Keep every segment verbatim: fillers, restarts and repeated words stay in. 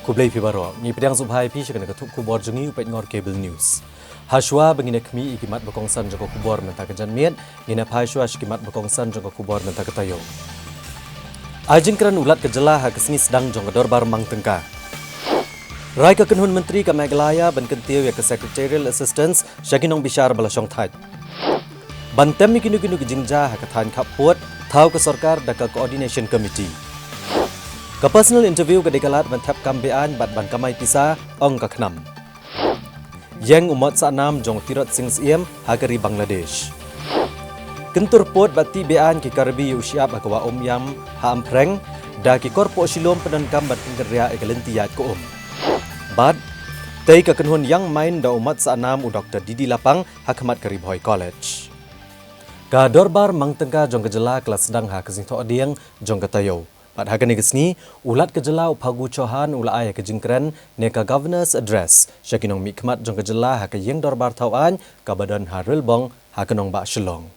Khublei phi baroh, ngi pdiang sngewbha ïa phi sha kane ka thup khubor jong ngi u peit Ngor Cable News. Hashuwa ba ngin ïa khmih ïa ki mat ba kongsan jong ka khubor mynta ka janmiet, ngin ïa phai shuwa sha ki mat ba kongsan jong ka khubor mynta ka taïew. Ai jingkren u Lat ka jylla ha ka sngi sdang jong ka dorbar mang tyngka. Rai ka kynhun myntri ka Meghalaya ban kyntiew ïa ka secretarial assistance sha ki nongbishar ba la shongthait. Ban tem ïa kino kino ki jingjia ha ka thaiñ khappud, thaw ka sorkar da ka coordination committee. Ka personal interview ka dei ka lad ban thep kam be-aiñ bad ban kamai pisa, ong ka KHNAM. Ïeng u mot sahnam jong u Tirot Sing Syiem ha ka ri Bangladesh. Kyntur pud bad tih be-aiñ ki Karbi ïa u shyiap ha ka wah Umïam ha Amphring, da ki kyrpoh shilum pyndonkam ban pynkynriah ïa ka lynti ïaid ka um. Bad tei ka kynhun Young Mind da u mot sahnam u Doktor D D Lapang ha khmat ka Ri Bhoi College. Ka dorbar mang tyngka jong ka jylla ka la sdang ha ka sngi Thohdieng jong ka taïew. Bad ha kane ka sngi, u Lat ka jylla u Phagu Chauhan u la ai ïa ka jingkren ne ka Governor's Address sha ki nongmihkhmat jong ka jylla ha ka ïing dorbar thaw aiñ kaba don ha Rilbong ha ka nongbah Shillong.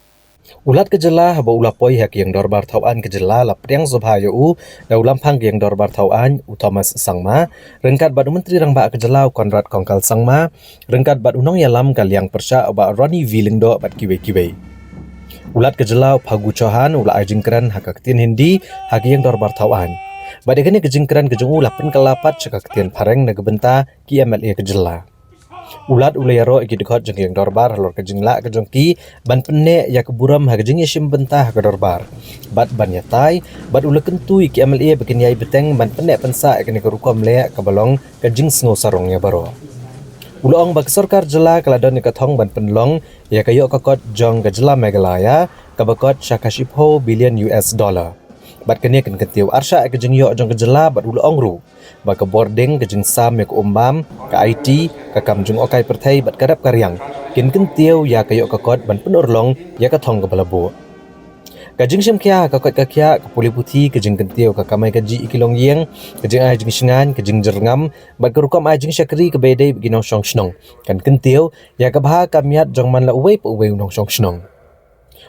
U Lat ka jylla haba u la poi ha ka ïing dorbar thaw aiñ ka jylla la pdiang sngewbha ïa u da u Lamphang ka ïing dorbar thaw aiñ u Thomas Sangma, ryngkat bad u Myntri Rangbah ka jylla u Conrad Kongkal Sangma, ryngkat bad u nongïalam ka liang pyrshah u Bah Ronnie V Lyngdoh bad kiwei kiwei. U Lat ka jylla u Phagu Chauhan u la ai jingkren ha ka ktien Hindi ha ka ïing dorbar thaw aiñ. Bad ïa kane ka jingkren ka jong u la pynkylla pat sha ka ktien Phareng na ka bynta ki M L A ka jylla. U Lat u la ïaroh ïa ki dkhot jong ka ïing dorbar halor ka jinglah ka jong ki ban pynneh ïa ka burom ha ka jingïashim bynta ha ka dorbar. Bad ban ïatai, bad u la kyntu ïa ki M L A ba kin ïai bteng ban pynneh pynsah ïa kane ka rukom leh kaba long ka jingsngew sarong ïa baroh. U la ong ba ka sorkar jylla ka la don ïa ka thong ban pynlong ïa ka ïoh ka kot jong ka jylla Meghalaya kaba kot sha ka shiphew billion U S dollar. Bad kane kan kyntiew arshah ïa ka jingïoh jong ka jylla bad u la ong ruh ba ka bording, ka jingsam ïa ka um bam, ka I T, ka kam jngohkai pyrthei bad ka rep ka riang kin kyntiew ïa ka ïoh ka kot ban pynurlong ïa ka thong kaba la buh. Ka jingshim khia ha ka koit ka khiah, ka pule puthi, ka jingkyntiew ka kamai kajih ïa ki longïing, ka jingai jingshngaiñ, ka jingjyrngam bad ka rukom ai jingshakri kaba ïadei bad ki nongshong shnong kan kyntiew ïa ka bha ka miat jong man la uwei pa uwei u nongshong shnong.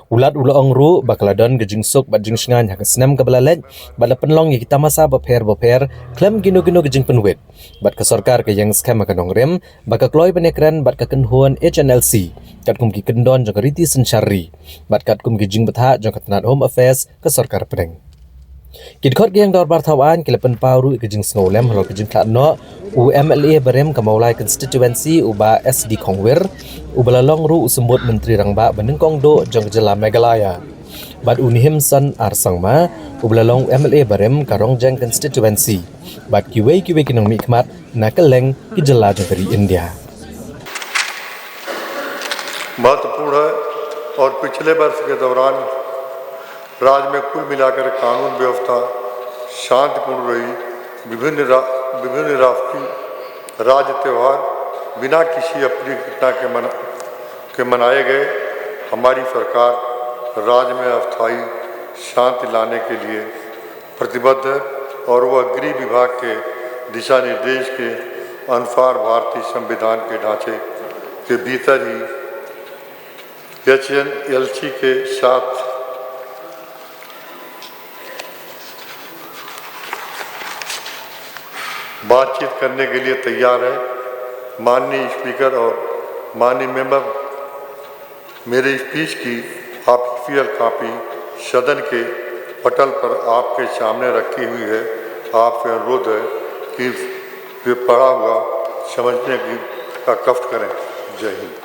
U Lat u la ong ruh ba ka la don ka jingsuk bad jingshngaiñ ha ka snem kaba la leit bad la pynlong ïa ki tamasa bapher bapher khlem kino kino ka jingpynwit. Bad ka sorkar ka ïeng skhem ha ka nongrim ba ka kloi ban ïakren bad ka kynhun H N L C katkum ki kyndon jong ka riti synshar ri bad katkum ki jingbthah jong ka tnat Home Affairs ka sorkar pdeng. Ki dkhot ka ïing dorbar thaw aiñ ki la pynpaw ruh ïa ka jingsngewlem halor ka jingthlad noh u M L A barim ka Mawlai constituency u Bah S D Khongwir, uba la long ruh u symbud Myntri Rangbah ba nyngkong duh jong ka jylla Meghalaya. Bad u Nihimson R Sangma, uba la long u M L A barim ka Rongjeng constituency. Bad kiwei kiwei ki nongmihkhmat na kylleng ki jylla jong ka ri India. महत्वपूर्ण है और पिछले वर्ष के दौरान राज्य में कुल मिलाकर कानून व्यवस्था शांतिपूर्ण रही। विभिन्न रा-, विभिन्न राष्ट्रीय राज्य त्यौहार बिना किसी अप्रिय घटना के मना-, के मनाए गए। हमारी सरकार राज्य में अस्थायी शांति लाने के लिए प्रतिबद्ध है और वह गृह विभाग के दिशा निर्देश के अनुसार भारतीय संविधान के ढांचे के भीतर ही एच एन एल सी के साथ बातचीत करने के लिए तैयार है। माननीय स्पीकर और माननीय मेंबर, मेरी स्पीच की ऑफिशियल कॉपी सदन के पटल पर आपके सामने रखी हुई है। आपसे अनुरोध है कि वे पढ़ा हुआ समझने की, का कष्ट करें। जय हिंद।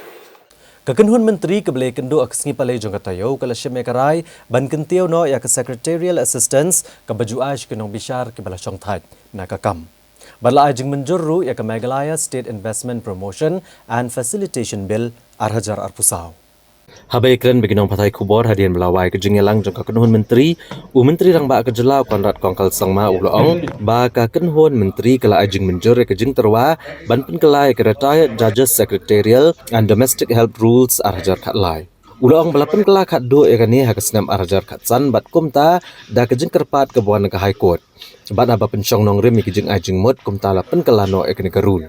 Ka kynhun myntri kaba la ïakynduh ha ka sngi Palei jong ka taïew ka la shim ïa ka rai ban kyntiew noh ïa ka secretarial assistance kaba ju ai sha ki nongbishar kiba la shongthait na ka kam. Bad la ai jingmynjur ruh ïa ka Meghalaya State Investment Promotion and Facilitation Bill ar hajar arphew saw. Haba ïakren bad ki nongpathai khubor hadien ba la wai ka jingïalang jong ka kynhun myntri, u Myntri Rangbah ka jylla u Conrad Kongkal Sangma u la ong ba ka kynhun myntri ka la ai jingmynjur ïa ka jingtyrwa ban pynkylla ïa ka Retired Judges Secretarial and Domestic Help Rules ar hajar khatlai. U la ong ba la pynkylla khatduh ïa kane ha ka snem ar hajar khatsan bad kumta da ka jingkyrpad kaba wan na ka High Court. Bad haba pynshong nongrim ïa ka jingai jingmut kumta la pynkylla noh ïa kane ka rule.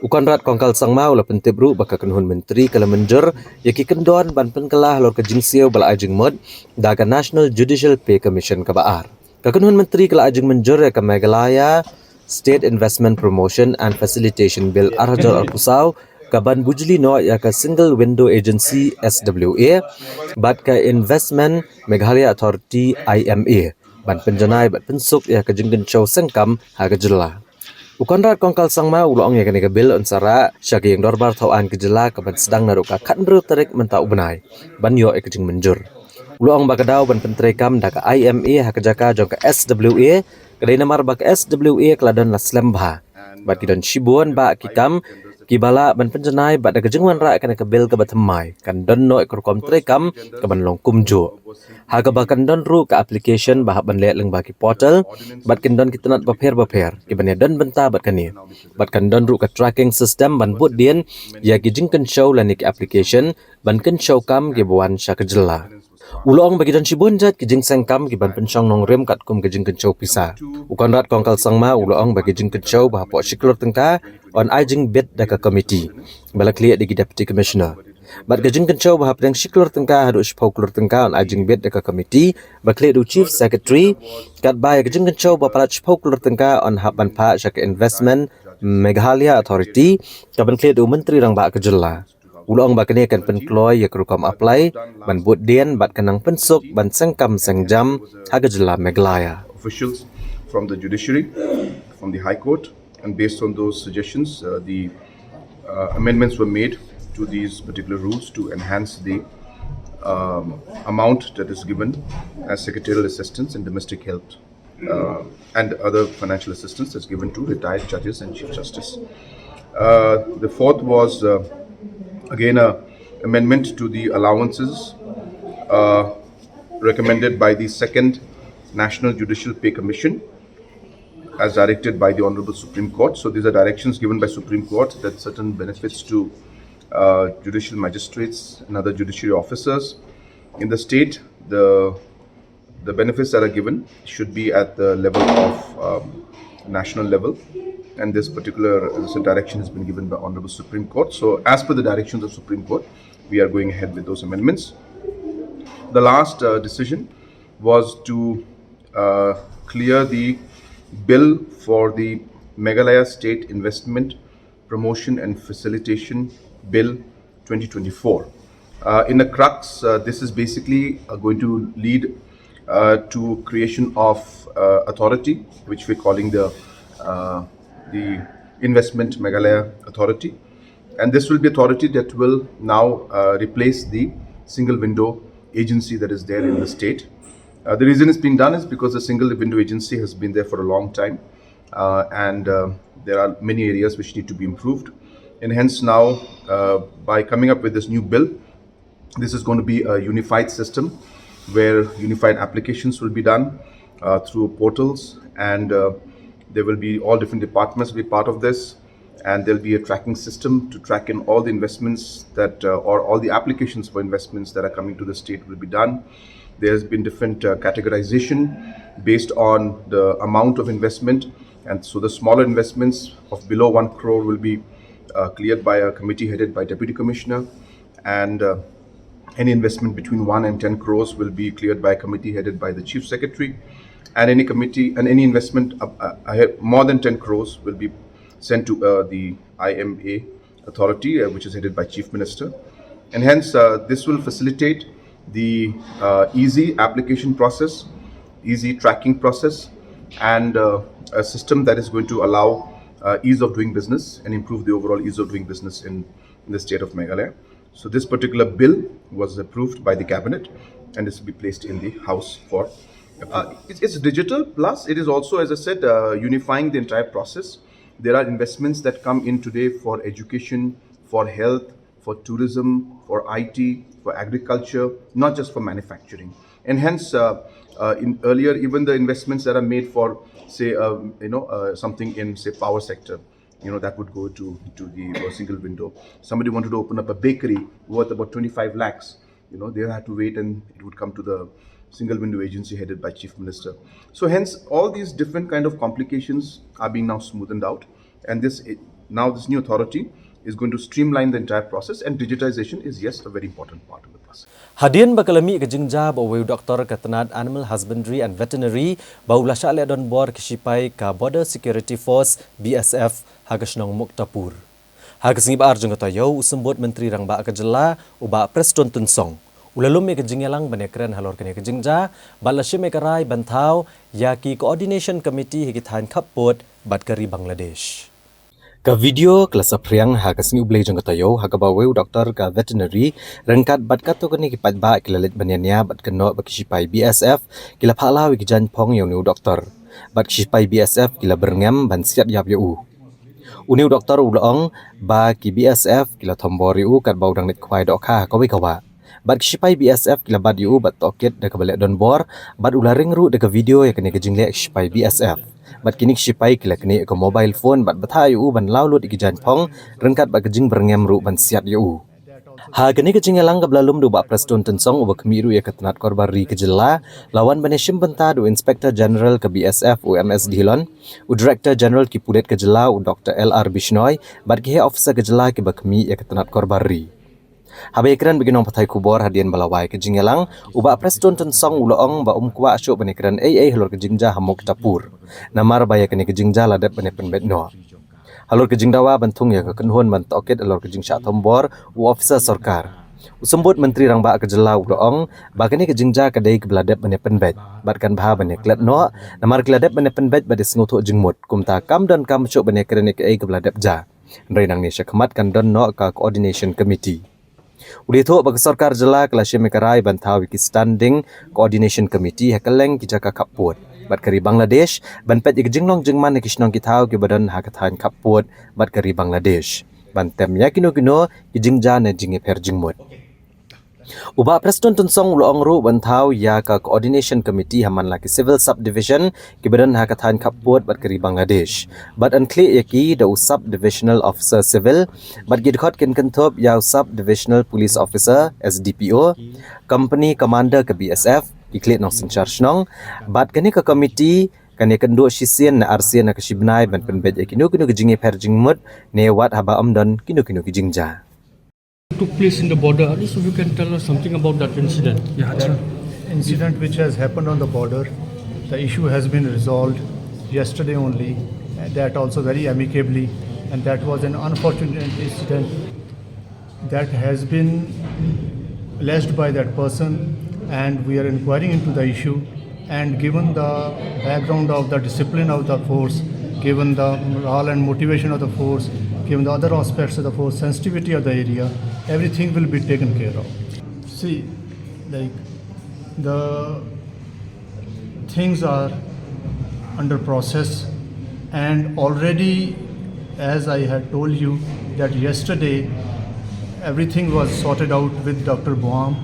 U Conrad Kongkal Sangma u la pyntip ruh ba ka kynhun myntri ka la mynjur ïa ki kyndon ban pynkylla halor ka jingsiew ba la ai jingmut da ka National Judicial Pay Commission kaba ar. Ka kynhun myntri ka la ai jingmynjur ïa ka Meghalaya State Investment Promotion and Facilitation Bill arhajar arphew saw, ka ban bujli noh ïa ka Single Window Agency, S W A, bad ka Investment Meghalaya Authority, I M A, ban pynjanai bad pynsuk ïa ka jingkynshew sengkam ha ka jylla. U Conrad Kongkal Sangma u la ong ïa kane ka bill un sa rah sha ka ïing dorbar thaw aiñ ka jylla ka ban sdang naduh ka khathynriew tarik mynta u bnai ban ïoh ïa ka jingmynjur. U la ong ba ka daw ban pyntreikam da ka I M A ha ka jaka jong ka S W A ka dei namar ba ka S W A ka la don la slem bha bad ki don shibun bah ki kam kiba lah ban pynjanai bad da ka jingwanrah kane ka bill kaba thymmai kan don noh ïa ka rukom treikam ka ban long kumjuh. Ha kaba kan don ruh ka application ba hap ban leh lyngba ki portal bad kin don ki tnat bapher bapher ki ban ïadon bynta bad kane. Bad kan don ruh ka tracking system ban bud dien ïa ki jingkynshew lane ki application ban kynshew kam kiba wan sha ka jylla. U la ong ba ki don shibun jait ki jingsengkam ki ban pynshong nongrim katkum ka jingkynshew pisa. U Conrad Kongkal Sangma u la ong ba ki jingkynshew ba hapoh shi klur tyngka yn ai jingbit da ka komiti ba la khlieh da ki Deputy Commissioner. Bad ka jingkynshew ba hapdeng shi klur tyngka haduh shiphew klur tyngka yn ai jingbit da ka komiti ba khlieh da u Chief Secretary, katba ïa ka jingkynshew ba palat shiphew klur tyngka yn hap ban phah sha ka Investment Meghalaya Authority ka ban khlieh da u Myntri Rangbah ka jylla. U la ong ba kane kan pynkloi ïa ka rukom apply ban bud dien bad kan nang pynsuk ban sengkam sengjam ha ka jylla Meghalaya. Officials from the judiciary, from the High Court, and based on those suggestions, uh, the uh, amendments were made to these particular rules to enhance the um, amount that is given as secretarial assistance in domestic health uh, and other financial assistance that's given to retired judges and Chief Justice. Uh, the fourth was, uh, again, a amendment to the allowances uh, recommended by the Second National Judicial Pay Commission as directed by the Honorable Supreme Court. So these are directions given by Supreme Court that certain benefits to uh, judicial magistrates and other judiciary officers in the state, the the benefits that are given should be at the level of um, national level. And this particular, as I said, direction has been given by Honorable Supreme Court. So as per the directions of Supreme Court, we are going ahead with those amendments. The last uh, decision was to uh, clear the bill for the Meghalaya State Investment Promotion and Facilitation Bill twenty twenty-four. Uh, in a crux, uh, this is basically uh, going to lead uh, to creation of uh, authority, which we're calling the uh, the Investment Meghalaya Authority, and this will be authority that will now uh, replace the single window agency that is there in the state. Uh, the reason it's been done is because the single window agency has been there for a long time, uh, and uh, there are many areas which need to be improved. And hence now, uh, by coming up with this new bill, this is going to be a unified system where unified applications will be done uh, through portals, and uh, there will be all different departments will be part of this, and there'll be a tracking system to track in all the investments that uh, or all the applications for investments that are coming to the state will be done. There's been different uh, categorization based on the amount of investment, and so the smaller investments of below one crore will be uh, cleared by a committee headed by Deputy Commissioner, and uh, any investment between one and ten crores will be cleared by a committee headed by the Chief Secretary, and any committee and any investment uh, uh, more than ten crores will be sent to uh, the I M A authority, uh, which is headed by Chief Minister. And hence, uh, this will facilitate the uh, easy application process, easy tracking process, and uh, a system that is going to allow uh, ease of doing business and improve the overall ease of doing business in, in the state of Meghalaya. So this particular bill was approved by the cabinet, and this will be placed in the house for approval. Uh, it's, it's digital, plus it is also, as I said, uh, unifying the entire process. There are investments that come in today for education, for health, for tourism, for I T, for agriculture, not just for manufacturing. And hence, uh, uh, in earlier, even the investments that are made for, say, uh, you know, uh, something in, say, power sector, you know, that would go to to the uh, single window. Somebody wanted to open up a bakery worth about twenty-five lakhs. You know, they had to wait, and it would come to the single window agency headed by Chief Minister. So hence, all these different kind of complications are being now smoothened out, and this it, now this new authority is going to streamline the entire process, and digitization is, yes, a very important part of the process. Hadien ba ka la mih ka jingjia ba uwei u doktor ka tnat Animal Husbandry and Veterinary ba u la shah leh donbor ki shipai ka Border Security Force, B S F, ha ka shnong Muktapur. Ha ka sngi ba ar jong ka taïew, u Symbud Myntri Rangbah ka jylla, u Bah Prestone Tynsong, u la lum ïa ka jingïalang ban ïakren halor kane ka jingjia bad la shim ïa ka rai ban thaw ïa ki Coordination Committee ha ki thaiñ khappud bad ka ri Bangladesh. Ka video ka la saphriang ha ka sngi U Blei jong ka taïew, ha kaba uwei u doktor ka veterinary ryngkat bad katto katne ki paidbah ki la leit ban ïania bad kynnoh ba ki shipai B S F ki la phah law ïa ki jaiñphong ïa une u doktor bad ki shipai B S F ki la byrngem ban siat ïap ïa u. Une u doktor u la ong ba ki B S F ki la thombor ïa u katba u dang leit khwai dohkha ha kawei ka wah. Bad ki shipai B S F ki la bat ïa u bad tohkit da kaba leh donbor, bad u la ring ruh da ka video ïa kane ka jingleh ki shipai B S F. Bad kine ki shipai ki la knieh ïa ka mobile phone bad bthah ïa u ban law lut ïa ki jaiñphong ryngkat bad ka jingbyrngem ruh ban siat ïa u. Ha kane ka jingïalang kaba la lum da u Bah Prestone Tynsong uba khmih ruh ïa ka tnat korbar ri ka jylla, la wan ban ïashim bynta da u Inspector General ka B S F, u M S Dhillon, u Director General ki pulit ka jylla, u Doktor L R Bishnoi, bad ki heh officer ka jylla kiba khmih ïa ka tnat korbar ri. Haba ïakren bad ki nongpathai khubor hadien ba la wai ka jingïalang, u Bah Prestone Tynsong u la ong ba um kwah shuh ban ïakren ei ei halor ka jingjia ha Muktapur, namar ba ïa kane ka jingjia la dep ban ïapynbeit noh. Halor ka jingdawa ban thung ïa ka kynhun ban tohkit halor ka jingshah thombor u officer sorkar, u Symbud Myntri Rangbah ka jylla u la ong ba kane ka jingjia ka dei kaba la dep ban ïapynbeit bad kan bha ban ïaklet noh, namar ki la dep ban ïapynbeit bad ïasngewthuh jingmut, kumta kam donkam shuh ban ïakren ïa kaei kaba la dep jia. Hynrei nangne shakhmat kan don noh ka Coordination Committee. U la ïathuh ba ka sorkar jylla ka la shim ïa ka rai ban thaw ïa ki Standing Coordination Committee ha kylleng ki jaka khappud bad ka ri Bangladesh ban peit ïa ka jinglong jingman ha ki shnong ki thaw kiba don ha ka thaiñ khappud bad ka ri Bangladesh ban tem ïa kino kino ki jingjia ne jingïapher jingmut. U Bah Prestone Tynsong u la ong ruh ban thaw ïa ka Coordination Committee ha man la ki Civil Subdivision kiba don ha ka thaiñ khappud bad ka ri Bangladesh. Bad yn khlieh ïa ki da u Sub Divisional Officer Civil bad ki dkhot kin kynthup ïa u Sub Divisional Police Officer, S D P O, Company Commander ka B S F, ki khlieh nongsynshar shnong. Bad kane ka committee kan ïakynduh shisien ne arsien ha ka shi bnai ban pynbeit ïa kino kino ki jingïapher jingmut ne wat haba ym don kino kino ki jingjia. Took place in the border. At least if you can tell us something about that incident. Yeah, sir. Incident which has happened on the border, the issue has been resolved yesterday only, and that also very amicably, and that was an unfortunate incident that has been alleged by that person, and we are inquiring into the issue. And given the background of the discipline of the force, given the morale and motivation of the force, given the other aspects of the force, sensitivity of the area, everything will be taken care of. See, like, the things are under process, and already, as I had told you, that yesterday everything was sorted out with Doctor Boam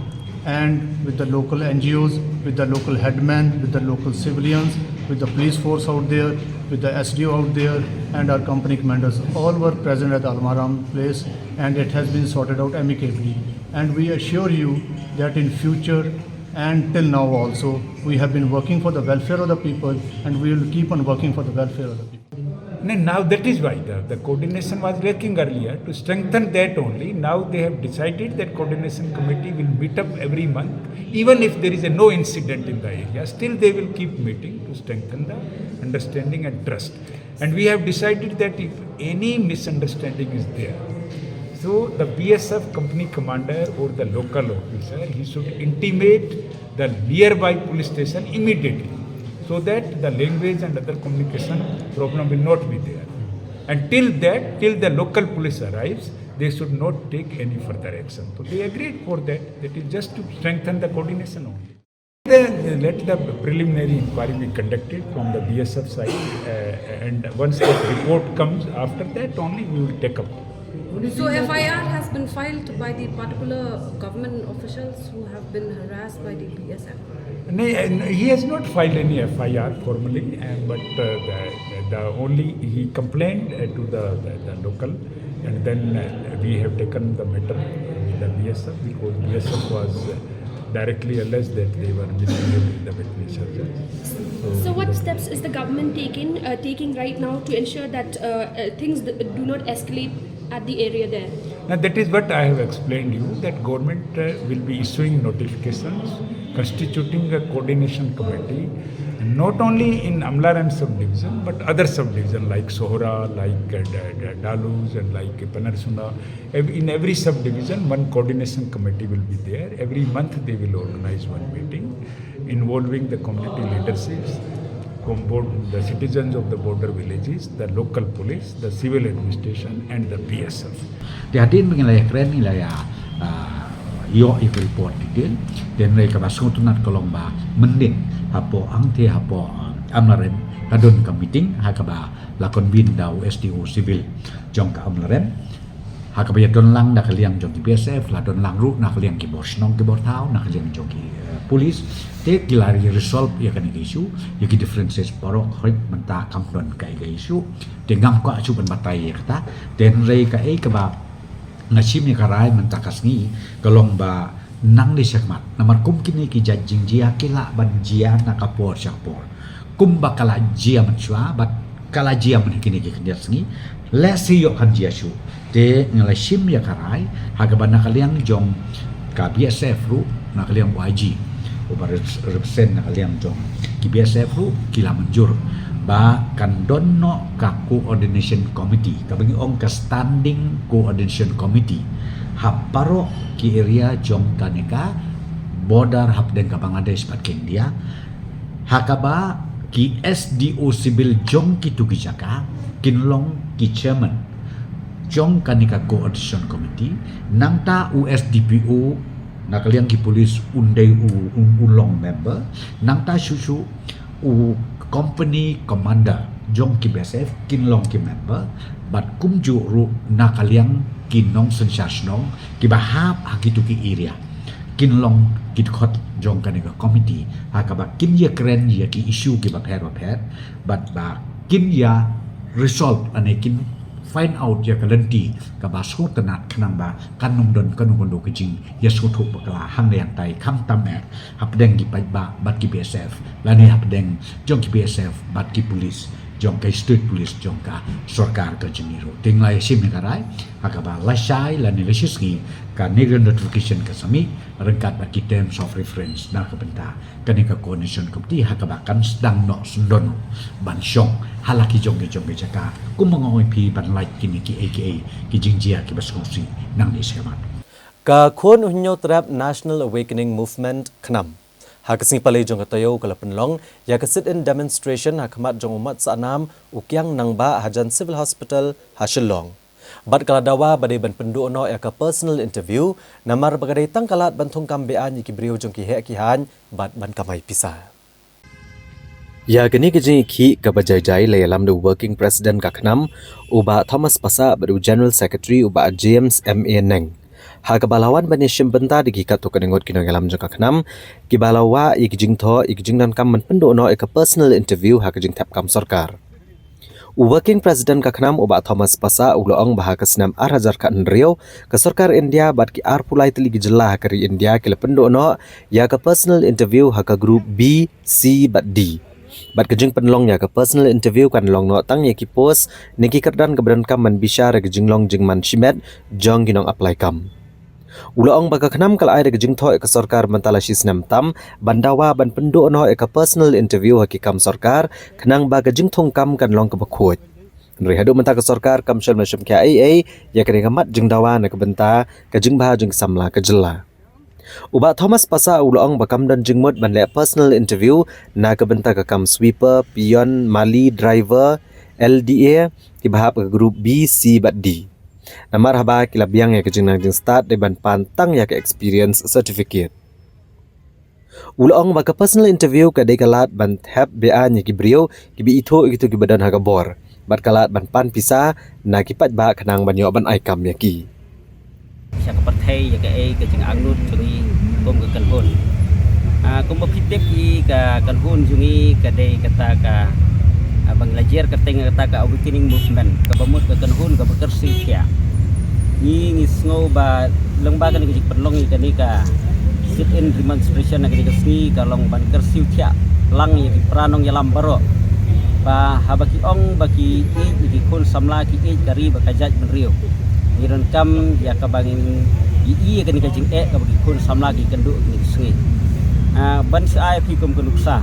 and with the local N G Os, with the local headmen, with the local civilians, with the police force out there, with the S D O out there, and our company commanders. All were present at the Almaram place, and it has been sorted out amicably. And we assure you that in future and till now also, we have been working for the welfare of the people, and we will keep on working for the welfare of the people. No, now that is why the, the coordination was lacking earlier. To strengthen that only, now they have decided that coordination committee will meet up every month, even if there is a no incident in the area. Still, they will keep meeting to strengthen the understanding and trust. And we have decided that if any misunderstanding is there, so the B S F company commander or the local officer, he should intimate the nearby police station immediately, so that the language and other communication problem will not be there. And till that, till the local police arrives, they should not take any further action. So they agreed for that. That is just to strengthen the coordination only. Then let the preliminary inquiry be conducted from the B S F side, uh, and once that report comes, after that only we will take up. So F I R has been filed by the particular government officials who have been harassed by the B S F? No, uh, he has not filed any F I R formally, uh, but, uh, the, the only he complained, uh, to the, the, the local, and then, uh, we have taken the matter with the B S F because B S F was, uh, directly alleged that they were misbehaving with the veterinary surgeons. So, so what steps is the government taking, uh, taking right now to ensure that, uh, uh, things th- do not escalate at the area there. Now that is what I have explained you, that government uh, will be issuing notifications constituting a coordination committee, and not only in Amlarem subdivision but other subdivision like Sohra, like uh, D- D- Dalus and like Panarsuna. Ev- In every subdivision, one coordination committee will be there. Every month they will organize one meeting involving the community leaderships, com- board, the citizens of the border villages, the local police, the civil administration and the B S F. Te hadien ba ngi la ïakren ngi la ïa ah, ïoh ïa ka report detail. Te hynrei kaba sngewtynnat ka long ba mynnin hapoh hangtei hapoh ah, Amlarem ka don ka meeting ha kaba la convene da u S D O civil jong ka Amlarem. Ha kaba ïa don lang na ka liang jong ki B S F, la don lang ruh na ka liang ki bor shnong ki bor thaw, na ka liang jong ki eh, police. Te ki la ri resolve ïa kane ka issue, ïa ki differences baroh, hoi mynta kam don kaei ka issue. Te ngam kwah shuh ban batai ïa kata. Te hynrei kaei kaba nga shim ïa ka rai mynta ka sngi ka long ba nang dei shakhmat. Namar kum kine ki jait jingjia ki lah ban jia na ka por sha ka por. Kumba ka la jia mynshuwa bad ka la jia mynne kine ki khyndiat sngi. Lehse ïoh kan jia shuh. Te nga la shim ïa ka rai ha kaba na ka liang jong ka B S F ruh, na ka liang u I G uba rep- represent na ka liang jong ki B S F ruh ki la mynjur ba kan don noh ka coordination committee, kaba ngi ong ka standing coordination committee, ha baroh ki area jong kane ka border hapdeng ka Bangladesh bad ka India. Ha kaba ki S D O civil jong kitu ki jaka kin long ki chairman jong kane ka coordination committee, nangta u S D P O na ka liang ki police un dei u un, un long member, nangta shuh shuh u company commander jong ki B S F kin long ki member, bad kumjuh ruh na ka liang ki nongsynshar shnong kiba hap ha kitu ki area kin long ki dkhot jong kane ka committee ha kaba kin ïakren ïa ki issue kiba pher ba pher, bad ba kin ïa resolve ane kin find out ïa ka lynti kaba sngewtynnat khnang ba kan ym don kano kano ka jingïasngewthuh bakla hangne hangtai, khamtam eh hapdeng ki paidbah bad ki B S F lane hapdeng jong ki B S F bad ki police jong ka state police jong ka sorkar ka jong ngi ruh. Te nga la ïa shim ïa ka rai ha kaba lashai lane lashisngi kane ka notification kan sa mih ryngkat bad ki terms of reference na ka bynta kane ka coordination committee ha kaba kan sdang noh syndon ban shong ha la ki jong ki jong ki jaka kumba nga ong ïa phi ban lait kine kiei kiei ki jingjia kiba sngewsih nangne shakhmat. Ka Khun U Hynñiewtrep National Awakening Movement KHNAM ha ka sngi Palei jong ka taïew ka la pynlong ïa ka sit-in demonstration ha khmat jong u Mat Sahnam u Kiang Nangbah hajan Civil Hospital ha Shillong. Bad ka la dawa ba dei ban pynduh noh ïa ka personal interview namar ba ka dei tang ka lad ban thungkam be-aiñ ïa ki briew jong ki heh ki haiñ bad ban kamai pisa. Ïa kane ka jingïakhih kaba jai jai la ïalam da u Working President ka KHNAM u Bah Thomas Passah bad u General Secretary u Bah James M A Neng. Ha kaba la wan ban ïashim bynta da ki katto katne ngut ki nongïalam jong ka KHNAM kiba la wah ïa ki jingthoh ïa ki jingdonkam ban pynduh noh ïa ka personal interview ha ka jingthep kam sorkar. U Working President ka KHNAM u Bah Thomas Passah u la ong ba ha ka snem ar hajar khathynriew ka sorkar India bad ki arphew lai tylli ki jylla ha ka ri India ki la pynduh noh ïa ka personal interview ha ka group B, C bad D. Bad ka jingpynlong ïa ka personal interview kan long noh tang ïa ki post ne ki kyrdan kaba donkam ban bishar ïa ka jinglong jingman shimet jong ki nong apply kam. U la ong ba ka KHNAM ka la ai da ka jingthoh ïa ka sorkar mynta la shi snem tam ban dawa ban pynduh noh ïa ka personal interview ha ki kam sorkar khnang ba ka jingthungkam kan long kaba khuid. Hynrei haduh mynta ka sorkar kam shym la shim khia ei ei ïa kane ka mat jingdawa na ka bynta ka jingbha jong ki samla ka jylla. U Bah Thomas Passah u la ong ba kam don jingmut ban leh personal interview na ka bynta ka kam sweeper, peon, mali, driver, L D A kiba hap ka group B, C bad D. Namar haba ki la biang ïa ka jingnang jingstad dei ban pan tang ïa ka experience certificate. U la ong ba ka personal interview ka dei ka lad ban thep be-aiñ ïa ki briew kiba ithuh ïa kito kiba don ha ka bor bad ka lad ban pan pisa na ki paidbah khnang ban ïoh ban ai kam ïa ki. Sha ka pyrthei ïa kaei ka jingangnud jong ngi kum ka kynhun. Ah, kumba phi tip ïa ka kynhun jong ngi ka dei kata ka, ah, ba ngi la jer kyrteng kata ka awakening movement, kaba mut ka kynhun kaba kyrsiew thiah. Ngi ngi sngew ba lyngba kane ka jingpynlong ïa kane ka sit-in demonstration ha kane ka sngi ka long ban kyrsiew thiah lang ïa ki para nongïalam baroh ba haba ki ong ba ki ïeit ïa ki khun samla ki ïeit ka ri bad ka jaitbynriew. Ngi donkam ïa kaba ngin ïohi ïa kane ka jingeh kaba ki khun samla ki kynduh kine ki sngi. Ah, ban shu ai phi kum ka nuksa,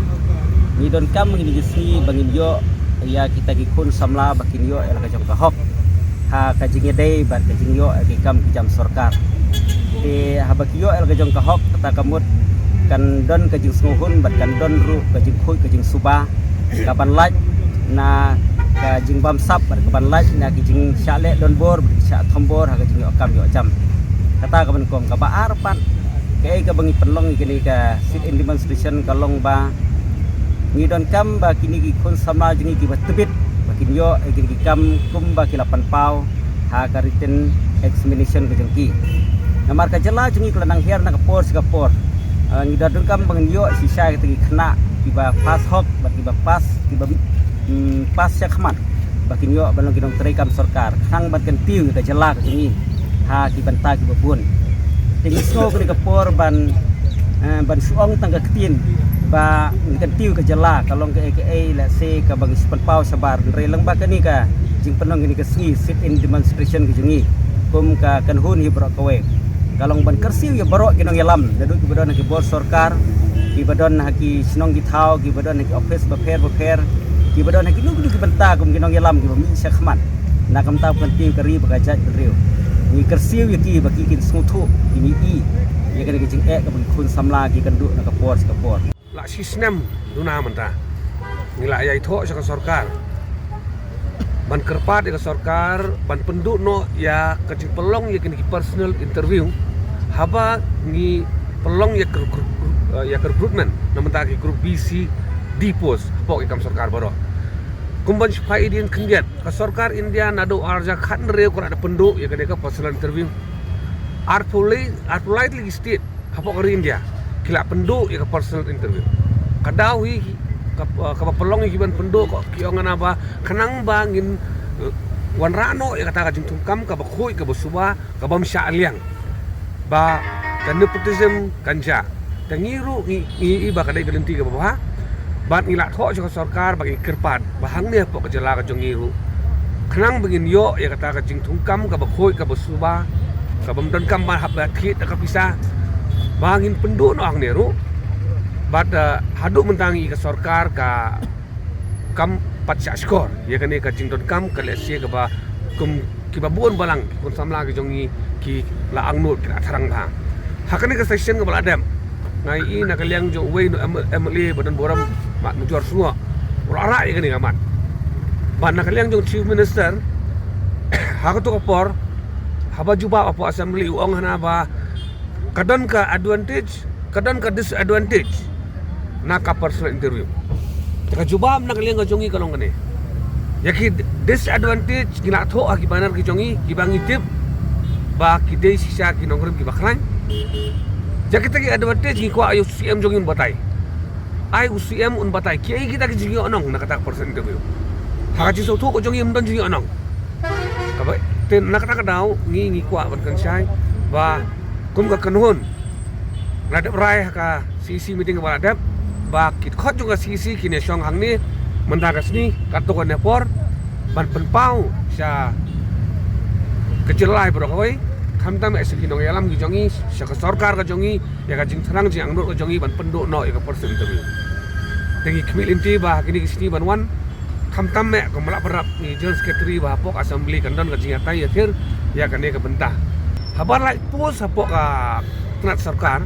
ngi donkam kine ki sngi ba ngin ïoh ïa kita ki khun samla ba kin ïoh ïa la ka jong ka hok ha ka jingïadei bad ka jingïoh ïa ki kam ki jam sorkar. Te haba ki ïoh ïa la ka jong ka hok, kata ka mut kan don ka jingsngewhun bad kan don ruh ka jingkhuid ka jingsuba kaban lait na ka jingbamsap bad kaban lait na ki jingshah leh donbor bad ki shah thombor ha ka jingïoh kam ïoh jam. Kata kaba nyngkong. Kaba ar pat, kaei kaba ngi pynlong ïa kane ka sit-in demonstration ka long ba ngi donkam ba kine ki khun samla jong ngi kiba tbit ba kin ïoh ïa kine ki kam kumba ki la pynpaw ha ka written examination ka jong ki. Namar ka jylla jong ngi ka la nang hiar na ka por sha ka por. Ah, ngi da donkam ba ngin ïoh shisha kita ki khynnah kiba pass hok bad kiba pass, kiba, mm, pass shakhmat ba kin ïoh ban long ki nongtrei kam sorkar, khnang ban kyntiew ïa ka jylla ka jong ngi ha ki bynta kiba bun. Te ngi sngew kane ka por ban, eh, ban shu ong tang ka ktien ba ngi kyntiew ka jylla, ka long kaei kaei, let's say, kaba ngi shu pynpaw shabar, hynrei lyngba kane ka jingpynlong kane ka sngi sit-in demonstration ka jong ngi kum ka kynhun hi baroh kawei, ka long ban kyrsiew ïa baroh ki nongïalam, naduh kiba don ha ki bor sorkar, kiba don ha ki shnong ki thaw, kiba don ha ki office bapher bapher, kiba don ha kino kino ki bynta kum ki nongïalam kiba mih shakhmat na ka bynta ban kyntiew ka ri bad ka jaitbynriew. Ngi kyrsiew ïa ki ba ki kin sngewthuh, kin ïohi ïa kane ka jingeh kaba ki khun samla ki kynduh na ka por sha ka por. La shi snem duna mynta ngi la ïai thoh sha ka sorkar ban kyrpad ïa ka sorkar ban pynduh noh ïa ka jingpynlong ïa kine ki personal interview haba ngi pynlong ïa ka recruit-, ïa ka recruitment na bynta ki group B, C, D post hapoh ki kam sorkar baroh. Kum ban shu phai ïa dien khyndiat, ka sorkar India naduh ar hajar khathynriew ka la da pynduh ïa kane ka personal interview. Arphew lai, arphew lai tylli ki state hapoh ka ri India ki la pynduh ïa ka personal interview. Ka daw hi ka, kaba pynlong ïa ki ban pynduh ko, ki ong naba khnang ba ngin, eh, wanrah noh ïa kata ka jingthungkam kaba khuid, kaba suba, kabym shah liang, ba ka nepotism kan jia. Te ngi ruh ngi, ngi ïohi ba ka dei ka lynti kaba bha. Bad ngi la thoh sha ka sorkar ba ngi kyrpad ba hangne hapoh ka jylla ka jong ngi ruh, khnang ba ngin ïoh ïa kata ka jingthungkam kaba khuid, kaba suba, kabym donkam ban hap ban thied da ka pisa, ba ngin pynduh noh hangne ruh. Bad, eh, haduh mynta ngi ïohi ka sorkar ka kam pat shah shkor ïa kane ka jingdonkam, ka lehse kaba kum kiba bun balang ki khun samla ki jong ngi ki la angnud, ki la thrang bha. Ha kane ka session kaba la dep, nga ïohi na ka liang jong uwei u M-, M L A ba don burom, Mat Nujor Shngoh, u la rah ïa kane ka mat. Bad na ka liang jong Chief Minister, ha kato ka por, haba jubab hapoh Assembly, u ong hana ba ka don ka advantage, ka don ka disadvantage na ka personal interview. Te ka jubab na ka liang ka jong ngi ka long kane. Ïa ki disadvantage ngi la thoh ha ki banner ki jong ngi, kiba ngi tip ba ki dei shisha ki nongrim kiba khlaiñ. Ïa kita ki advantage ngi kwah ïa u C M jong ngi un batai. Ai u C M un batai kiei kita ki jingïohnong na kata ka personal interview. Ha ka jingsngewthuh ka jong ngi ym don jingïohnong. Kaba, te na kata ka daw ngi, ngi kwah ban kynshai ba kum ka kynhun, la dep rai ha ka C E C meeting kaba la dep ba ki dkhot jong ka C E C kin ïa shong hangne mynta ka sngi, katto katne por, ban pynpaw sha ka jylla baroh kawei, khamtam eh sha ki nongïalam ki jong ngi, sha ka sorkar ka jong ngi, ïa ka jingthrang jingangnud ka jong ngi ban pynduh noh ïa ka personal interview. Te ngi khmih lynti ba ha kine ki sngi ban wan, khamtam eh kum la pyrshah ïa u General Secretary ba hapoh Assembly kan don ka jingïatai ïathir ïa kane ka bynta. Haba la post hapoh ka tnat sorkar,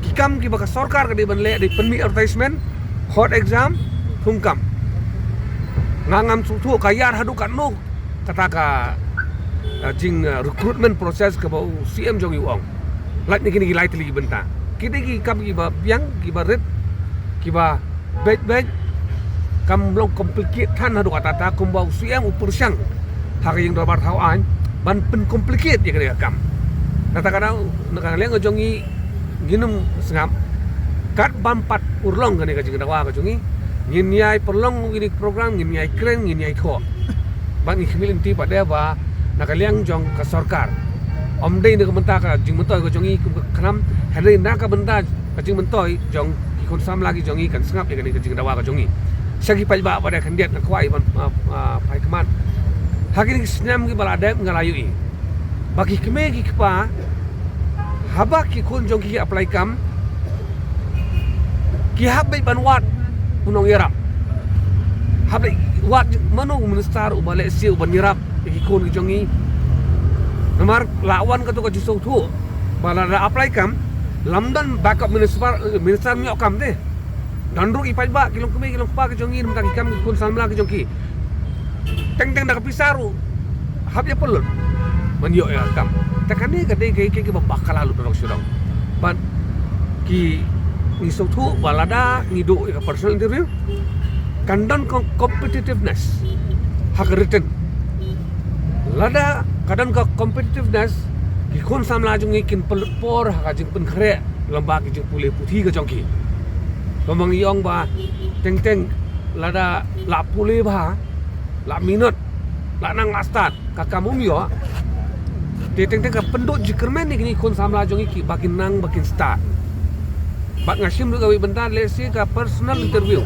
ki kam kiba ka sorkar ka dei ban leh dei pynmih advertisement, khot exam, thungkam. Nga ngam sngewthuh ka ïar haduh katno kata ka, eh, jing, eh, recruitment process kaba u C M jong ngi u ong. Lait na kine ki lai tylli ki bynta. Ki dei ki kam kiba biang, kiba rit, kiba beit beit, kam long complicate than haduh katta katta, kumba u C M u pyrshang ha ka ïing dorbar thaw aiñ ban pyncomplicate ïa kane ka kam. Kata ka daw na ka liang ka jong ngi ngin ym sngap. Kat bym pat urlong kane ka jingdawa ka jong ngi, ngin ïai pynlong kine ki program, ngin ïai kren, ngin ïai thoh. Bad ngi khmih lynti pat de ba na ka liang jong ka sorkar, ym dei na ka bynta ka jingmyntoi ka jong ngi kum ka khnam, hynrei na ka bynta ka jingmyntoi jong ki khun samla ki jong ngi kan sngap ïa kane ka jingdawa ka jong ngi. Sha ki paidbah pat de khyndiat nga kwah ban, ah, ah, phai khmat. Ha kine ki snem kiba la dep nga la ïohi Ba ki kmie ki kpa, haba ki khun jong ki ki apply kam, ki hap beit ban wad u nongïarap. Hap beit wad mano u minister uba lehse uban ïarap ïa ki khun ki jong ngi. Namar la wan kato ka jingsngewthuh ba lada apply kam, lam don backup minister, minister ym ïoh kam te. Don ruh ki paidbah, ki longkmie ki longkpa ki jong ngi, namar ki kam ki khun samla ki jong ki. Teng teng da ka pisa ruh hap ïa pynlut ban ïoh ïa ka kam. Te kane ka dei ka, ka, kaba bakla lut na dong sha dong. Bad ki, ngi sngewthuh ba lada ngi duh ïa ka personal interview, kan don com-, competitiveness ha ka written. Lada ka don ka competitiveness, ki khun samla jong ngi kin pynlut por ha ka jingpynkhreh lyngba ki jingpule puthi ka jong ki. Kumba ngi ong ba teng teng lada la pule bha, la minot, la nang la stad, ka kam um ïoh. Te teng teng ka pynduh jingkyrmen ïa kine ki khun samla jong ngi ki ba kin nang ba kin stad. Bad nga shim ruh kawei bynta, lehse ka personal interview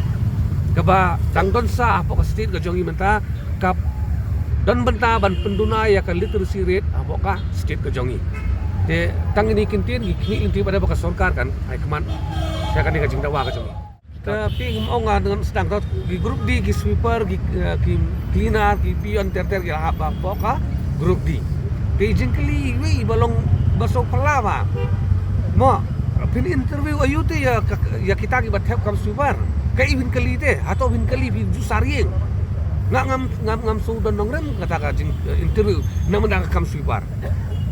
kaba dang don sa hapoh ka state ka jong ngi mynta, ka don bynta ban pynduna ïa ka literacy rate hapoh ka state ka jong ngi. Te tang kine ki kyntien, ki khmih lynti bad ba ka sorkar kan ai khmat ïa kane ka jingdawa ka jong ngi. Te phi, ngam ong nga ngan sdang, to ki group D, ki sweeper, ki, eh, ki cleaner, ki peon, ter ter ki la hap hapoh ka group D. Te jingkylli iwei ba long ba sngewphylla ba, mo, phin interview aïu te ïa ka, ïa kita kiba thep kam sweeper? Kaei phin kylli te? Hato phin kylli phin ju sar ïing? Nga ngam, ngam, ngam shu don nongrim kata ka jing, eh, interview namar da ka kam sweeper.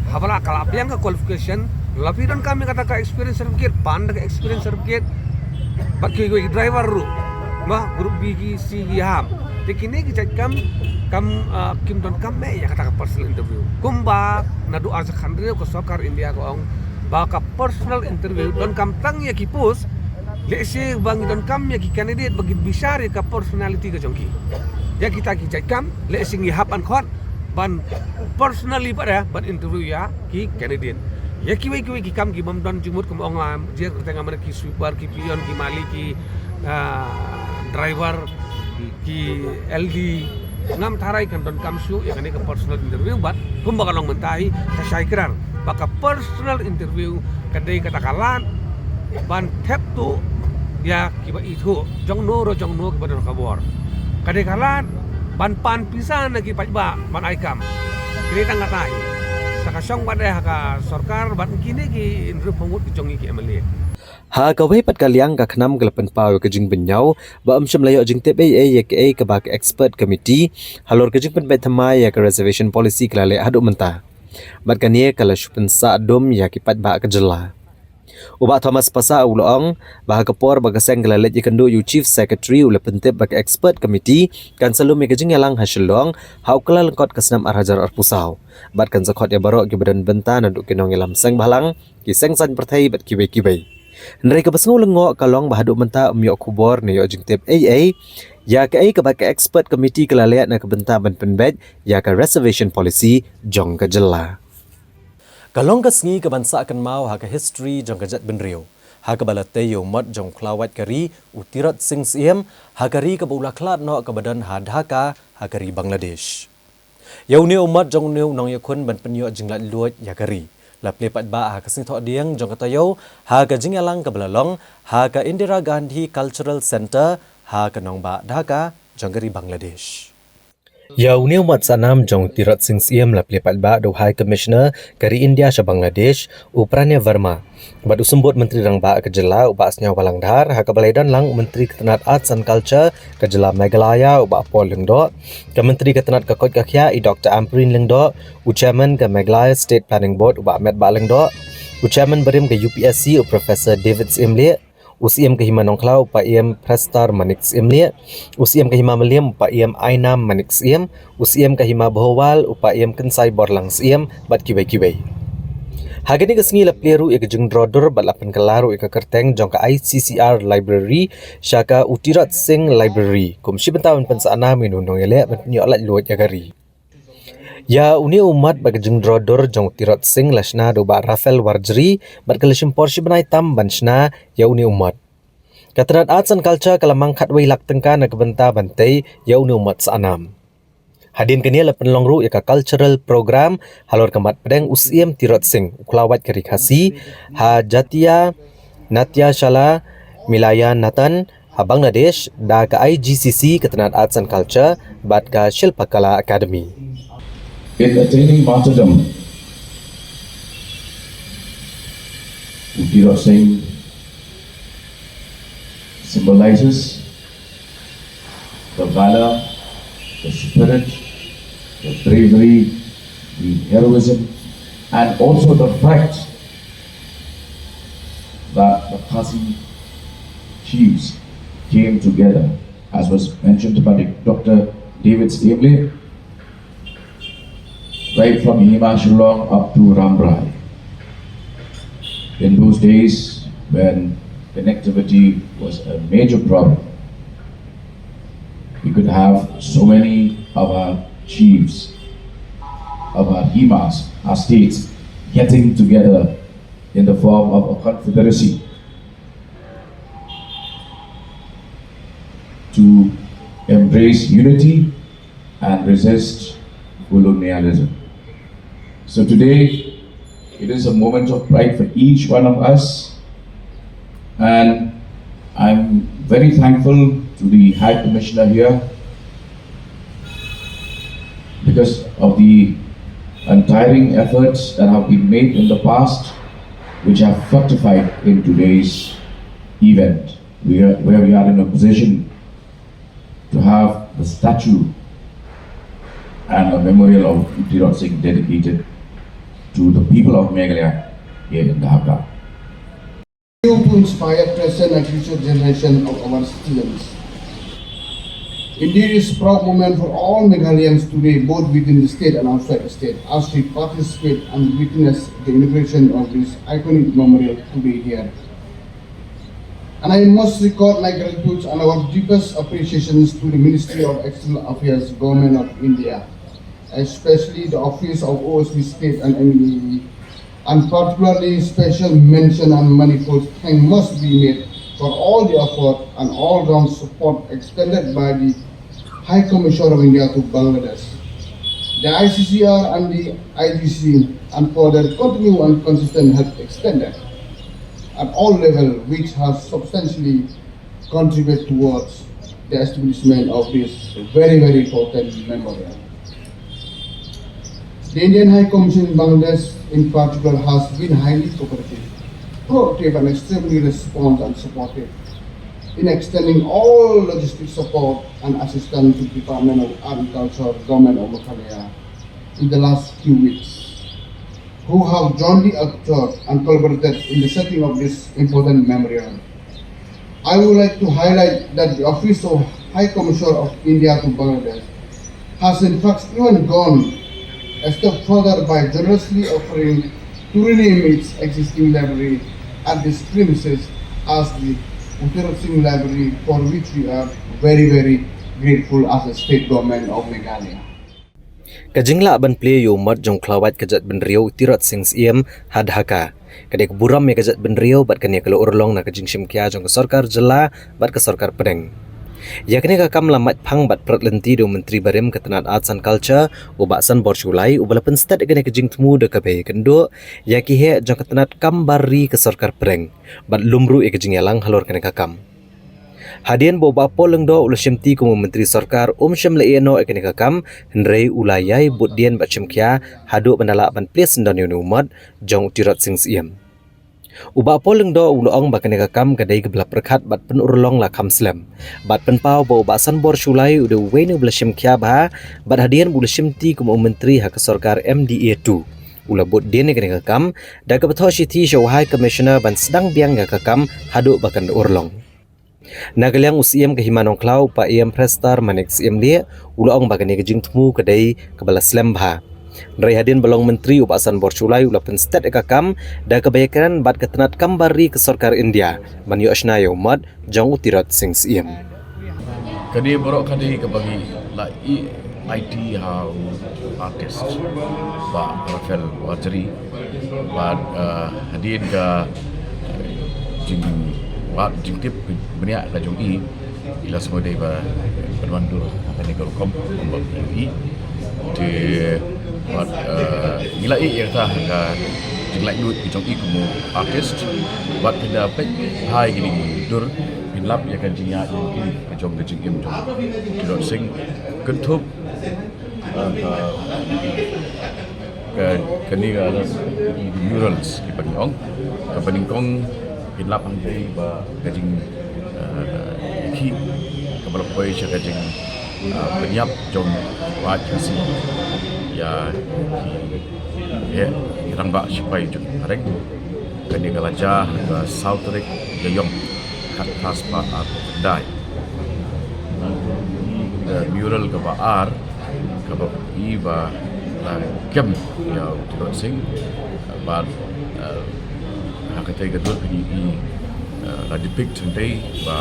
Haba la, ka la biang ka qualification, la phi donkam ïa kata ka experience certificate, pan da ka experience certificate. Bad ki, ki driver ruh, ma, group B ki, C ki, ham. Te kine ki jait kam, kam, ah, kim donkam eh ïa kata ka personal interview. Kumba naduh ar hajar khathynriew ka sorkar India ka ong ba ka personal interview donkam tang ïa ki post, lehse ba ngi donkam ïa ki candidate ba ngin bishar ïa ka personality ka jong ki. Ïa kita ki jait kam, lehse ngi hap ban khot ban personally pat, eh, ban interview ïa ki candidate. Ïa kiwei kiwei ki kam ki bym don jingmut, kum ong nga, jer kyrteng nga mane, ki sweeper, ki peon, ki mali, ki, ah, driver, ki L D, ngam tharai kan donkam shuh ïa kane ka personal interview, bad kumba ka long mynta hi, ka shai krar ba ka personal interview ka dei kata ka lad ban thep tuh ïa kiba ithuh, jongno ruh jongno kiba don ka bor. Ka dei ka lad ban pan pisa na ki paidbah ban ai kam. Kine tang kata hi. Sa ka shong bad eh ha ka sorkar bad kine ki hynriewphew ngut ki jong ngi ki M L A. Ha kawei pat ka liang, ka KHNAM ka la pynpaw ïa ka jingbynñiaw ba ym shym la ïoh jingtip ei ei ïa kaei kaba ka expert committee halor ka jingpynbeit thymmai ïa ka reservation policy ka la leh haduh mynta. Bad kane ka la shu pynsah dum ïa ki paidbah ka jylla. U Bah Thomas Passah u la ong ba ha ka por ba ka seng ka la leit ïakynduh ïa u Chief Secretary, u la pyntip ba ka expert committee kan sa lum ïa ka jingïalang ha Shillong ha u Kyllalyngkot ka snem ar hajar arphew saw. Bad kan sa khot ïa baroh kiba don bynta naduh ki nongïalam seng bhalang, ki seng saiñ pyrthei bad kiwei kiwei. Hynrei kaba sngew lyngngoh ka long ba haduh mynta ym ïoh khubor ne ïoh jingtip ei ei ïa kaei kaba ka expert committee ka la leh na ka bynta ban pynbeit ïa ka reservation policy jong ka jylla. Ka long ka sngi kaban sah kynmaw ha ka history jong ka jaitbynriew, ha kaba la tei ïa u mot jong u khlawait ka ri, u Tirot Sing Syiem, ha ka ri kaba u la khlad noh kaba don ha Dhaka, ha ka ri Bangladesh. Ïa une u mot jong une u nongïakhun ban pynïoh jinglaitluid ïa ka ri, la plie paidbah ha ka Sngi Thohdieng jong ka taïew ha ka jingïalang kaba la long ha ka Indira Gandhi Cultural Centre, ha ka nongbah Dhaka jong ka ri Bangladesh. Ïa une u mot sahnam jong u Tirot Sing Syiem la plie paidbah da u High Commissioner ka ri India sha Bangladesh, u Pranay Verma, bad u Symbud Myntri Rangbah ka jylla, u Bah Sniawbhalang Dhar, ha kaba la ïadon lang u Myntri ka tnat Arts and Culture ka jylla Meghalaya, u Bah Paul Lyngdoh, ka Myntri ka tnat ka koit ka khiah, i Doctor Ampareen Lyngdoh, u Chairman ka Meghalaya State Planning Board, u Bah Metbah Lyngdoh, u Chairman barim ka U P S C, u Professor David Syiemlieh, u Siem ka Hima Nongkhlaw, u Paiem Prestone Manik Syiemlieh, u Siem ka Hima Mylliem, u Paiem Ainam Manik Syiem, u Siem ka Hima Bhowal, u Paiem Kynshai Borlang Syiem, bad kiwei kiwei. Ha kane ka sngi la plie ruh ïa ka jingdro dur bad la pynkylla ruh ïa ka kyrteng jong ka I C C R Library sha ka U Tirot Sing Library kum shi bynta ban pynsah nam ïa une u nongïaleh ban pynïoh laitluid ïa ka ri. Ïa une u mot bad ka jingdro dur jong u Tirot Sing la shna da u Bah Raphael Warjri, bad ka la shim por shi bnai tam ban shna ïa une u mot. Ka tnat Arts and Culture ka la mang khatwei lak tyngka na ka bynta ban tei ïa une u mot sahnam. Hadien kane la pynlong ruh ïa ka cultural program halor ka mat pdeng u Syiem Tirot Sing, u khlawait ka Ri Khasi, ha Jatiya Natya Shala Milayan Nathan, ha Bangladesh, da ka I G C C, ka tnat Arts and Culture bad ka Shilpakala Academy. In attaining martyrdom, Tirot Singh symbolizes the valor, the spirit, the bravery, the heroism, and also the fact that the Khasi chiefs came together, as was mentioned by Doctor David Stimley, right from Hima Shillong up to Rambrai. In those days, when connectivity was a major problem, we could have so many of our chiefs, of our Himas, our states, getting together in the form of a confederacy to embrace unity and resist colonialism. So today, it is a moment of pride for each one of us, and I'm very thankful to the High Commissioner here because of the untiring efforts that have been made in the past, which have fructified in today's event, where, where we are in a position to have the statue and a memorial of Tirot Singh dedicated to the people of Meghalaya here in Dhaka. To inspire present and future generation of our citizens. Indeed, it's a proud moment for all Meghalaiyans today, both within the state and outside the state, as we participate and witness the inauguration of this iconic memorial today here. And I must record my gratitude and our deepest appreciations to the Ministry of External Affairs, Government of India, especially the Office of O S D State and M E A E, and particularly special mention and manifold thanks must be made for all the effort and all-round support extended by the High Commissioner of India to Bangladesh, the I C C R and the I G C, and for their continued and consistent help extended at all levels, which has substantially contributed towards the establishment of this very, very important memorial. The Indian High Commission in Bangladesh, in particular, has been highly cooperative, proactive, and extremely responsive and supportive in extending all logistic support and assistance to the Department of Art and Culture, Government of Meghalaya, in the last few weeks, who have jointly acted and collaborated in the setting of this important memorial. I would like to highlight that the Office of High Commissioner of India to Bangladesh has in fact even gone a step further by generously offering to rename its existing library at this premises as the U Tirot Singh Library, for which we are very, very grateful as the state government of Meghalaya. Ka jinglah ban plie ïa u mot jong u khlawait ka jaitbynriew u Tirot Singh Syiem ha Dhaka ka dei ka burom ïa ka jaitbynriew bad kane ka la urlong na ka jingshim khia jong ka sorkar jylla bad ka sorkar pdeng. Ïa kane ka kam la mait phang bad prat lynti da u Myntri barim ka tnat Arts and Culture, u Bah Sanbor Shullai, uba la pynstet ïa kane ka jingthmu da kaba ïakynduh ïa ki heh jong ka tnat kam bar ri ka sorkar pdeng bad lum ruh ïa ka jingïalang halor kane ka kam. Hadien ba u Bah Paul Lyngdoh u la shimti kum u Myntri Sorkar, um shym la ïehnoh ïa kane ka kam, hynrei u la ïai bud dien bad shim khia haduh ban da lah ban plie syndon ïa une u mot jong u Tirot Singh Syiem. U Bah Paul Lyngdoh u la ong ba kane ka kam ka dei kaba la pyrkhat bad pynurlong la kham slem, bad pynpaw ba u Bah Sanbor Shullai u dei uwei na uba la shim khia bha, bad hadien ba u la shimti kum u Myntri ha ka sorkar M D A two, u la bud dien ïa kane ka kam da kaba thoh shithi sha u High Commissioner ban sdang biang ïa ka kam haduh ba kan da urlong. Na ka liang u Syiem ka Hima Nongkhlaw, u Bah Iam Prester Manik Syiemlieh, u la ong ba kane ka jingthmu ka dei kaba la slem bha. Hynrei hadien ba long Myntri u Bah Sanbor Shullai u la pynstet ïa ka kam da kaba ïakren bad ka tnat kam bar ri ka sorkar India ban ïoh shna ïa u mot jong u Tirot Singh Syiem. Kane baroh kane kaba ngi la ï- ïa u artist Bah Raphael Warjri. Bad, eh, hadien ka jingwad jingtip bniah ka jong i, i la sngewdei ba pynwandur ha kane ka rukom kumba i. Te wat, eh, ngi la ïeh ïa kata ha ka jinglaitluid ka jong i kum u artist. Wat pynda peit ha kine ki dur pynlap ïa ka jingïaid jong i ka jong ka jingim jong u Tirot Sing. Kynthup, eh, ka, ka, kane ka murals kiba ngi ong kaba nyngkong pynlap hangne ba ka jing, eh, ki kaba la poi sha ka jing, eh, pynïap jong Wahid Khasi ïa ki, ïa ki rangbah sipai jong ka ri. Kane ka la jia ha ka saw tarik Ïaïong, khatphra spah arphew khyndai. Ka mural kaba ar kaba i ba la kem ïa u Tirot Sing bad, eh, ha katei ka dur kane i, eh, la depict hangtei ba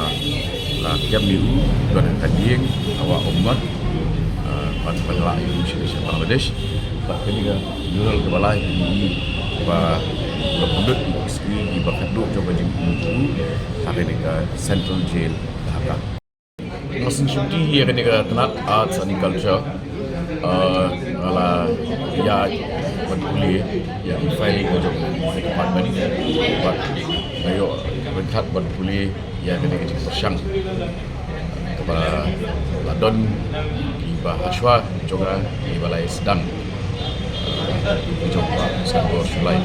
la kem ïa u don ha ka dieng ha Wah Ummat, eh, bad ba la ïa u sha Bangladesh. Bad kane ka mural kaba lai kane i ba la pynlut ïa ki sngi kiba khatduh jong ka jingim u ha kane ka Central Jail Dhaka. Nga sngewsih ïa kane ka tnat Arts and Culture, eh, nga la ïa ban pule ïa ki file ka jong ka department bad nga ïoh ryngkat ban pule ïa kane ka jingpyrshang kaba la don kiba hashwa jong nga kiba la ïa sdang, eh, ki jong ka Sangor Shullai.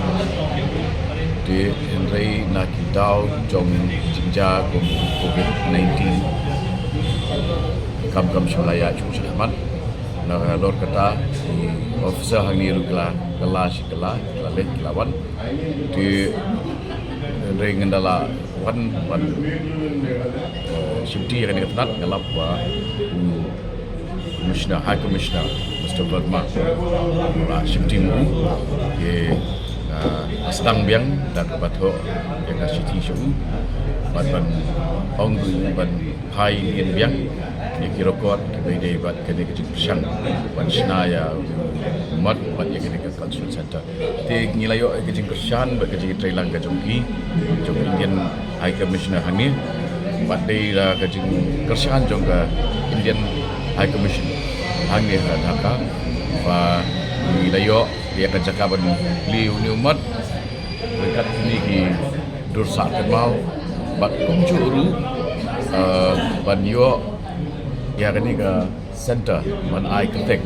Te hynrei na ki daw jong jingjia kum covid nineteen kam kam shu la ïa shu sha khmat. Na ka lor kata ki officer hangne ruh ki la, ki la shi ki la, ki la leh ki la wan. Te hynrei ngan da la wan, wan, eh, shimti ïa kane ka tnat, nga lap ba u Commissioner, High Commissioner Mister Verma, la shimti mo u ïa, eh, sdang biang da kaba thoh ïa ka shithi sha u bad ban ong ruh ban phai ïa biang ïa ki record kiba ïadei bad kane ka jingpyrshang ban shna ïa u mat bad ïa kane ka Cultural Center. Te ngi la ïoh ka jingkyrshan bad ka jingtreilang ka jong ki, jong Indian High Commissioner hangne. Bad dei la ka jingkyrshan jong ka Indian High Commission hangne ha Dhaka ba ngi la ïoh ïa ka jaka ban plie une u mat ryngkat kine ki dur sah kynmaw bad kumjuh ruh, eh, ban ïoh ïa kane ka center ban ai kyrteng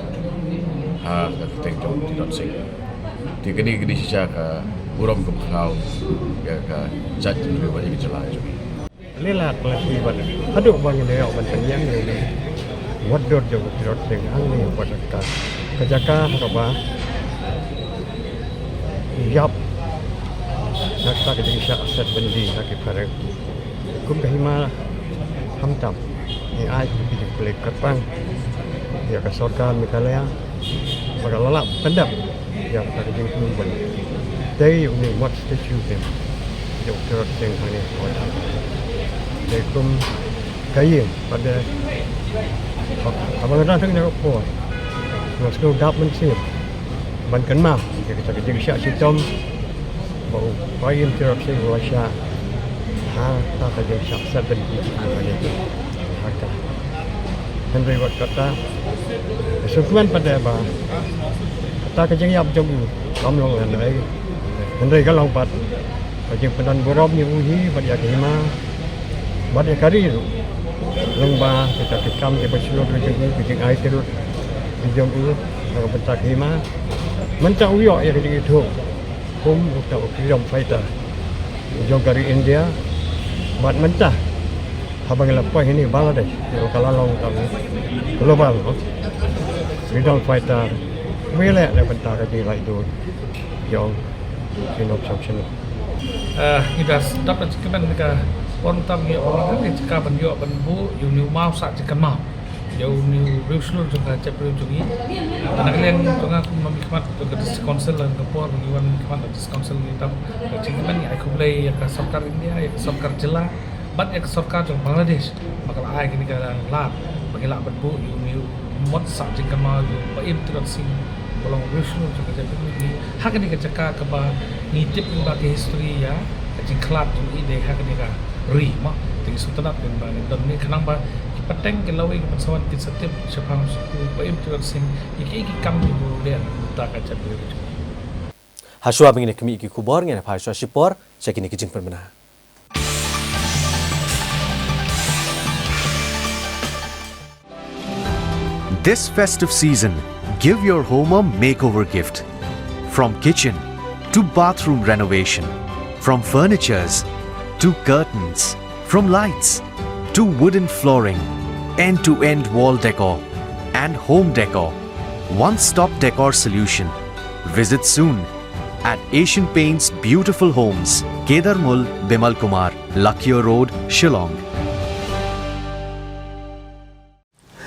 ha ka kyrteng jong u Tirot Sing. Te kane ka dei shisha ka burom kaba khraw ïa ka jaitbynriew bad ïa ka jylla jong ngi. Leh la ka lynti bad haduh ba ngin ïoh ban pynïeng ïa u wat dur jong u Tirot Sing hangne bad ka, ka jaka ha kaba ïap na kata ka jingshah set byndi ha ki phareng. Kum ka hima khamtam ngi ai ki jingpynlong kyrpang ïa ka sorkar Meghalaya ba ka la lah pyndep ïa ka jingpynlong ban dei ïa une u mat statue te ïa u Tirot Sing hangne. Dei kum ka ïing bad haba nga dang tang ïa ka por nga sngewdap mynsiem ban kynmaw ïa ka jingshah shitom ba u Payam Tirot Sing u la shah ha kata ka jingshah set byndi ha kane ha ka. Hynrei wat kata nga sngewkmen pat ba kata ka jingïap jong u kam long hynrei, hynrei ka long pat ka jingpyndonkam burom ïa u hi bad ïa ka hima bad ïa ka ri ruh. Lyngba kita ki kam kiba shlur ka jong u, ka jingai Tirot ka jong u ha ka bynta ka hima. Mynta u ïoh ïa ka jingithuh kum uta u freedom fighter jong ka ri India. Bad mynta haba ngi la poi hangne Bangladesh, ïa ka la long ka global freedom fighter. Mih leh na bynta ka jinglaitluid jong ki nongshong shnong. Eh, ngi da sdang ban kmen ka por mynta ngi ïoh ka jaka ban ïoh ban buh ïa une u maw sah jingkynmaw ïa une u riewshlur jong ka jaitbynriew jong ngi. Na ka liang jong nga kum u nongmihkhmat jong ka District Council, ha ka por ba ngi wan mihkhmat District Council, ngi da jingkmen, ngi ai khublei ïa ka sorkar India, ïa ka sorkar jylla bad ïa ka sorkar jong Bangladesh ba ka la ai kane ka lad ba ngi lah ban buh ïa une u mot sah jingkynmaw ïa u Payam Tirot Sing ba long u riewshlur jong ka jaitbynriew jong ngi ha kane ka jaka kaba ngi tip lyngba ka history ïa ka jingkhlad jong i dei ha kane ka ri mo. Te ngi sngewtynnat ba ngi don ne khnang ba ki Pateng ki lawei ki pansawat ki sa tip shaphang u Bah Imtiwar Singh ïa kiei ki kam kiba u leh na ka bynta ka jaitbynriew jong ngi. Hashwa ba ngin ïa khmih ïa ki khubor, ngin ïa phai shuwa shipor sha kine ki jingpynbna. This festive season, give your home a makeover gift. From kitchen to bathroom renovation, from furnitures to curtains, from lights to wooden flooring, end-to-end wall decor and home decor. One-stop decor solution. Visit soon at Asian Paints Beautiful Homes, Kedarmul, Bimal Kumar, Lakia Road, Shillong.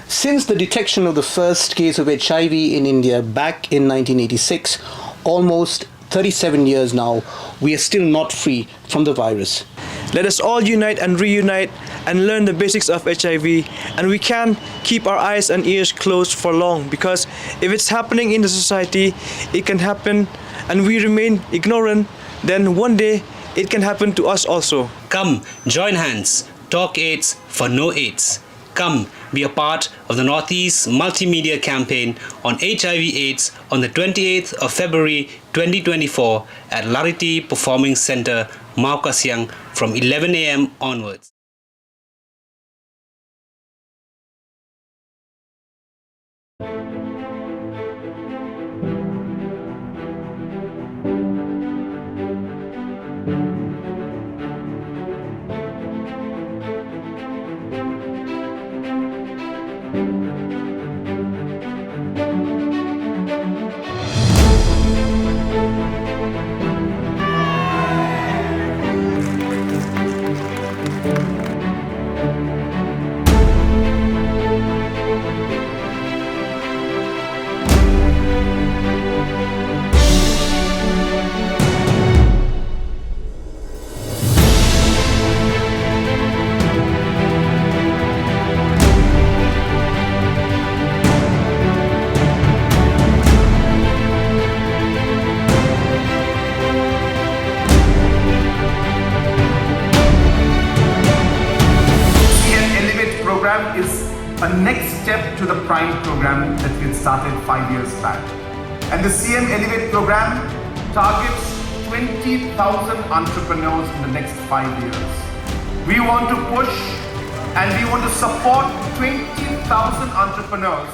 Since the detection of the first case of H I V in India back in nineteen eighty-six, almost thirty-seven years now, we are still not free from the virus. Let us all unite and reunite and learn the basics of H I V, and we can keep our eyes and ears closed for long, because if it's happening in the society, it can happen, and we remain ignorant, then one day it can happen to us also. Come, join hands, talk AIDS for no AIDS. Come, be a part of the Northeast Multimedia Campaign on H I V AIDS on the twenty-eighth of February twenty twenty-four at Lariti Performing Centre, Mawkasiang, from eleven a m onwards. C M Elevate program is a next step to the Prime program that we had started five years back. And the C M Elevate program targets twenty thousand entrepreneurs in the next five years. We want to push and we want to support twenty thousand entrepreneurs.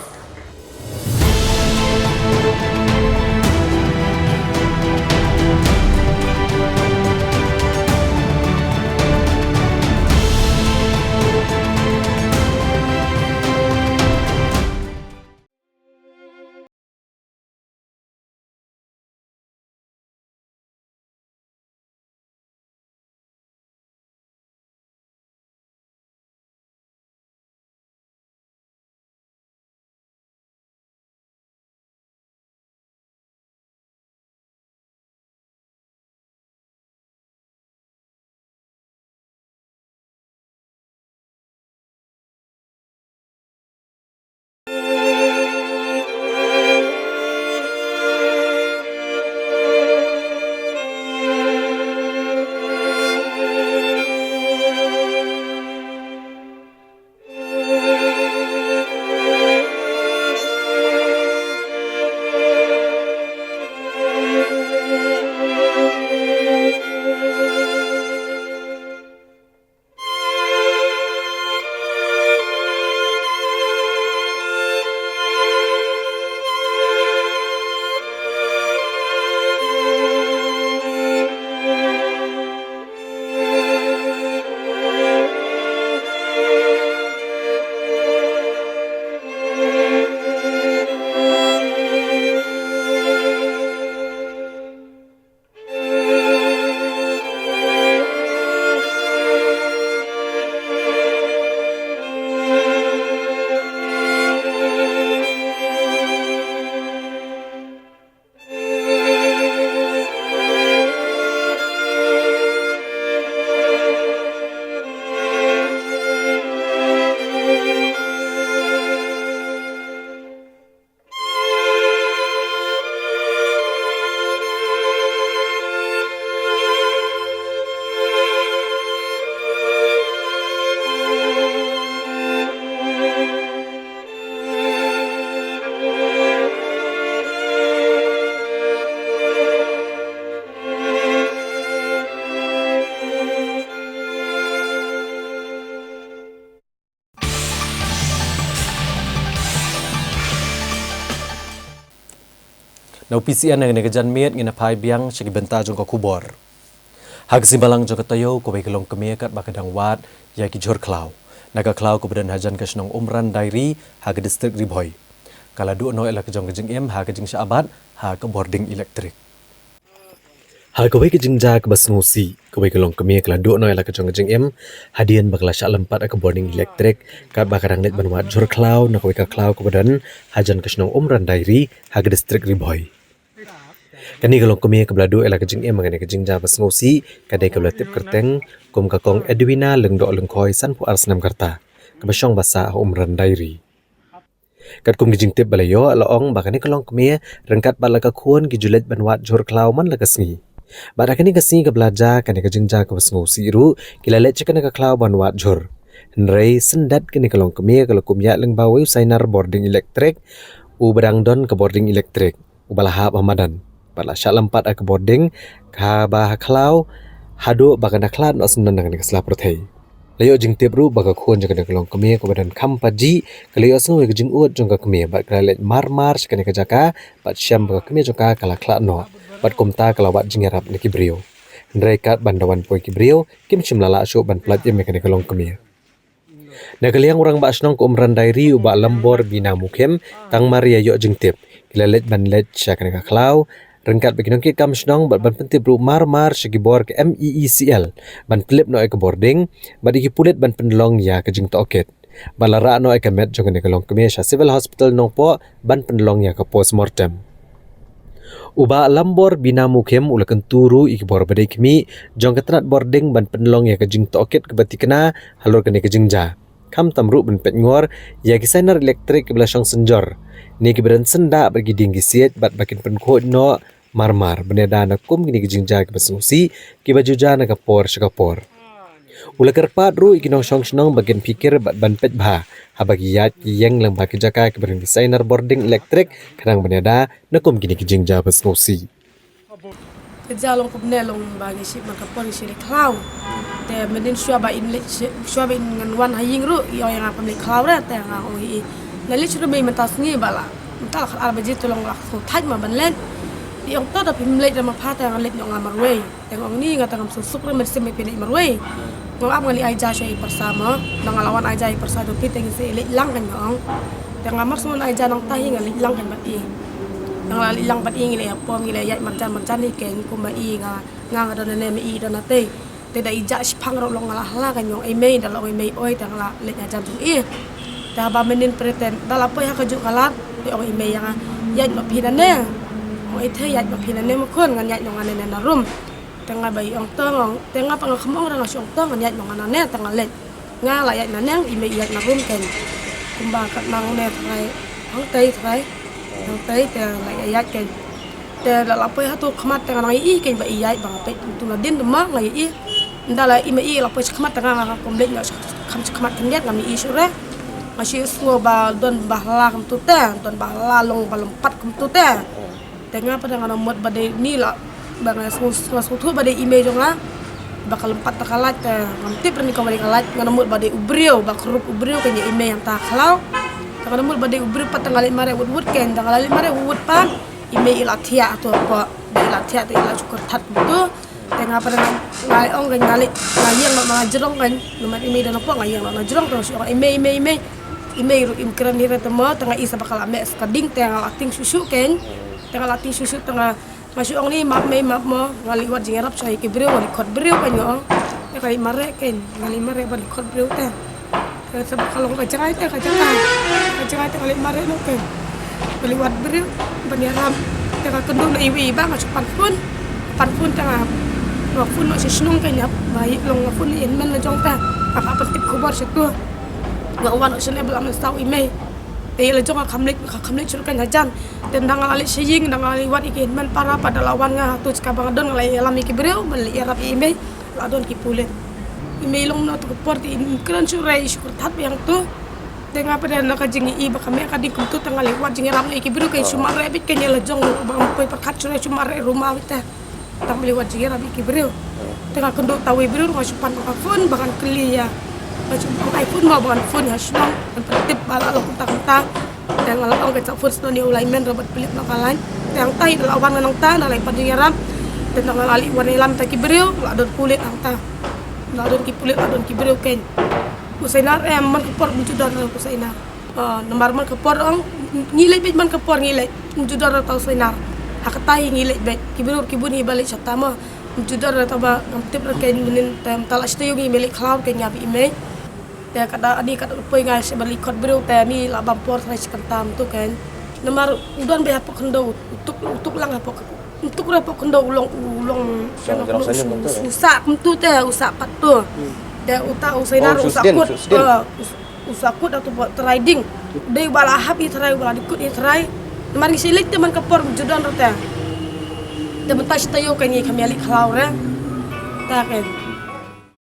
Na U P C N, ha kane ka janmiet ngin ïa phai biang sha ki bynta jong ka khubor. Ha ka sngi Balang jong ka taïew, kawei ka longkmie katba ka dang wad ïa ki jhur khlaw na ka khlaw kaba don hajan ka shnong Umran Diary ha ka distrik Ri Bhoi, ka la duh noh ïa la ka jong ka jingim ha ka jingshah bat ha ka bording elektrik. Ha kawei ka jingjia kaba sngewsih, kawei ka longkmie ka la duh noh ïa la ka jong ka jingim hadien ba ka la shah lympat ha ka bording elektrik katba ka dang leit ban wad jhur khlaw na kawei ka khlaw kaba don hajan ka shnong Umran Diary ha ka distrik Ri Bhoi. Kane ka longkmie kaba la duh ïa la ka jingim ha kane ka jingjia ba sngewsih ka dei kaba la tip kyrteng kum ka Kong Edwina Lyngdoh Lyngkhoi, sanphew ar snem ka rta, kaba shong ba sah ha Umran Diary. Katkum ki jingtip ba la ïoh, la ong ba kane ka longkmie ryngkat bad la ka khun ki ju leit ban wad jhur khlaw man la ka sngi. Bad ha kane ka sngi kaba la jia kane ka jingjia kaba sngewsih ruh, ki la leit sha kane ka khlaw ban wad jhur. Hynrei syndet kane ka longkmie ka la kum ïaid lyngba uwei u sainar bording elektrik uba dang don ka bording elektrik uba la hap ha madan, bad la shah lympat ha ka bording kaba ha khlaw haduh ba kan da khlad noh syndon na kane ka sla pyrthei. La ïoh jingtip ruh ba ka khun jong kane ka longkmie kaba don kham pajih ka la ïohsngew ïa ka jingud jong ka kmie bad ka la leit mar mar sha kane ka jaka bad shem ba ka kmie jong ka ka la khlad noh bad kumta ka la wad jingïarap na ki briew. Hynrei katba da wan poi ki briew, kim shym la lah shuh ban pyllait im ïa kane ka longkmie. Na ka liang u rangbah shnong ka Umran Diary, u Bah Lambor Bina Mukhim, tang mar ïa ïoh jingtip, ki la leit ban leit sha kane ka khlaw ryngkat bad ki nongkitkam shnong bad ban pyntip ruh mar mar sha ki bor ka M E E C L ban tlip noh ïa ka bording bad ïa ki pulit ban pynlong ïa ka jingtohkit. Bad la rah noh ïa ka met jong kane ka longkmie sha Civil Hospital Nongpoh ban pynlong ïa ka postmortem. U Bah Lambor Bina Mukhim u la kyntu ruh ïa ki bor ba dei khmih jong ka tnat bording ban pynlong ïa ka jingtohkit kaba thikna halor kane ka jingjia, khamtam ruh ban peit ngor ïa ki sainar elektrik kiba la shong synjor ne kiba don syndah bad ki dieng ki siej bad ba kin pynkhuid noh mar mar ban ïada na kum kine ki jingjia kiba sngewsih kiba ju jia na ka por sha ka por. U la kyrpad ruh ïa ki nongshong shnong ba kin phikir bad ban peit bha haba ki ïaid ki ïeng lyngba ki jaka kiba don ki sainar bording elektrik khnang ban ïada na kum kine ki jingjia ba sngewsih. Ka jia long kumne, long ba ngi shim man ka por ngi shim leit khlaw. Te mynnin shuwa ba in leit shi-, shuwa ba in ngan wan ha ïing ruh i ong ïa nga pham leit khlaw re, te nga ong ïa i, nga leit shuwa ba mynta sngi ba la, mynta la khatar baje, te long la sngewthait ma ban leit. I ong to da phim leit re ma pha, te nga leit noh nga marwei. Te nga ong ni nga te ngam suk suk re, mynsiem ba phi leit marwei. Nga ap nga leit ai ja sha i pyrsa mo. Nang nga la wan ai ja i pyrsa jong phi te ngin sa leit lang kan, nga ong. Te nga mar sngewbha ai ja nangta hi nga leit lang kan bad i. Nang la leit lang bad i ngi leit ha pom ngi leit ïaid marjan marjan hi kan, kumba i nga, nga nga don nane ma i don natei. Te da i ja shiphang ruh long nga la hala kan, nga ong i mei, da la ong i mei oi, te nga la leit hajan jong i. Te haba mynnin pyrthei da la poi ha kajuh ka lad, te ong i mei ïa nga, ïaid noh phi nane. Ong i te ïaid noh phi nane ma khun, ngan ïaid noh nga nane na rum. Te nga ba i ong to, nga ong, te nga pat nga kham ong re, nga shu ong to ngan ïaid noh nga nane, te nga leit. Nga la ïaid na neng, i mei i ïaid na rum kan. Kumba katba nang ne trai, hangtei trai, hangtei te la ïaid kan. Te la la poi ha tu khmat te nga nang ïohi kan ba i ïaid ba nga peit tu nadien te ma nga ïohi. Ynda la i mei i la poi sha khmat te nga, nga kum leit noh sha kham sha khmat khyndiat ngam ïohi shuh re. Nga shu sngew ba don ba hla kumtu te, don ba hla long ba lympat kumtu te. Te nga pat nga na mut ba dei ni la, ba nga sngewthuh, nga sngewthuh ba dei i mei jong nga. Ba ka lympat ta ka light te ngam tip re ni ka mane ka light, nga na mut ba dei u briew, ba ka rup u briew ka ngi i mei hangta khlaw. Te nga na mut ba dei u briew pat, te nga leit mareh wut wut kan, te nga la leit mareh wut wut pat i mei i la thiah tu pat, i la thiah te i la shu kyrthat tu. Te nga pat nga, nga ong kan nga leit, nga ïeng noh na jrong kan, namar i mei da na pok, nga ïeng noh na jrong, te nga shu ong i mei, i mei, i mei. I mei ruh im kren hi re te mo, te nga i sa ba ka la meh sa ka ding, te nga la tieng shuh shuh kan. Te nga la tieng shuh shuh te nga, nga shu ong ni map mei map mo, nga leit wad jingïarap sha ki briew, nga leit khot briew kan nga ong. Te nga leit mareh kan, nga leit mareh ban leit khot briew te. Te sa ba ka long ka jngai te, ka jngai. Ka jngai te nga leit mareh noh kan. Nga leit wad briew ban ïarap. Te nga kynduh na iwei i bah, nga shu pan phone. Pan phone te nga, nga phone noh sha shnong kan ïa, ba i long nga phone ïa i hynmen la jong te. Nga hap ban tip khubor sha tu. Nga wan noh shane ba la mynsaw i mei. Te ïa la jong nga kham leit, nga kham leit shuh kan hajan. Te ynda nga la leit sha ïing, ynda nga la leit wad ïa ki hynmen para pat da la wan nga ha tu jaka ba nga don, nga la ïalam ïa ki briew ban leit ïarap ïa i mei. La don ki pulit. I mei long noh tu ka por te im kren shuh re, i shu kyrthat biang tu. Te nga pat da na ka jingïohi ba ka meh ka ding kumtu te nga leit wad jingïarap ïa ki briew, ka shu mareh beit kan, ïa la jong ba ngam poi pyrkhat shuh re, shu mareh ruma beit te. Tang ba leit wad jingïarap ïa ki briew. Te nga kynduh ta uwei briew nga shu pan ka phone ba ngan kylli ïa. Nga shu pan ka phone mo ba ngan phone ha shnong, ngan pyntip ba la long kumta kumta. Te nga la ong kan sa phone snoh ïa u lineman Robert Philip na ka line. Hangta hi da la wan nangta, da la i pat jingïarap. Te nang la leit wan ïalam ta ki briew, la don pulit hangta. La don ki pulit, la don ki briew kein. U Sainar em man ka por, um ju don u Sainar. Ah, namar man ka por ong, ngi leit beit man ka por ngi leit. Um ju don ta u Sainar. Ha kata hi ngi leit beit. Ki briew ki bun hi ba leit shata ma. Um ju don ta ba ngam tip ra kein mynnin te mynta la shi taïew ngi mih leit khlaw kein ïa ba i mei. Te ka da ani ka da poi ngai sha ba leit khot briew te mi la bam por trai shi kynta mynta kein. Namar u don beit hapoh khyndew, u tuk, u tuk lang hapoh, u tuk re hapoh khyndew u long, u long, u sah kumtu te, u sah pat tu. Te uta u Sainar u sah kut, eh, u, u sah kut atu buat trai ding. Dei ba la hap i trai, ba la dikut i trai. Namar ngi shi leit te man ka por ju don re te. Te mynta shi taïew kein ngi kham ïa leit khlaw re. Ta kein.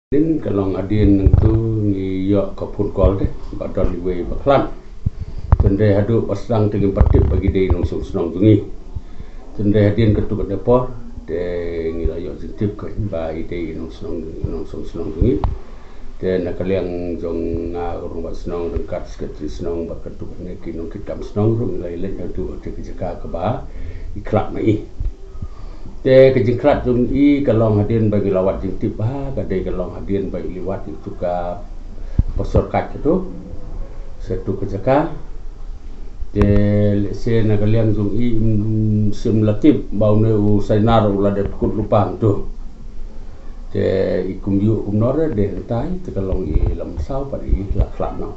Hadien ka long hadien nangtu ngi ïoh ka phone call te ba don iwei ba khlad. Te hynrei haduh ba sdang te ngim pat tip ba ki dei nongshong shnong jong ngi. Te hynrei hadien katto katne por te ngi la ïoh jingtip kein ba i dei nongshong, nongshong shnong jong ngi. Te na ka liang jong nga u rangbah shnong ryngkat secretary shnong bad katto katne ki nongkitkam shnong ruh ngi la ïaleit haduh te ka jaka kaba i khlad ma i. Te ka jingkhlad jong i ka long hadien ba ngi la wad jingtip ba ka dei ka long hadien ba i la wad ïa utu ka pastor Kaj katu sha utu ka jaka. Te lehse na ka liang jong i im shym la tip ba une u Sainar u la dep kut lypa hangtu. Te i kumjuh kumno re dei hangtai te ka long i la mynsaw pat i la khlad noh.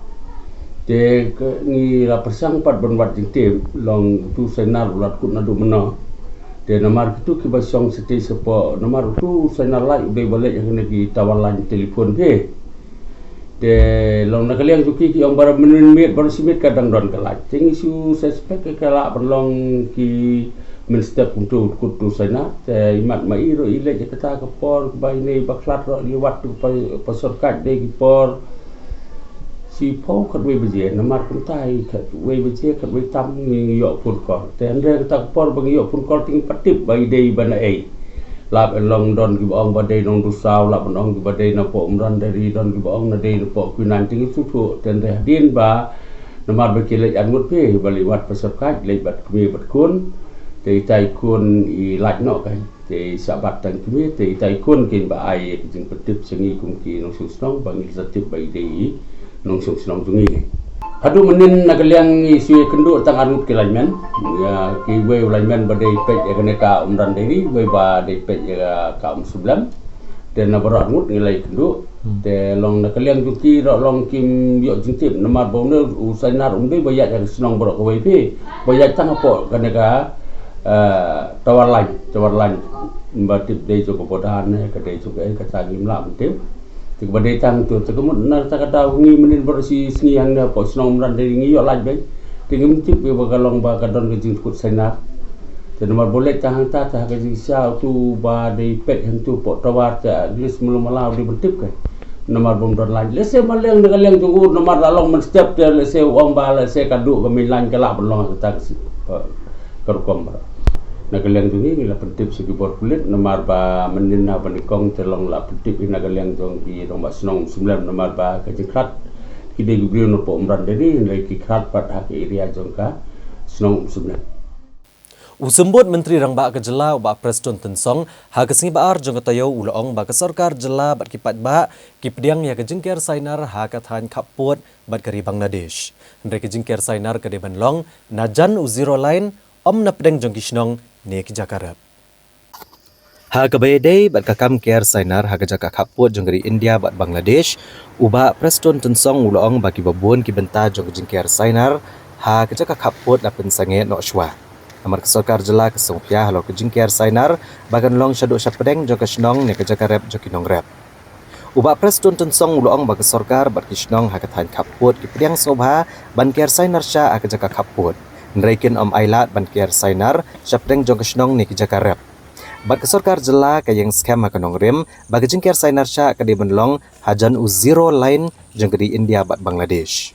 Te ka ngi la pyrshang pat ban wad jingtip long utu Sainar u la kut naduh mynno. Te namar kitu kiba shong shatei shapoh namar utu Sainar Lait u dei ba leit ha kine ki tower line telephone phi. Te long na ka liang jong ki ki ong baroh mynmiet baroh shi miet ka dang don ka lait. Te ngi shu suspect ka lah ban long ki mynstep kumtu kut utu Sainar. Te imat ma i ruh i leit ha kata ka por ba ine ba khlad ruh i la wad tu pa, pastor Kaj dei ki por shiphew khatwei baje, namar kumta hi khatwei baje, khatwei tam ngi ïoh phone call. Te hynrei kata ka por ba ngi ïoh phone call te ngim pat tip ba i dei ba na ei. Lap en long don kiba ong ba dei Nongdusaw, lap en ong kiba dei napoh Umrandari, don kiba ong na dei napoh Kwinang te ngi shu thuh. Te hynrei hadien ba namar ba ki leit arngut phi ba leit wad pastor Kaj, leit bad kmie bad khun. Te itai khun i lait noh kein. Te i shah bat tang kmie, te itai khun kein ba ai ka jingpyntip sha ngi kum ki nongshong shnong ba ngi sa tip ba i dei i nongshong shnong jong ngi. Haduh mynnin na ka liang ngi shu ïakynduh tang arngut ki lineman. Ïa kiwei u lineman ba dei peit ïa kane ka Umrandari, wei ba dei peit ïa ka Umsumlem. Te na baroh arngut ngi la ïakynduh. Te long na ka liang jong ki ruh long kim ïoh jingtip namar ba une u Sainar um dei ba ïaid ha ka shnong baroh kawei phi. Ba ïaid tang hapoh kane ka, eh, tower line, tower line. Ba tip dei jong ka border ne ka dei jong ka ei kata ngim lah ban tip. Te kaba dei tang tu te ka mut na kata ka daw ngi mynnin baroh shi sngi hangne hapoh shnong Umrandari ngi ïoh lait beit. Te ngim tip ba ka long ba ka don ka jingkut Sainar. Te namar ba u leit tang hangta te ha ka jingshisha utu ba dei peit hangtu hapoh tower te at least malu mala u dei ban tip kein. Namar ba um don line. Lehse ma liang na ka liang jong u namar la long mynstep te lehse u ong ba lehse ka duh ka main line ka lah ban long ha kata ka si, eh, ka rukom ba. Na ka liang jong ngi ngi la pyntip sha ki bor pulit namar ba mynnin ha ba nyngkong te long la pyntip hi na ka liang jong ki rangbah shnong Umsumlem namar ba ka jingkhlad ki dei ki briew napoh Umrandari hynrei ki khlad pat ha ka area jong ka shnong Umsumlem. U Symbud Myntri Rangbah ka Jylla u Bah Prestone Tynsong ha ka sngi ba ar jong ka taïew u la ong ba ka sorkar jylla bad ki paidbah ki pdiang ïa ka jingker Sainar ha ka thaiñ khappud bad ka ri Bangladesh. Hynrei ka jingker Sainar ka dei ban long na jan u zero line, ym na pdeng jong ki shnong ne ki jaka rep. Ha kaba ïadei bad ka kam ker Sainar ha ka jaka khappud jong ka ri India bad Bangladesh, u Bah Prestone Tynsong u la ong ba kiba bun ki bynta jong ka jingker Sainar ha ka jaka khappud la pynsangeh noh shuwa. Namar ka sorkar jylla ka sngewkhia halor ka jingker Sainar ba kan long shaduh shapdeng jong ka shnong ne ka jaka rep jong ki nongrep. U Bah Prestone Tynsong u la ong ba ka sorkar bad ki shnong ha ka thaiñ khappud ki pdiang sngewbha ban ker Sainar shah ha ka jaka khappud. Hynrei kin ym ailad ban ker Sainar shapdeng jong ka shnong ne ki jaka rep. Bad ka sorkar jylla ka ïeng skhem ha ka nongrim ba ka jingker Sainar shah ka dei ban long hajan u zero line jong ka ri India bad Bangladesh.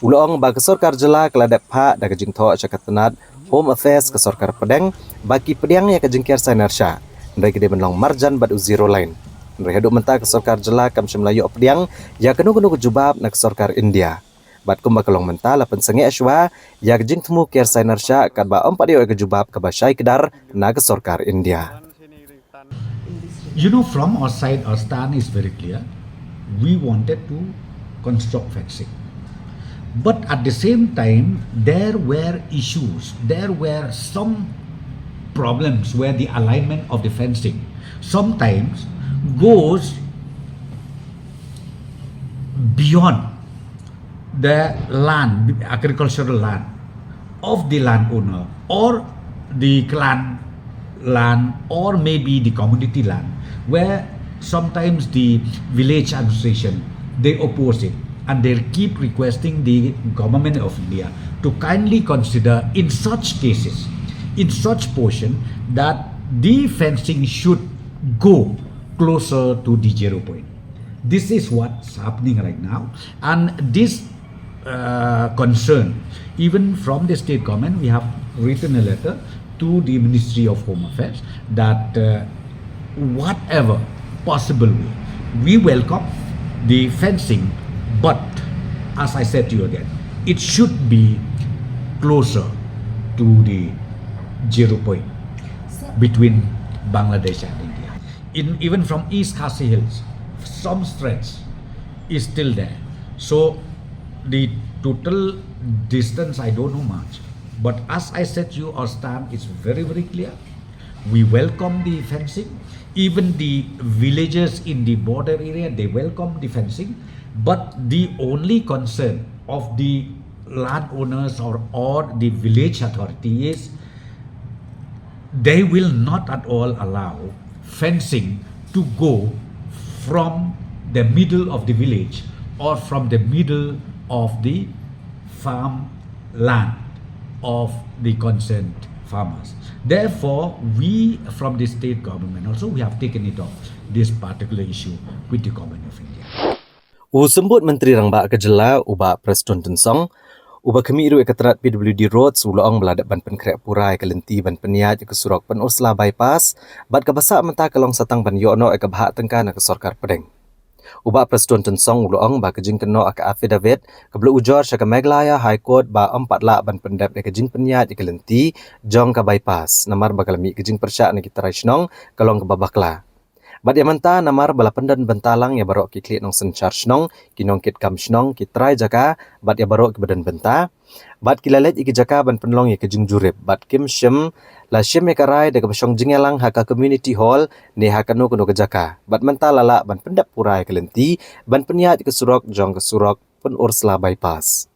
U la ong ba ka sorkar jylla ka la dep phah da ka jingthoh sha ka tnad Home Affairs ka sorkar pdeng ba ki pdiang ïa ka jingker Sainar shah. Hynrei ka dei ban long marjan bad u zero line. Hynrei haduh mynta ka sorkar jylla kam shym la ïoh pdiang ïa kano kano ka jubab na ka sorkar India. Bad kumba ka long mynta la pynsangeh shuwa ïa ka jingthmu ker sainar sha katba ym pat ïoh ïa ka jubab kaba shai kdar na ka sorkar India. You know, from our side, our stand is very clear. We wanted to construct fencing. But at the same time, there were issues, there were some problems where the alignment of the fencing sometimes goes beyond the land, agricultural land of the landowner or the clan land or maybe the community land, where sometimes the village administration, they oppose it and they keep requesting the government of India to kindly consider in such cases, in such portion, that the fencing should go closer to the zero point. This is what's happening right now, and this uh, concern, even from the state government, we have written a letter to the Ministry of Home Affairs that uh, whatever possible way, we welcome the fencing, but as I said to you again, it should be closer to the zero point between Bangladesh and India. In, even from East Khasi Hills, some stretch is still there. So the total distance, I don't know much. But as I said to you, our stand is very, very clear. We welcome the fencing. Even the villagers in the border area, they welcome the fencing. But the only concern of the landowners or, or the village authority is they will not at all allow fencing to go from the middle of the village or from the middle of the farm land of the concerned farmers. Therefore, we from the state government also, we have taken it up, this particular issue, with the government of India. U Symbud Myntri Rangbah ka Jylla, u Bah Prestone Tynsong, uba khmih ruh ïa ka tnat P W D Roads, u la ong ba la dep ban pynkhreh pura ïa ka lynti ban pynïaid ïa ka surok Pynursla Bypass, bad kaba sah mynta ka long sa tang ban ïoh noh ïa ka bhah tyngka na ka sorkar pdeng. U Bah Prestone Tynsong u la ong ba ka jingkynnoh ïa ka affidavit kaba la ujor sha ka Meghalaya High Court ba ym pat lah ban pyndep ïa ka jingpynïaid ïa ka lynti jong ka bypass, namar ba ka la mih ka jingpyrshah na ki trai shnong ka long kaba bakla. Bad ïa mynta namar ba la pyndon bynta lang ïa baroh ki khlieh nongsynshar shnong, ki nongkitkam shnong, ki trai jaka, bad ïa baroh kiba don bynta. Bad ki la leit ïa ki jaka ban pynlong ïa ka jingjurip, bad kim shym la shim ïa ka rai da kaba shong jingïalang ha ka community hall ne ha kano kano ka jaka. Bad mynta la lah ban pyndep pura ïa ka lynti ban pynïaid ïa ka surok jong ka surok Pynursla Bypass.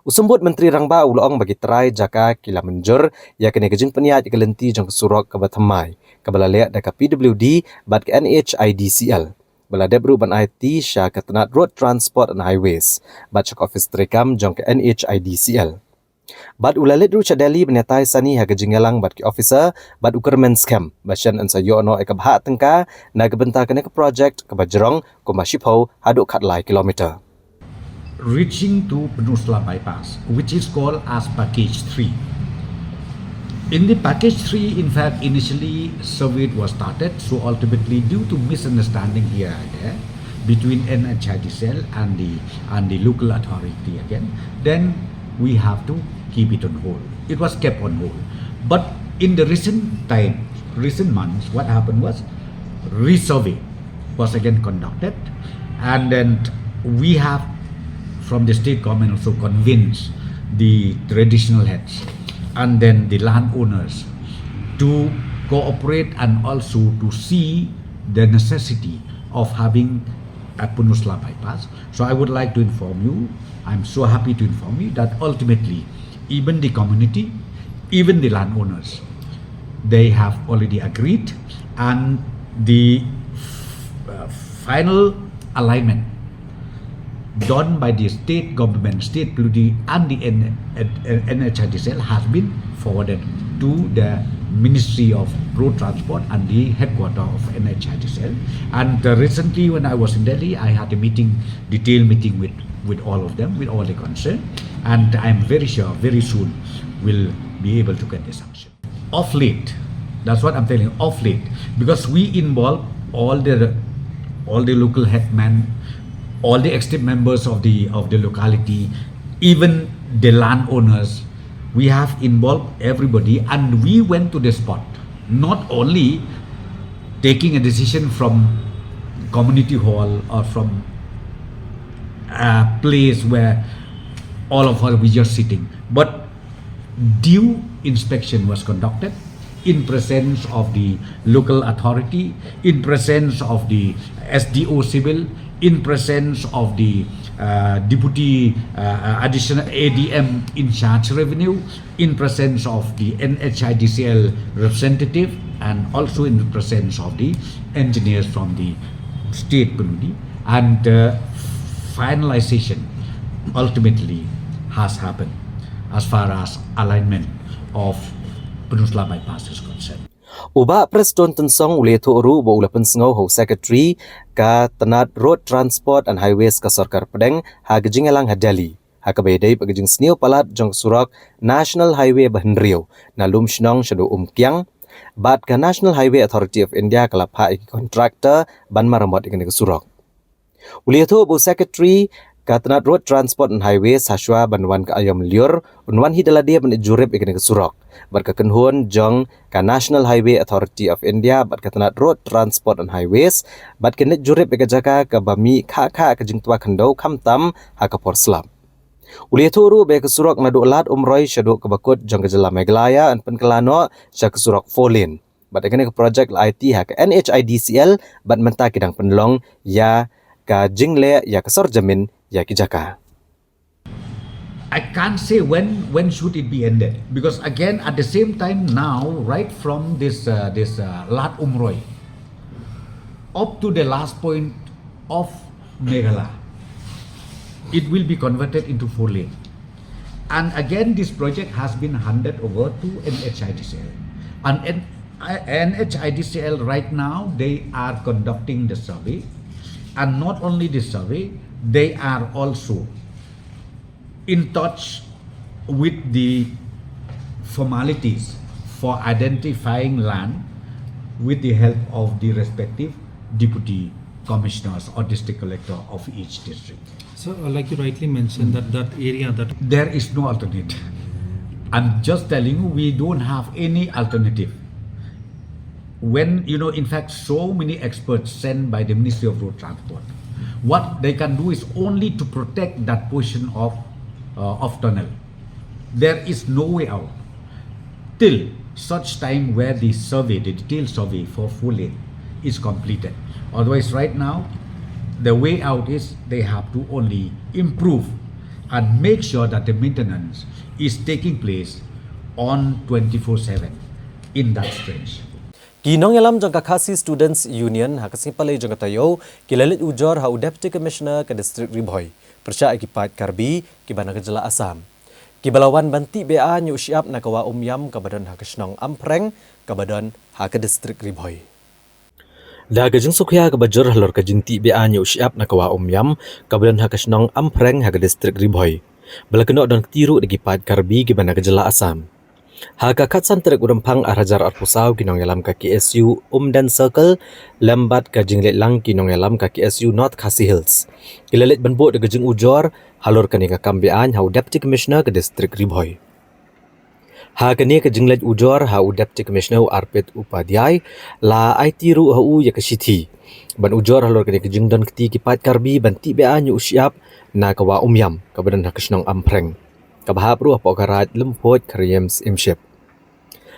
U Symbud Myntri Rangbah u la ong ba ki trai jaka ki la mynjur ïa kane ka jingpynïaid ïa ka lynti jong ka surok kaba thymmai, kaba la leh da ka P W D bad ka N H I D C L. Ba la dep ruh ban aiti sha ka tnat Road Transport and Highways bad sha ka ophis treikam jong ka N H I D C L. Bad u la leit ruh sha Delhi ban ïatai sani ha ka jingïalang bad ki officer bad u kyrmen skhem ba shen yn sa ïoh noh ïa ka bhah tyngka na ka bynta kane ka project kaba jrong kumba shiphew haduh khatlai kilometer. Reaching to Pynursla bypass, which is called as package three. In the package three, in fact, initially survey was started, so ultimately, due to misunderstanding here and there between N H I D C L and the, and the local authority again, then we have to keep it on hold. It was kept on hold. But in the recent time, recent months, what happened was resurvey was again conducted, and then we have, from the state government, also convinced the traditional heads and then the landowners to cooperate and also to see the necessity of having a Pynursla bypass. So I would like to inform you, I'm so happy to inform you that ultimately, even the community, even the landowners, they have already agreed, and the uh, final alignment done by the state government, state P W D, and the N- N- N H I D C L has been forwarded to the Ministry of Road Transport and the headquarter of N H I D C L. And uh, recently, when I was in Delhi, I had a meeting, detailed meeting with, with all of them, with all the concerned. And I'm very sure very soon we'll be able to get the sanction. Of late, that's what I'm telling you, of late, because we involve all the, all the local headmen, all the executive members of the of the locality, even the landowners. We have involved everybody, and we went to the spot. Not only taking a decision from community hall or from a place where all of us were just sitting, but due inspection was conducted in presence of the local authority, in presence of the S D O civil, in presence of the uh, deputy uh, uh, additional A D M in charge revenue, in presence of the N H I D C L representative, and also in the presence of the engineers from the state Pynudih, and uh, finalization ultimately has happened as far as alignment of Pynursla bypass is concerned. U Bah Prestone Tynsong u la ïathuh ruh ba u la pynsngew ha u Secretary ka tnad Road Transport and Highways ka Sorkar Pdeng ha ka jingïalang ha Delhi, ha kaba ïadei bad ka jingsniew palat jong ka surok National Highway ba hynriew na Lumshnong shaduh Umkiang, bad ka National Highway Authority of India ka la phah ïa ki contractor ban maramot ïa kane ka surok. U la ïathuh ba u Secretary ka tnad Road Transport and Highways hashwa ban wan ka aïom lyiur un wan hi da lade ban leit jurip ïa kane ka surok, bad ka kynhun jong ka National Highway Authority of India bad ka tnad Road Transport and Highways bad kin leit jurip ïa ka jaka kaba mih khah khah ka jingtwa khyndew khamtam ha ka por slap. U la ïathuh ruh ba ïa ka surok naduh Lad Umroi shaduh kaba kut jong ka jylla Meghalaya yn pynkylla noh sha ka surok four lane. Bad ïa kane ka project la aiti ha ka N H I D C L bad mynta ki dang pynlong ïa ka jingleh ïa ka sor jamin ïa ki jaka. I can't say when when should it be ended, because again, at the same time now, right from this uh, this uh, Lad Umroi up to the last point of Meghalaya, it will be converted into four lane. And again, this project has been handed over to N H I D C L. And N- NHIDCL right now, they are conducting the survey. And not only the survey, they are also in touch with the formalities for identifying land with the help of the respective deputy commissioners or district collector of each district. So, uh, like you rightly mentioned, that that area that There is no alternative. I'm just telling you, we don't have any alternative. When, you know, in fact, so many experts sent by the Ministry of Road Transport, what they can do is only to protect that portion of uh, of tunnel. There is no way out till such time where the survey, the detailed survey for four lane is completed. Otherwise, right now, the way out is they have to only improve and make sure that the maintenance is taking place on twenty-four seven in that stretch. Ki nongïalam jong ka Khasi Students Union ha ka sngi Palei jong ka taïew ki la leit ujor ha u Deputy Commissioner ka District Ri Bhoi pyrshah ïa ki paid Karbi kiba na ka jylla Assam, kiba la wan ban tih be-aiñ ïa u shyiap na ka wah Umïam kaba don ha ka shnong Amphreng kaba don ha ka District Ri Bhoi. Da ka jingsngewkhia kaba jur halor ka jingtih be-aiñ ïa u shyiap na ka wah Umïam kaba don ha ka shnong Amphreng ha ka District Ri Bhoi, ba la kynnoh don kti ruh da ki paid Karbi kiba na ka jylla Assam. Ha ka khatsan tarik u Rymphang ar hajar arphew saw, ki nongïalam ka K S U Umden Circle lem bad ka jingleit lang ki nongïalam ka K S U North Khasi Hills ki la leit ban buh da ka jingujor halor kane ka kam be-aiñ ha u Deputy Commissioner ka District Ri Bhoi. Ha kane ka jingleit ujor ha u Deputy Commissioner u Arpit Upadhyay, la aiti ruh ha u ïa ka shithi ban ujor halor kane ka jingdon kti ki paid Karbi ban tih be-aiñ ïa u shyiap na ka wah Umïam kaba don ha ka shnong Amphreng, kaba hap ruh hapoh ka Raid Lymphuid Khyriem Syiemship.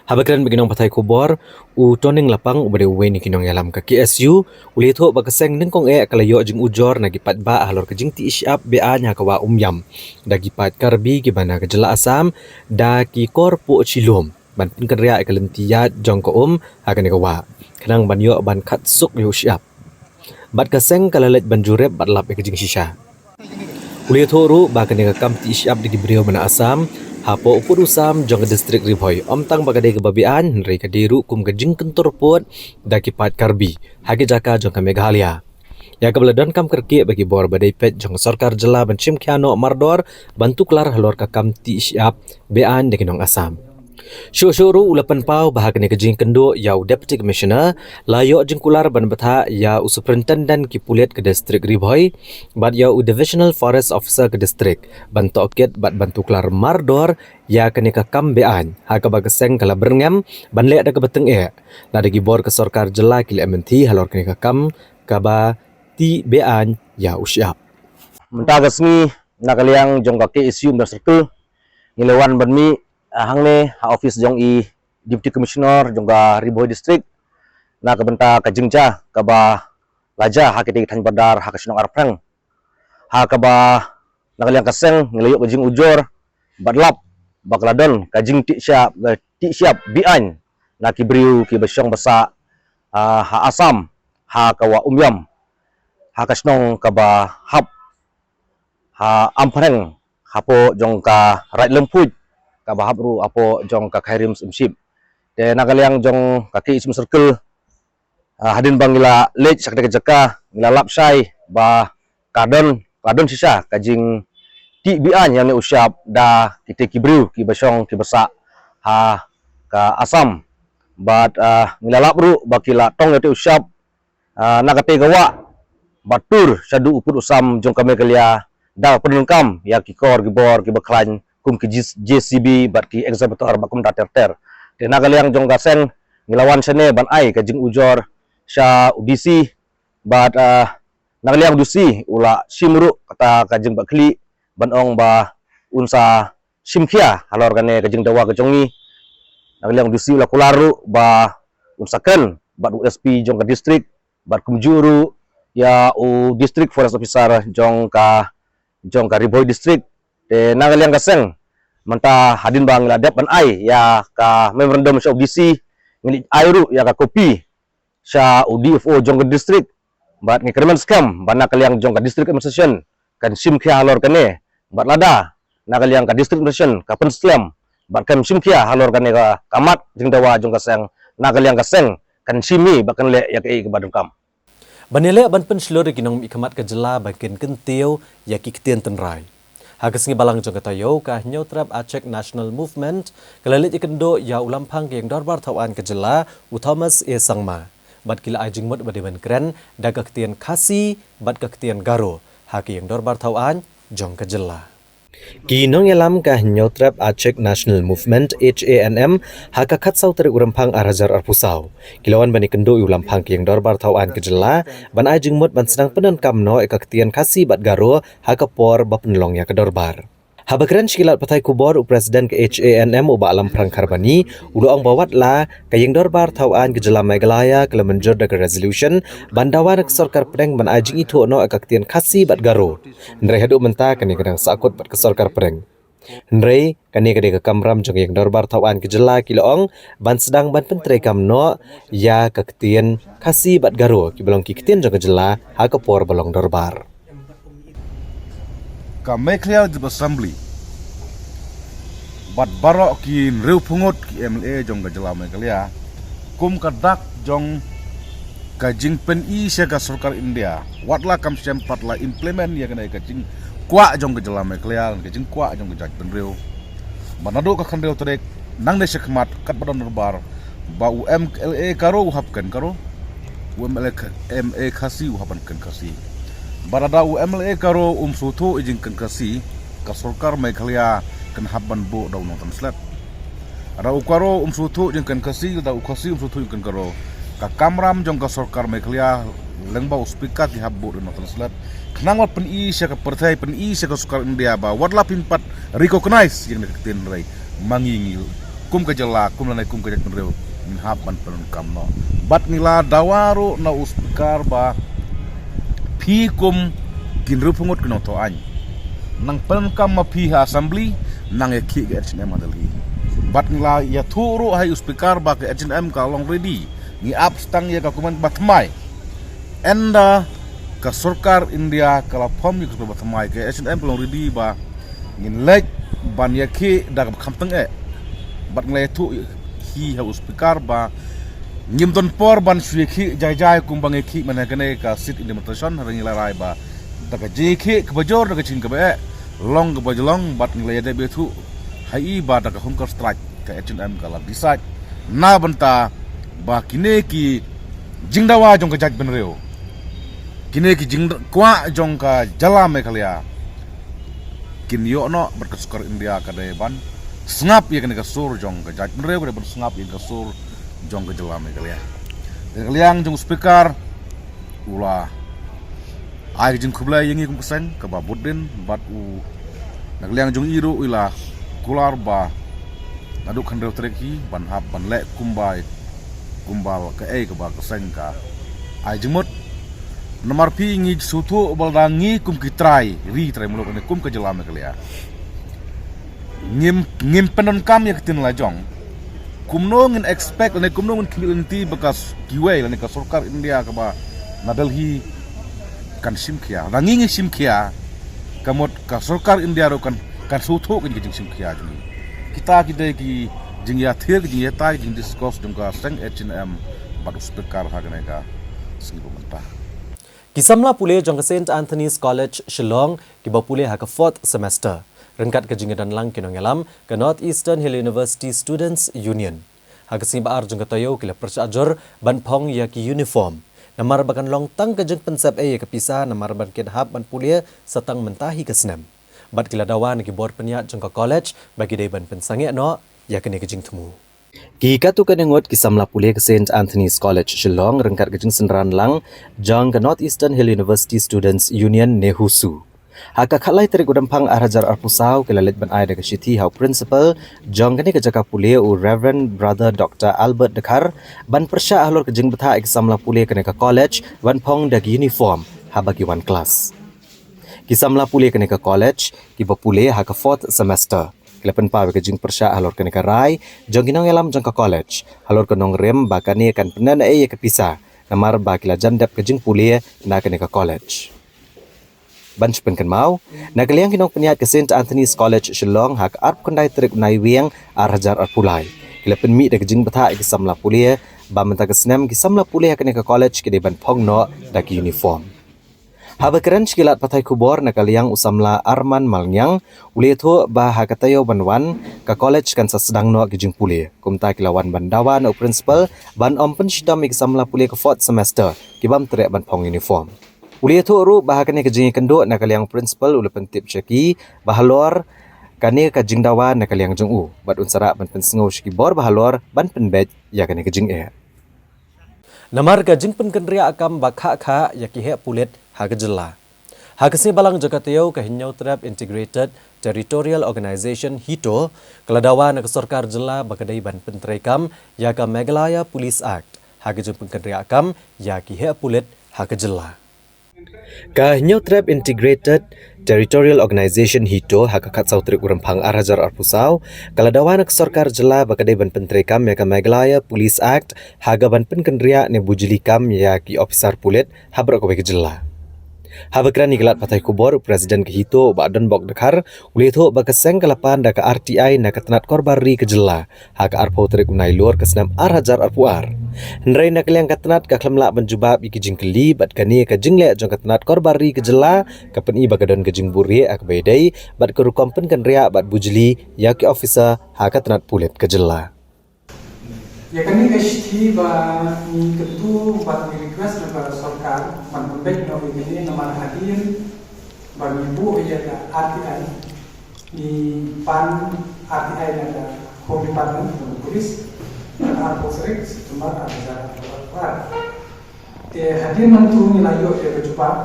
Haba kren bad ki nongpathai khubor, u Toning Lapang, uba dei uwei na ki nongïalam ka K S U, u la ïathuh ba ka seng nyngkong eh ka la ïoh jingujor na ki paidbah halor ka jingtih shyiap be-aiñ ha ka wah Umïam da ki paid Karbi kiba na ka jylla Assam, da ki kor puh shilum ban pynkynriah ïa ka lynti ïaid jong ka um ha kane ka wah, khnang ban ïoh ban khat suk ïa u shyiap. Bad ka seng ka la leit ban jurip bad lap ïa ka jingshisha. U la ïathuh ruh ba kane ka kam tih shyiap da ki briew ba na Assam hapoh u pud u sam jong ka District Ri Bhoi ym tang ba ka dei kaba be-aiñ, hynrei ka dei ruh kum ka jingkyntur pud da ki paid Karbi ha ki jaka jong ka Meghalaya, ïa kaba la donkam kyrkieh bad ki bor ba dei peit jong ka sorkar jylla ban shim khia noh mardor ban tuklar halor ka kam tih shyiap be-aiñ da ki nong Assam. Shuh shuh ruh u la pynpaw ba ha kane ka jingkynduh ïa u Deputy Commissioner la ïoh jingkular ban bthah ïa u Superintendent ki pulit ka District Ri Bhoi bad ïa u Divisional Forest Officer ka District ban tohkit bad ban tuklar mardor ïa kane ka kam be-aiñ ha kaba ka seng ka la byrngem ban leh da kaba tyngeh. Lada ki bor ka sorkar jylla ki leh mynthi halor kane ka kam kaba tih be-aiñ ïa u shyiap. Mynta ka sngi na ka liang jong ka K S U Umdan Circle ngi la wan ban mih, ah, hangne ha office jong i Deputy Commissioner jong ka Ri Bhoi District na ka bynta ka jingjia kaba la jia ha kitei ki thaiñ border ha ka shnong Arphreng. Ha kaba na ka liang ka seng ngi la ïoh ka jingujor bad lap ba ka la don ka jingtih shyiap, ka tih shyiap be-aiñ na ki briew kiba shong ba sah, ah, ha Assam, ha ka Wah Umiam, ha ka shnong kaba hap ha Arphreng hapoh jong ka Raid Lymphuid, kaba hap ruh hapoh jong ka Khyrim Syiemship. Te na ka liang jong ka K S U Umdan Circle, ah, hadien ba ngi la leit sha katei ka jaka ngi la lap shai ba ka don, ka don shisha ka jingtih be-aiñ ïa une u shyiap da kitei ki briew kiba shong kiba sah ha ka Assam. Bad, ah, ngi la lap ruh ba ki la tong ïa utei u shyiap, ah, na katei ka wah bad tur shaduh u pud u sam jong ka Meghalaya da ka pyndonkam ïa ki kor ki bor kiba khlaiñ kum ki J-, J C B bad ki excavator bad kumta ter ter. Te na ka liang jong ka seng ngi la wan shane ban ai ka jingujor sha u D C bad, ah, na ka liang u D C u la shim ruh kata ka jingbakhlieh ban ong ba un sa shim khia halor kane ka jingdawa ka jong ngi. Na ka liang u D C u la kular ruh ba un sa kren bad u S P jong ka district bad kumjuh ruh ïa u District Forest Officer jong ka, jong ka Ri Bhoi District. Te na ka liang ka seng mynta hadien ba ngi la dep ban ai ïa ka memorandum sha u D C, ngi leit ai ruh ïa ka copy sha u D F O jong ka district. Bad ngi kyrmen skhem ba na ka liang jong ka District Administration kan shim khia halor kane. Bad lada na ka liang ka District Administration ka pynslem bad kan shim khia halor kane ka, ka mat jingdawa jong ka seng, na ka liang ka seng kan shim hi bad kan leh ïa kaei kaba donkam. Ban ïaleh ban pynshlur ïa ki nongmihkhmat ka jylla ba kin kyntiew ïa ki ktien tynrai. Ha ka sngi Balang jong ka taïew, ka Hynñiewtrep Achik National Movement ka la leit ïakynduh ïa u Lamphang ka Ïing Dorbar Thawaiñ ka jylla, u Thomas A Sangma. Bad ki la ai jingmut ba dei ban kren da ka ktien Khasi bad ka ktien Garo ha ka Ïing Dorbar Thawaiñ jong ka jylla. Ki nongïalam ka Hynñiewtrep Achik National Movement, H A N M, ha ka khatsaw tarik u Rymphang ar hajar arphew saw ki la wan ban ïakynduh ïa u Lamphang ka Ïing Dorbar Thawaiñ ka jylla ban ai jingmut ban sdang pyndonkam noh ïa ka ktien Khasi bad Garo ha ka por ba pynlong ïa ka dorbar. Haba kren sha ki lad pathai khubor, u President ka H A N M u Bah Lamphang Kharbani u la ong ba watla ka Ïing Dorbar Thawaiñ ka jylla Meghalaya ka la mynjur da ka resolution ban dawa na ka sorkar pdeng ban ai jingithuh noh ïa ka ktien Khasi bad Garo, hynrei haduh mynta kane ka dang sahkut bad ka sorkar pdeng. Hynrei kane ka dei ka kamram jong ka Ïing Dorbar Thawaiñ ka jylla, ki la ong, ban sdang ban pyntreikam noh ïa ka ktien Khasi bad Garo kiba long ki ktien jong ka jylla ha ka por ba long dorbar. Ka Meghalaya Legislative Assembly bad baroh ki hynriewphew ngut ki M L A jong ka jylla Meghalaya, kum ka dak jong ka jingpyni sha ka sorkar India, watla kam shym pat la implement ïa kane ka jingkwah jong ka jylla Meghalaya, ka jingkwah jong ka jaitbynriew. Ba naduh ka khathynriew tarik nangne shakhmat katba don dorbar, ba u M L A Garo u hap kren Garo, u M L A Kh-, M L A Khasi u hap ban kren Khasi. Ba lada u M L A Garo um sngewthuh ïa jingkren Khasi, ka sorkar Meghalaya kan hap ban buh da u nongtranslate. Lada u Garo um sngewthuh ïa jingkren Khasi, lada u Khasi um sngewthuh ïa jingkren Garo, ka kamram jong ka sorkar Meghalaya lyngba u speaker ki hap buh da u nongtranslate. Khnang ba pyni sha ka pyrthei, pyni sha ka sorkar India ba watla phim pat recognize ïa kane ka ktien, hynrei ma ngi, ngi kum ka jylla, kum lane kum ka jaitbynriew, ngin hap ban pyndonkam noh. Bad ngi la dawa ruh na u speaker ba phi kum ki hynriewphew ngut ki nongthaw aiñ, nang pyndonkam ma phi ha assembly, nang ïakhih ka H A N M ha Delhi. Bad ngi la ïathuh ruh ha u speaker ba ka H A N M ka long ready. Ngi ap tang ïa ka kmen ba thymmai. Ynda ka sorkar India ka la form ïa ka kmen ba thymmai, ka H A N M ka long ready ba ngin leit ban ïakhih da kaba kham tyngeh. Bad ngi la ïathuh hi ha u speaker ba ngim don por ban shu ïakhih jai jai kumba ngi ïakhih mynne kane ka sit in demonstration, hynrei ngi la rai ba da ka jingïakhih kaba jur, da ka jingïakhih kaba eh, long kaba jur long, bad ngi la ïadei bad u, ha i ba da ka hunger strike. Ka H and M ka la decide na bynta ba kine ki jingdawa jong ka jaitbynriew, kine ki jingkwah jong ka jylla Meghalaya, kin ïoh noh bad ka sorkar India ka dei ban sngap ïa kane ka sur jong ka jaitbynriew, ka dei ban sngap ïa ka sur jong ka jylla Meghalaya. Te ka liang jong u speaker u la ai ka jingkhublei ïa ngi kum ka seng kaba bud dien bad u na ka liang jong i ruh i la kular ba naduh ka hynriew tarik hi ban hap ban leh kumba kumba kaei kaba ka seng ka ai jingmut. Namar phi ngi sngewthuh ba lada ngi kum ki trai ri trai muluk ne kum ka jylla Meghalaya ngim ngim pyndonkam ïa ka ktien la jong, kumno ngin expect lane kumno ngin khmih lynti ba ka s- kiwei lane ka sorkar India kaba na Delhi kan shim khia. Da ngi ngi shim khia, ka mut ka sorkar India ruh kan kan sngewthuh ka jingshim khia jong ngi. Kita ki dei ki jingïathied, ki jingïatai, ki jingdiscuss jong ka seng H and M bad u speaker ha kane ka sngi ba mynta. Ki samla pule jong ka Saint Anthony's College Shillong kiba pule ha ka fourth semester, ryngkat ka jingïadon lang ki nongïalam ka North Eastern Hill University Students Union, ha ka sngi ba ar jong ka taïew ki la pyrshah jur ban phong ïa ki uniform, namar ba kan long tang ka jingpynsep ei ïa ka pisa namar ban kin hap ban pule sa tang mynta hi ka snem. Bad ki la dawa na ki bor pynïaid jong ka college ba ki dei ban pynsangeh noh ïa kane ka jingthmu. Ki katto katne ngut ki samla pule ka Saint Anthony's College Shillong ryngkat ka jingsynran lang jong ka North Eastern Hill University Students Union, NEHUSU, ha ka khatlai tarik u Rymphang ar hajar arphew saw ki la leit ban ai da ka shithi ha u principal jong kane ka jaka pule, u Reverend Brother Doctor Albert Dkhar, ban pyrshah halor ka jingbthah ïa ki samla pule kane ka college ban phong da ki uniform haba ki wan klas. Ki samla pule kane ka college kiba pule ha ka fourth semester ki la pynpaw ïa ka jingpyrshah halor kane ka rai jong ki nongïalam jong ka college halor ka nongrim ba kane kan pyneh ei ïa ka pisa namar ba ki la jan dep ka jingpule na kane ka college. Ban shu pynkynmaw, na ka liang ki nongpynïaid ka Saint Anthony's College Shillong ha ka arphew khyndai tarik u Naiwieng ar hajar arphew lai ki la pynmih da ka jingbthah ïa ki samla pule ba mynta ka snem ki samla pule ha kane ka college ki dei ban phong noh da ki uniform. Haba kren sha ki lad pathai khubor na ka liang u samla Arman Malngiang u la ïathuh ba ha ka taïew ban wan ka college kan sa sdang noh ki jingpule. Kumta ki la wan ban dawa na u principal ban ym pynshitom ïa ki samla pule ka fourth semester ki bym treh ban phong uniform. U la ïathuh ruh ba ha kane ka jingïakynduh na ka liang u principal u la pyntip sha ki ba halor kane ka jingdawa na ka liang jong u bad un sa rah ban pynsngew sha ki bor ba halor ban pynbeit ïa kane ka jingeh. Namar ka jingpynkynriah kam ba khah khah ïa ki heh pulit ha ka jylla, ha ka sngi Balang jong ka taïew ka Hynñiewtrep Integrated Territorial Organization, HITO, ka la dawa na ka sorkar jylla ba ka dei ban pyntreikam ïa ka Meghalaya Police Act ha ka jingpynkynriah kam ïa ki heh pulit ha ka jylla. Ka Hynñiewtrep Integrated Territorial Organization, HITO, ha ka khatsaw tarik u Rymphang ar hajar arphew saw ka la dawa na ka sorkar jylla ba ka dei ban pyntreikam ïa ka Meghalaya Police Act ha ka ban pynkynriah ne bujli kam ïa ki ophisar pulit ha baroh kawei ka jylla. Haba kren ïa ki lad pathai khubor u president ka HITO u Bah Donbok Dkhar u la ïathuh ba ka seng ka la pan da ka R T I na ka tnat korbar ri ka jylla ha ka arphew tarik u Nailur ka snem ar hajar arphew ar. Hynrei na ka liang ka tnat ka khlem lah ban jubab ïa ki jingkylli bad kane ka jingleh jong ka tnat korbar ri ka jylla ka pyni ba ka don ka jingbuhrieh ha kaba ïadei bad ka rukom pynkynriah bad bujli ïa ki ophisar ha ka tnat pulit ka jylla. Ïa kane ka shithi ba ngi kyntu bad ngi request na ka sorkar ban pynbeit noh ïa kane namar hadien ba ngi buh ïa ka R T I, ngi pan R T I na ka Home Department, na ka police, na ka arphew tarik September ar hajar arphew ar. Te hadien nangtu ngi la ïoh ïa ka jubab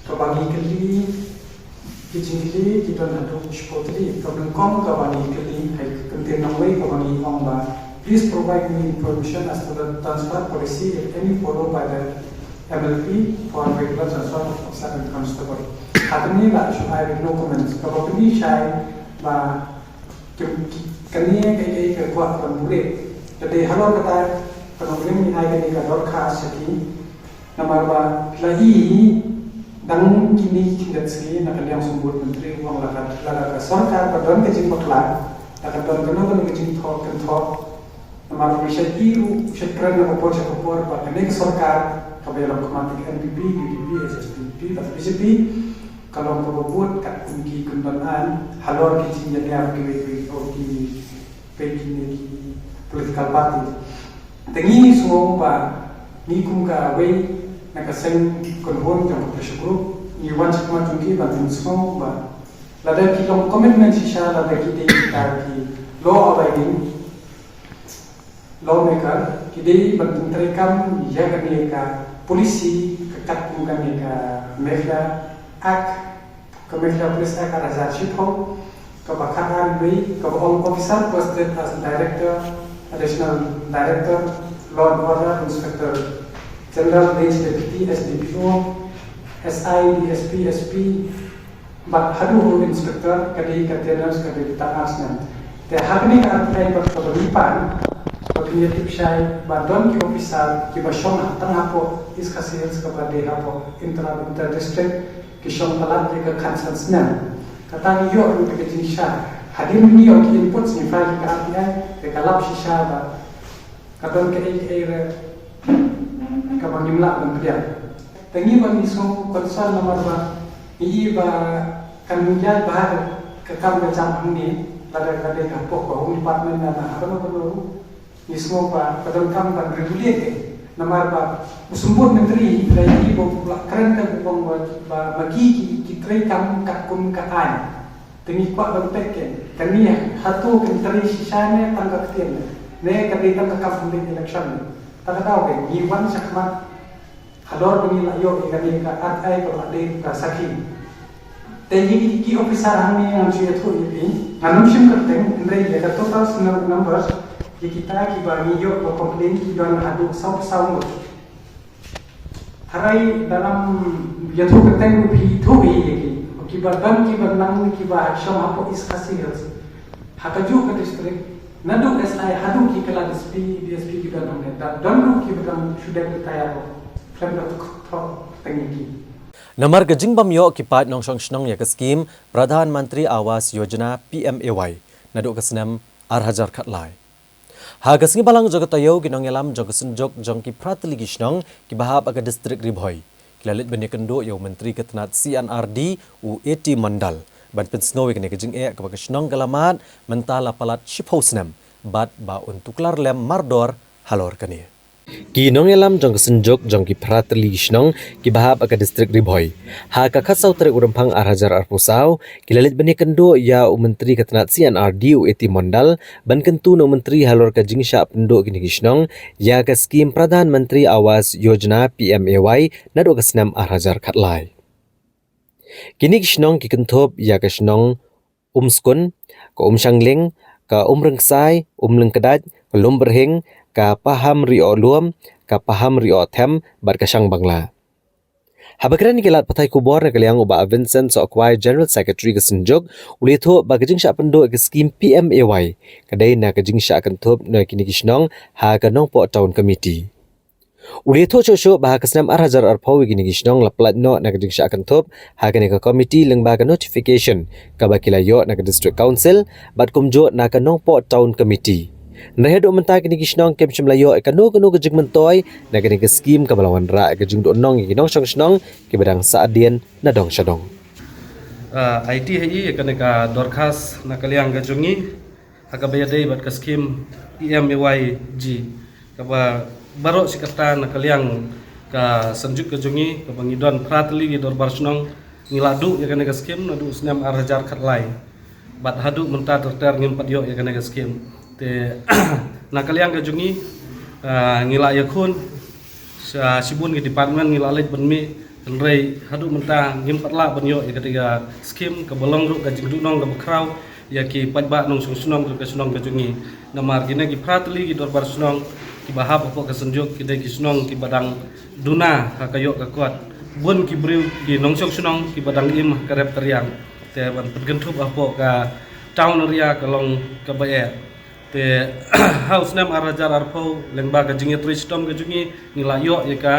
kaba ngi kylli, ki jingkylli ki don haduh shiphew tylli. Ka nyngkong kaba ngi kylli, ha ka kyntien nongwei kaba ngi ong ba, please provide me information as to the transfer policy, if any, followed by the M L P for regular transfer of officer and constable. Ha kane la shu ai with no comments. Kaba pyni shai ba Ki, ki, kane ka, ka, ka kwah ka buhrieh. Te dei halor kata ka nongrim ngi ai kane ka dorkhas sha ki. Namar ba la i dang kine ki khyndiat sngi na ka liang sngewbha myntri u ong la ka, la ka sorkar ka don ka jingbakla, la ka don kano kano ka jingthoh kynthoh. Namar u shait i ruh, u shait kren na ka por sha ka por ba kane ka sorkar kaba ïalam khmat ka N P P, U D P, H S P D P bad B J P. Ka long kaba bud katkum ki kyndon aiñ halor ki jingïaleh kiwei kiwei, o ki, Peit kine ki political party. Te ngi sngew ba ngi kum ka wei na ka seng kynhun jong ka pressure group, ngi wan shakhmat jong ki ban pynsngew ba lada ki long commitment shisha, lada ki dei kita ki law abiding lawmaker, ki dei ban pyntreikam ïa kane ka policy, ka katkum kane ka Meghalaya Act, ka Meghalaya Police Act ar hajar shiphew, kaba khatar wei, kaba ong officer posted as director, additional director, law and order, inspector general, range deputy, S D P O, S I, D S P, S P, bad haduh u inspector ka dei ka tenure ka dei tang ar snem. Te ha kane ka R T I bad kaba ngi pan, ba phin ïa tip shai ba don ki officer kiba shong ha tang hapoh East Khasi Hills kaba dei hapoh inter, inter district, ki shong palat ïa ka khatsan snem. Kata ngi ïoh ruh ka jingshisha. Hadien ngi ïoh ki inputs ngi file ka R T I, te ka lap shisha ba ka don kaei kaei re kaba ngim lah ban pdiang. Te ngi ba ngi sngew concern namar ba ngi i ba kan ïaid bha ka kam ka jam hangne, lada ka dei ka pok ka home department na na kano kano ruh. Ngi sngew ba ka donkam ban regulate, namar ba u symbud myntri la i ba u la kren ka bukong ba, ba ma ki ki, ki treikam katkum ka aiñ. Te ngi kwah ban peit keiñ, kane hato kan trei shisha ne tang ka ktien ne, ne ka dei tang ka kam election ne. Ta ka daw keiñ ngi wan shakhmat halor ba ngi la ïoh ïa kane ka R T I kaba la dei ka sakhi. Te ïa ki, ki officer hangne ngan shu ïathuh ïa phi, ngan ym shim kyrteng, hynrei ïa ka total number, ïa kita kiba ngi ïoh ba complain ki don haduh saw saw ngut. Hynrei da ngam ïathuh kyrteng ruh phi ithuh hi ïa ki. Kiba don kiba nang kiba shong hapoh East Khasi Hills. Ha kajuh ka district, naduh S I haduh ki kylla D S P, D S P kiba nang ne. Da don ruh kiba dang shu dep kita ïa ko. Khlem da tuk thok tang ïa ki. Namar ka jingbym ïoh ki paid nongshong shnong ïa ka skim Pradhan Mantri Awas Yojana, P M A Y, naduh ka snem ar hajar khatlai. Ha ka sngi Balang jong ka taïew, ki nongïalam jong ka synjuk jong ki phra tylli ki shnong kiba hap ha ka district Ri Bhoi, ki la leit ban ïakynduh ïa u Myntri ka tnat C and R D, u A T Mondal, ban pynsngew ïa kane ka jingeh kaba ka shnong ka la mad mynta la palat shiphew snem, bad ba un tuklar lem mardor halor kane. Ki nongïalam jong ka synjuk jong ki phra tylli ki shnong kiba hap ha ka district Ri Bhoi, ha ka khatsaw tarik u Rymphang ar hajar arphew saw, ki la leit ban ïakynduh ïa u Myntri ka tnat C and R D, u A T Mondal, ban kyntu na u Myntri halor ka jingshah pynduh kine ki shnong ïa ka skim Pradhan Mantri Awas Yojana, P M A Y, naduh ka snem ar hajar khatlai. Kine ki shnong ki kynthup ïa ka shnong Umskun, ka Umshangling, ka Umryngksai, Umlyngkdait, ka Lumbyrhing, ka Paham Rioh Lum, ka Paham Rioh Them, bad ka Shangbangla. Haba kren ïa ki lad pathai khubor na ka liang u Bah Vincent Sohkwai, General Secretary ka synjuk, u la ïathuh ba ka jingshah pynduh ïa ka skim P M A Y ka dei na ka jingshah kynthup na kine ki shnong ha ka Nongpoh Town Committee. U la ïathuh shuh shuh ba ha ka snem ar hajar arphew ïa kine ki shnong la pynlait noh na ka jingshah kynthup ha kane ka committee lyngba ka notification kaba ki la ïoh na ka District Council bad kumjuh na ka Nongpoh Town Committee. Hynrei haduh mynta kine ki shnong kim shym la ïoh ïa kano kano ka jingmyntoi na kane ka skim kaba la wanrah ïa ka jingduhnong ïa ki nongshong shnong kiba dang sah hadien na dong sha dong. Ah, aiti ha i ïa kane ka dorkhas na ka liang ka jong ngi ha kaba ïadei bad ka skim P M A Y G, kaba baroh shi katta na ka liang ka synjuk ka jong ngi, kaba ngi don phra tylli ki dorbar shnong, ngi la duh ïa kane ka skim naduh u snem ar hajar khatlai. Bad haduh mynta ter ter ngim pat ïoh ïa kane ka skim. Te na ka liang ka jong ngi, ah, ngi la ïakhun sha shibun ki department, ngi la leit ban mih, hynrei haduh mynta ngim pat lah ban ïoh ïa kata ka skim, kaba long ruh ka jingduhnong kaba khraw ïa ki paidbah nongshong shnong jong ka shnong ka jong ngi. Namar kine ki phra tylli ki dorbar shnong kiba hap hapoh ka synjuk ki dei ki shnong kiba dang duna ha ka ïoh ka kot. Bun ki briew ki nongshong shnong kiba dang im ha ka rep ka riang. Te ban pynkynthup hapoh ka town area ka long kaba eh. Te ha u snem ar hajar arphew, lyngba ka jingïatreilang ka jong ngi, ngi la ïoh ïa ka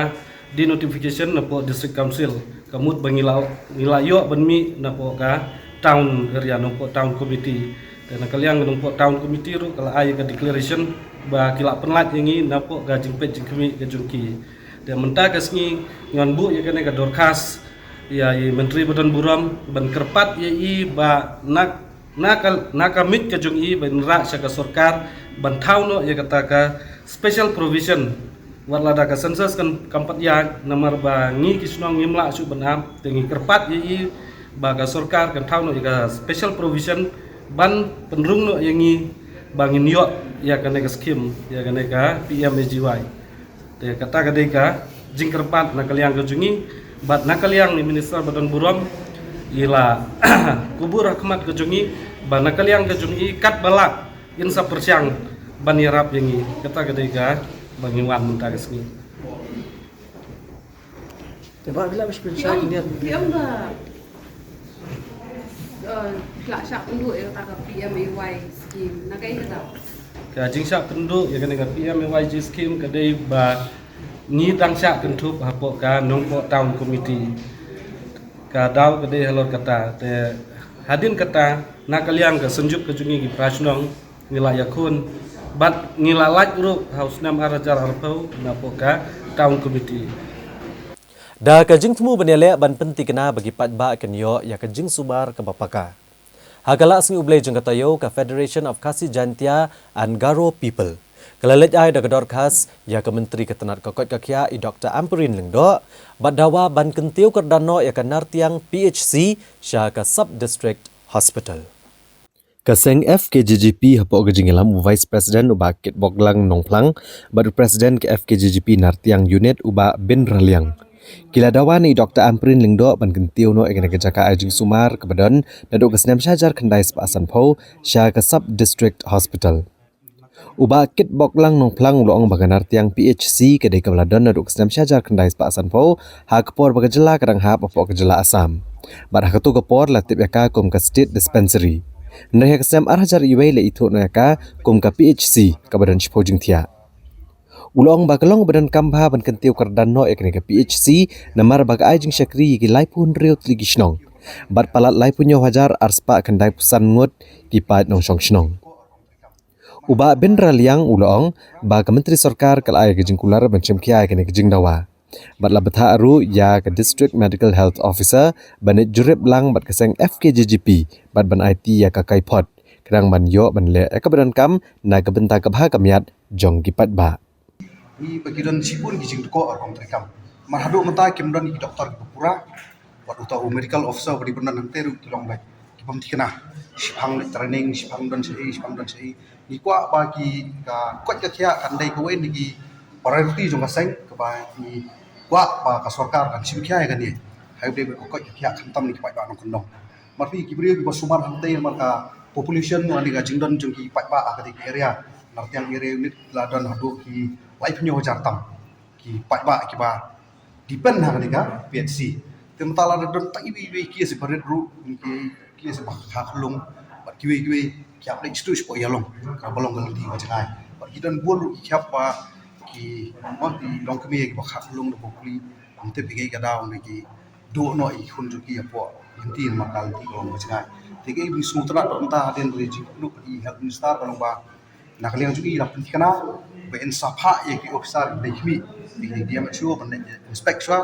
denotification napoh District Council. Ka mut ba ngi la, ngi la ïoh ban mih napoh ka town area, napoh town committee. Te na ka liang napoh town committee ruh ka la ai ïa ka declaration ba ki la pynlait ïa ngi napoh ka jingpeit jingkhmih ka jong ki. Te mynta ka sngi ngan buh ïa kane ka dorkhas ïa i Myntri ba don burom ban kyrpad ïa i ba na Na ka, na ka miet ka jong i ban rah sha ka sorkar ban thaw noh ïa kata ka special provision. Wat lada ka census kan kam pat ïaid, namar ba ngi ki shnong ngim lah shuh ban ap, te ngi kyrpad ïa i ba ka sorkar kan thaw noh ïa ka special provision ban pynrung noh ïa ngi ba ngin ïoh ïa kane ka skim, ïa kane ka P M A G Y. Te kata ka dei ka jingkyrpad na ka liang ka jong i, bad na ka liang i minister ba don burom i la kubur ha khmat ka jong i, ba na ka liang ka jong i katba lah in sa pyrshang ban ïarap ïa ngi. Kata ka dei kaba ngi wan mynta ka sngi. Te ba, phi lah ban pynshai khyndiat. Phi ong ba, eh, phi lah shah pynduh ïa kata ka P M A Y scheme, na kaei kata? Ka jingshah pynduh ïa kane ka P M A Y G scheme ka dei ba ngi dang shah kynthup hapoh ka Nongpoh Town Committee. Ka daw ka dei halor kata, te hadien kata na ka liang ka Synjuk ka jong ngi ki para shnong ngi la ïakhun bad ngi la lait ruh ha u snem ar hajar arphew napoh ka Town Committee. Da ka jingthmu ban ïaleh ban pynthikna ba ki paidbah kin ïoh ïa ka jingsumar kaba paka. Ha ka Lah Sngi U Blei jong ka taïew, ka Federation of Khasi Jaintia and Garo People ka la leit ai da ka dorkhas ïa ka Myntri ka tnat ka koit ka khiah i Doctor Ampareen Lyngdoh bad dawa ban kyntiew kyrdan noh ïa ka Nartiang P H C sha ka Sub District Hospital. Ka seng F K J G P hapoh ka jingïalam u Vice President u Bah Kitboklang Nongphlang bad u President ka F K J G P Nartiang Unit u Bah Bin Raliang, ki la dawa na i Doctor Ampareen Lyngdoh ban kyntiew noh ïa kane ka jaka ai jingsumar kaba don naduh ka snem shi hajar khyndai spah sanphew sha ka Sub District Hospital. U Bah Kitboklang Nongphlang u la ong ba ka Nartiang P H C ka dei kaba la don naduh ka snem shi hajar khyndai spah sanphew ha ka por ba ka jylla ka dang hap hapoh ka jylla Assam. Bad ha kato ka por la tip ïa ka kum ka State Dispensary. Hynrei ha ka snem ar hajar iwei la ithuh noh ïa ka kum ka P H C kaba don shiphew jingthiah. U la ong ba ka long ba donkam bha ban kyntiew kyrdan noh ïa kane ka P H C, namar ba ka ai jingshakri ïa ki laiphew hynriew tylli ki shnong bad palat laiphew hynñiew hajar ar spah khyndaiphew san ngut ki paid nongshong shnong. U Bah Bin Raliang u la ong ba ka Myntri Sorkar ka la ai ka jingkular ban shim khia ïa kane ka jingdawa bad la bthah ruh ïa ka District Medical Health Officer ban leit jurip lang bad ka seng F K J G P bad ban aiti ïa ka kaiphod, khnang ban ïoh ban leh ïa kaba donkam na ka bynta ka bha ka miat jong ki paidbah. Ngi ba ki don shibun ki jingdukor rukom treikam. Namar haduh mynta kim don ki doktor kiba pura. Wat uta u medical officer ba dei ban don hangtei ruh ki long beit ki bym thikna. Shipang leit training, shipang don shaei, shipang don shaei. Ngi kwah ba ki ka koit ka khiah kan dei kawei na ki priority jong ka seng kaba ngi kwah ba ka sorkar kan shim khia ïa kane. Hai u dei ba ka koit ka khiah khamtam na ki paidbah nongkyndong. Namar phi ki briew kiba sumar hangtei namar ka population lane ka jingdon jong ki paidbah ha kata ka area. Nartiang area unit la don haduh ki laiphew hynñiew hajar tam ki paidbah kiba depend ha kane ka P H C. Te mynta la don tang iwei iwei ki ïa si barit ruh, ki ki ïa si ba kha khlung bad kiwei kiwei ki ap leit shtu shapoh ïalong kaba long ka lynti ka jngai. Bad ki don bun ruh ki khap ba ki, ma, ki long kmie kiba kha khlung da ba puli. Ym tip ïa ka daw ne ki duh noh ïa ki khun jong ki hapoh lynti namar ka lynti ka long ka jngai. Te kaei ba ngi sngewtynnat bad mynta hadien ba ngi jingkynduh bad i health minister ka long ba na ka liang jong i la pynthikna ba in sa phah ïa ki officer ban leit khmih ïa ki D M H O ban leit inspect shuwa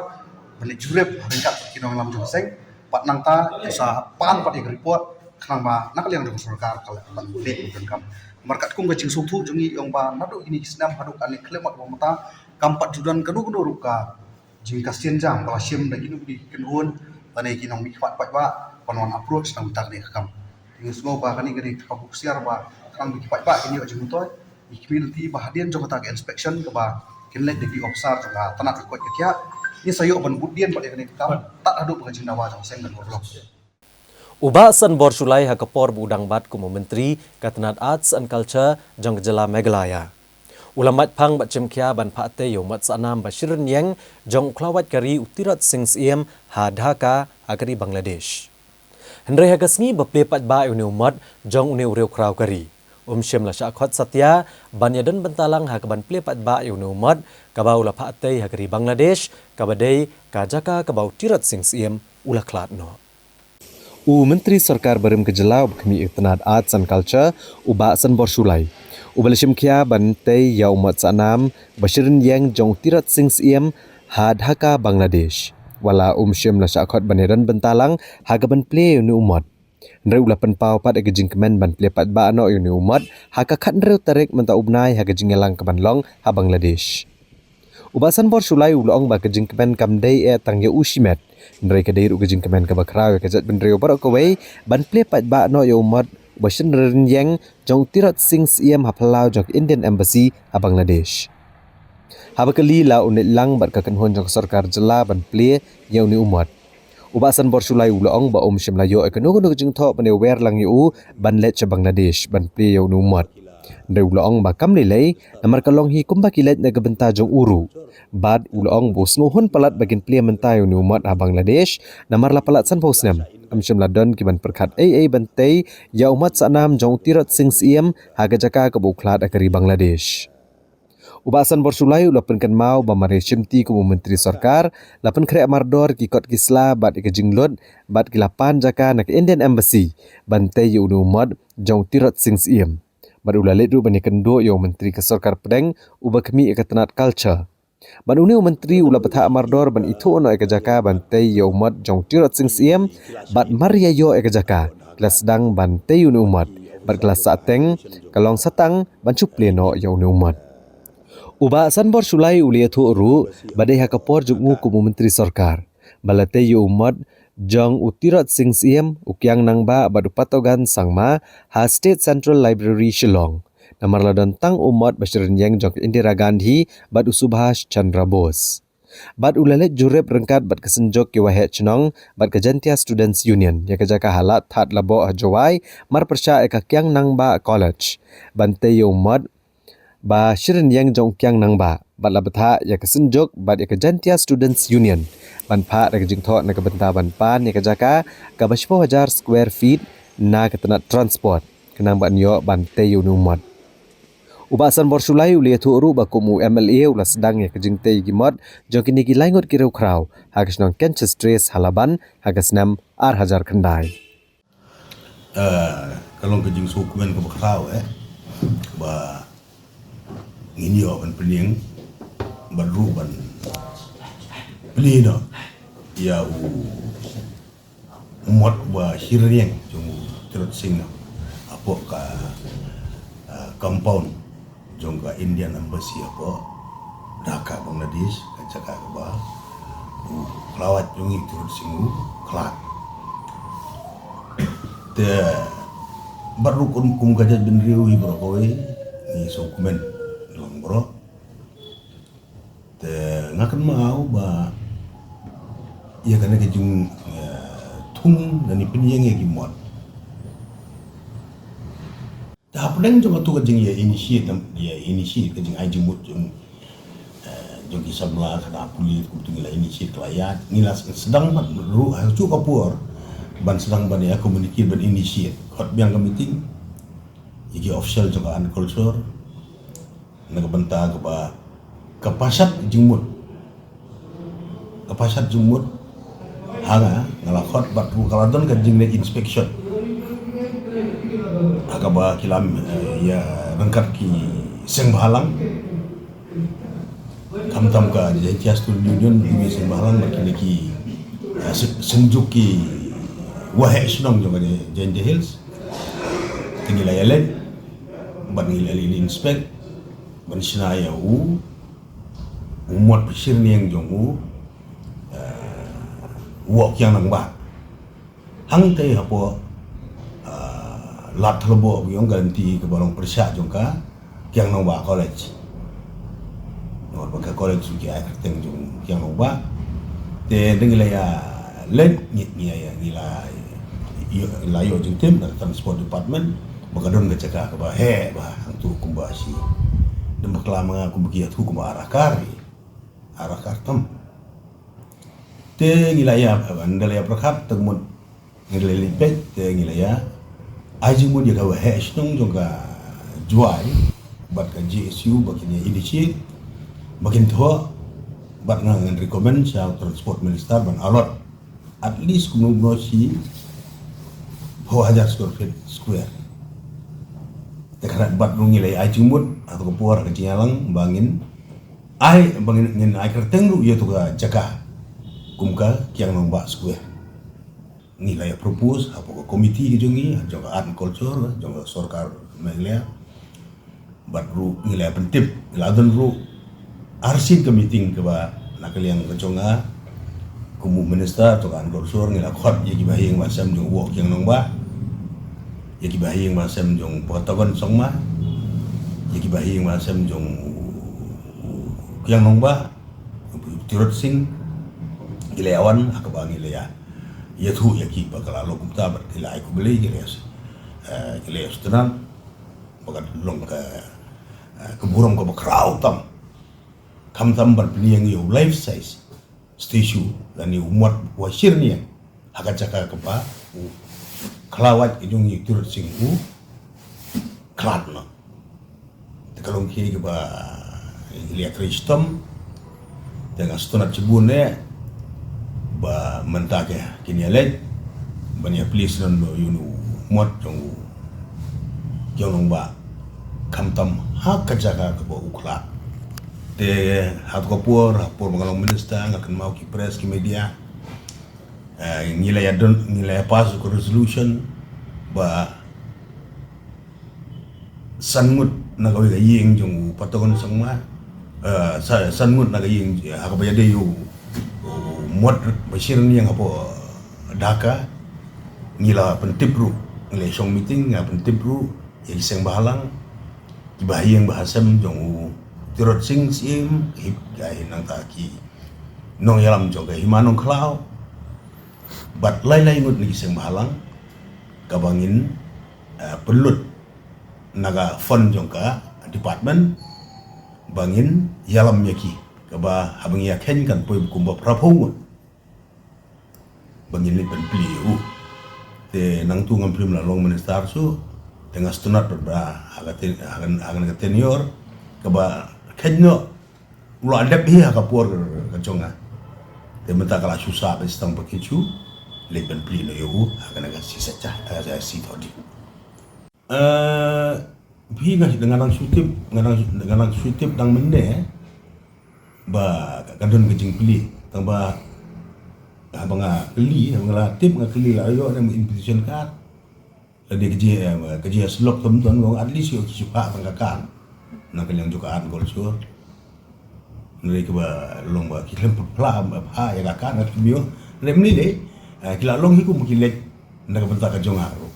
ban leit jurip ryngkat ki nongïalam jong ka seng. Bad nangta in sa pan pat ïa ka report khnang ba na ka liang jong ka sorkar ka la ban leh ban kam. Namar katkum ka jingsngewthuh jong ngi i ong ba naduh kine ki snem haduh kane khlem mat ba mynta kam pat ju don kano kano ruh ka jingkasien jam ba la shim da kino kino ki kynhun lane ki nongmihkhmat paidbah ban wan approach na ka bynta kane ka kam. Te ngi sngew ba kane ka dei ka kaba husiar ba khnang ba ki paidbah kin ïoh jingmyntoi, ïa ki community ba hadien jong kata ka inspection kaba kin leit da ki officer jong ka tnat ka koit ka khiah, ngin sa ïoh ban bud dien bad ïa kane ka kam tad haduh ba ka jingdawa jong ka seng kan urlong. U Bah Sanbor Shullai ha ka por ba u dang bat kum u Myntri ka tnat Arts and Culture jong ka jylla Meghalaya, u la mait phang bad shim khia ban phah tei ïa u mot sahnam ba shirin ïeng jong u khlawait ka ri u Tirot Sing Syiem ha Dhaka ha ka ri Bangladesh. Hynrei ha ka sngi ba plie paidbah ïa une u mot jong une u riewkhraw ka ri, um shym la shah khot satia ban ïadon bynta lang ha kaban plie paidbah ïa une u mot kaba u la phah tei ha ka ri Bangladesh, kaba dei ka jaka kaba u Tirot Sing Syiem u la khlad noh. U Myntri Sorkar barim ka jylla uba khmih ïa ka tnat Arts and Culture, u Bah Sanbor Shullai, uba la shim khia ban tei ïa u mot sahnam ba shirin ïeng jong u Tirot Sing Syiem ha Dhaka, Bangladesh, wat la um shym la shah khot ban ïadon bynta lang ha kaban plie ïa une u mot. Hynrei u la pynpaw pat ïa ka jingkmen ban plie paidbah noh ïa une u mot ha ka khathynriew tarik mynta u bnai ha ka jingïalang kaban long ha Bangladesh. U Bah Sanbor Shullai u la ong ba ka jingkmen kam dei eh tang ïa u shimet, hynrei ka dei ruh ka jingkmen kaba khraw ïa ka jaitbynriew baroh kawei ban plie paidbah noh ïa u mot uba shynrynïeng jong u Tirot Sing Syiem ha phyllaw jong ka Indian Embassy ha Bangladesh. Haba kylli, la u leit lang bad ka kynhun jong ka sorkar jylla ban plie ïa une u mot. U Bah Sanbor Shullai u la ong ba um shym la ïoh ïa kano kano ka jingthoh ban ïawer lang ïa u ban leit sha Bangladesh ban plie ïa une u mot. Hynrei u la ong ba kam lei lei, namar ka long hi kumba ki leit na ka bynta jong u ruh. Bad u la ong ba u sngewhun palat ba kin plie mynta ïa une u mot ha Bangladesh, namar la palat sanphew snem, ym shym la don ki ban pyrkhat ei ei ban tei ïa u mot sahnam jong u Tirot Sing Syiem ha ka jaka kaba u khlad ha ka ri Bangladesh. U Bah Sanbor Shullai u la pynkynmaw ba mar ïa shimti kum u Myntri Sorkar, la pynkhreh mardor ki kot ki sla bad ïa ka jinglut, bad ki la pan jaka na ka Indian Embassy ban tei ïa une u mot jong u Tirot Sing Syiem. Bad u la leit ruh ban ïakynduh ïa u Myntri ka Sorkar Pdeng uba khmih ïa ka tnat culture. Bad une u Myntri u la bthah mardor ban ithuh noh ïa ka jaka ban tei ïa u mot jong u Tirot Sing Syiem, bad mar ïa ïoh ïa ka jaka, ki la sdang ban tei ïa une u mot, bad ki la sahteng, ka long satang ban shu plie noh ïa une u mot. U Bah Sanbor Shullai u la ïathuh ruh ba dei ha ka por jong u kum u Myntri Sorkar ba la tei ïa u mot jong u Tirot Sing Syiem, u Kiang Nangbah bad u Patogan Sangma ha State Central Library Shillong. Namar la don tang u mot ba shynrynïeng jong ka Indira Gandhi bad u Subhash Chandra Bose. Bad u la leit jurip ryngkat bad ka synjuk ki waheh chnong bad ka Jaintia Students Union ïa ka jaka ha Lad Thadlaboh ha Jowai, mar pyrshah ïa ka Kiang Nangbah College ban tei ïa u mot ba shynrynïeng jong u Kiang Nangbah, bad la bthah ïa ka synjuk bad ïa ka Jaintia Students Union ban phah da ka jingthoh na ka bynta ban pan ïa ka jaka kaba shiphew hajar square feet na ka tnat transport, khnang ban ïoh ban tei ïa une u mot. U Bah Sanbor Shullai u la ïathuh ruh ba kum u M L A u la sdang ïa ka jingtei ïa ki mot jong kine ki laingut ki riewkhraw ha ka shnong Kenches Trace ha Laban ha ka snem ar hajar khyndai. Eh, ka long ka jingsngewkmen kaba khraw, eh, ba ngin ïoh ban pynïeng bad ruh ban plie noh ïa u mot ba shynrynïeng jong u Tirot Sing hapoh ka, eh, compound jong ka Indian Embassy hapoh Dhaka, Bangladesh, ka jaka kaba u khlawait jong ngi u Tirot Sing u khlad. Te bad ruh kum, kum ka jaitbynriew hi baroh kawei ngi sngewkmen lang baroh. Te nga kynmaw ba ïa kane ka jing, eh, thung lane pynïeng ïa ki mot. Te hapdeng jong katu ka jing ïa initiate, ïa initiate ka jingai jingmut jong, eh, jong ki samla, kane pulit, kumtu ngi la initiate, ka la ïaid, ngi la sdang ban ruh ha kajuh ka por ban sdang ban ïa communicate, ban initiate. Khot biang ka meeting ïa ki official jong ka Armed Culture na ka bynta kaba ka pashat jingmut. Ka pashat jingmut ha nga, nga la khot bad ruh ka la don ka jingleit inspection ha kaba ki la, eh, ïa ryngkat ki seng bhalang. Khamtam ka Jaintia Student Union, ki seng bhalang bad kine ki, eh, se-, seng juk ki waheh shnong jong ka Jaintia Hills. Te ngi la ïaleit bad ngi la ïaleit inspect ban shna ïa u, u mot shyrniang jong u, eh, u Kiang Nangbah. Hangtei hapoh, eh, Lad Thalbo, ïong ka lynti kaba long pyrshah jong ka Kiang Nangbah College. Namar ba ka college ruh ki ai kyrteng jong Kiang Nangbah. Te dang ngi la ïa leit, ngi, ngi ïa, ngi la ïoh, la ïoh jingtim na Transport Department ba ka don ka jaka kaba heh bha hangtu kumba shi. Dang bakla ma nga kumba ki ïathuh kumba ar akar. Ar akar tam. Te ngi la ïa, ynda la ïa pyrkhat, te ka mut ngi la leit peit, te ngi la ïa ai jingmut ïa ka waheh shnong jong ka Jowai bad ka J S U ba kin ïa initiate, ba kin thoh, bad nga ngan recommend sha u Transport Minister ban allot at least kumno kumno shiphew hajar square feet square. Te khnang bad ruh ngi la ïa ai jingmut ha kato ka por ha ka jingïalang ba ngin ai, ba ngin, ngin ai kyrteng ruh ïa kato ka jaka kum ka Kiang Nangbah Square. ngi la ïa propose hapoh ka committee ka jong ngi, jong ka art and culture, jong ka sorkar Meghalaya. Bad ruh ngi la ïa pyntip, ngi la don ruh arsien ka meeting kaba na ka liang ka jong nga kum u minister to ka art and culture, ngi la khot ïa ki bahaïing bahasem jong u Kiang Nangbah, ïa ki bahaïing bahasem jong u Pattogon Sangma, ïa ki bahaïing bahasem jong u Kiang Nangbah, u Tirot Sing, ngi la ïa wan ha kaba ngi la ïa ïathuh ïa ki ba ka la long kumta bad ki la ai khublei, ki la ïa, eh, ki la ïa sngewtynnat ba ka long ka, eh, ka burom kaba khraw tam. Khamtam ban pynïeng ïa u life size statue lane u mot ba shyrniang ha ka jaka kaba u khlawait ka jong ngi u Tirot Sing u khlad noh. Te ka long kaei kaba ngi la ïa trei shitom. Te nga sngewtynnat shibun eh ba mynta ki, kin ïa leit ban ïa plie shnong ïa une u mot jong u Kiang Nangbah, khamtam ha ka jaka kaba u khlad. Te ha kato ka por, ha ka por ba nga long minister, nga kynmaw ki press, ki media, eh, ngi la ïa don, ngi la ïa pass ka resolution ba san ngut na kawei ka ïing jong u Pattogon Sangma, eh, sa-, san ngut na ka ïing, eh, ha kaba ïadei u, u mot ba shyrniang hapoh Dhaka, ngi la pyntip ruh, ngi la shong meeting, ngi la pyntip ruh ïa ki seng bhalang, ki bahaïing bahasem jong u Tirot Sing Syiem, hi, hi nangta ki nongïalam jong ka Hima Nongkhlaw, bad lai lai ngut na ki seng bhalang, kaba ngin, eh, pynlut na ka fund jong ka department, ba ngin ïalam ïa ki, kaba haba ngi ïa kheiñ kan poi kumba phra phew ngut ba ngin leit ban plie ïa u. Te nangtu ngam phlim la long minister shuh, te nga sngewtynnat ba ha ka ten-, ha ka, ha ka tenure kaba kheiñ noh u la dep hi ha ka por ka, ka jong nga. Te mynta ka la shu sah ba sdang ba kin shu leit ban plie noh ïa u ha kane ka sngi Saitjaiñ, ha ka sngi Thohdieng. Eh, phi nga, nga nang shu tip, nga nang, nga nang shu tip dang mynne ba ka don ka jingplie. Tang ba haba nga kylli, haba nga la tip, nga kylli la ïoh ne invitation card. Lada ka jing, eh, ka jingïasyllok tam don long, at least ïoh ki shu phah tang ka card na ka liang jong ka art and culture. Hynrei kaba long ba ki khlem phah, phah ïa ka card, nga khlem ïoh. Hynrei mynne dei, eh, ki la long hi kum ki leit na ka bynta ka jong nga ruh.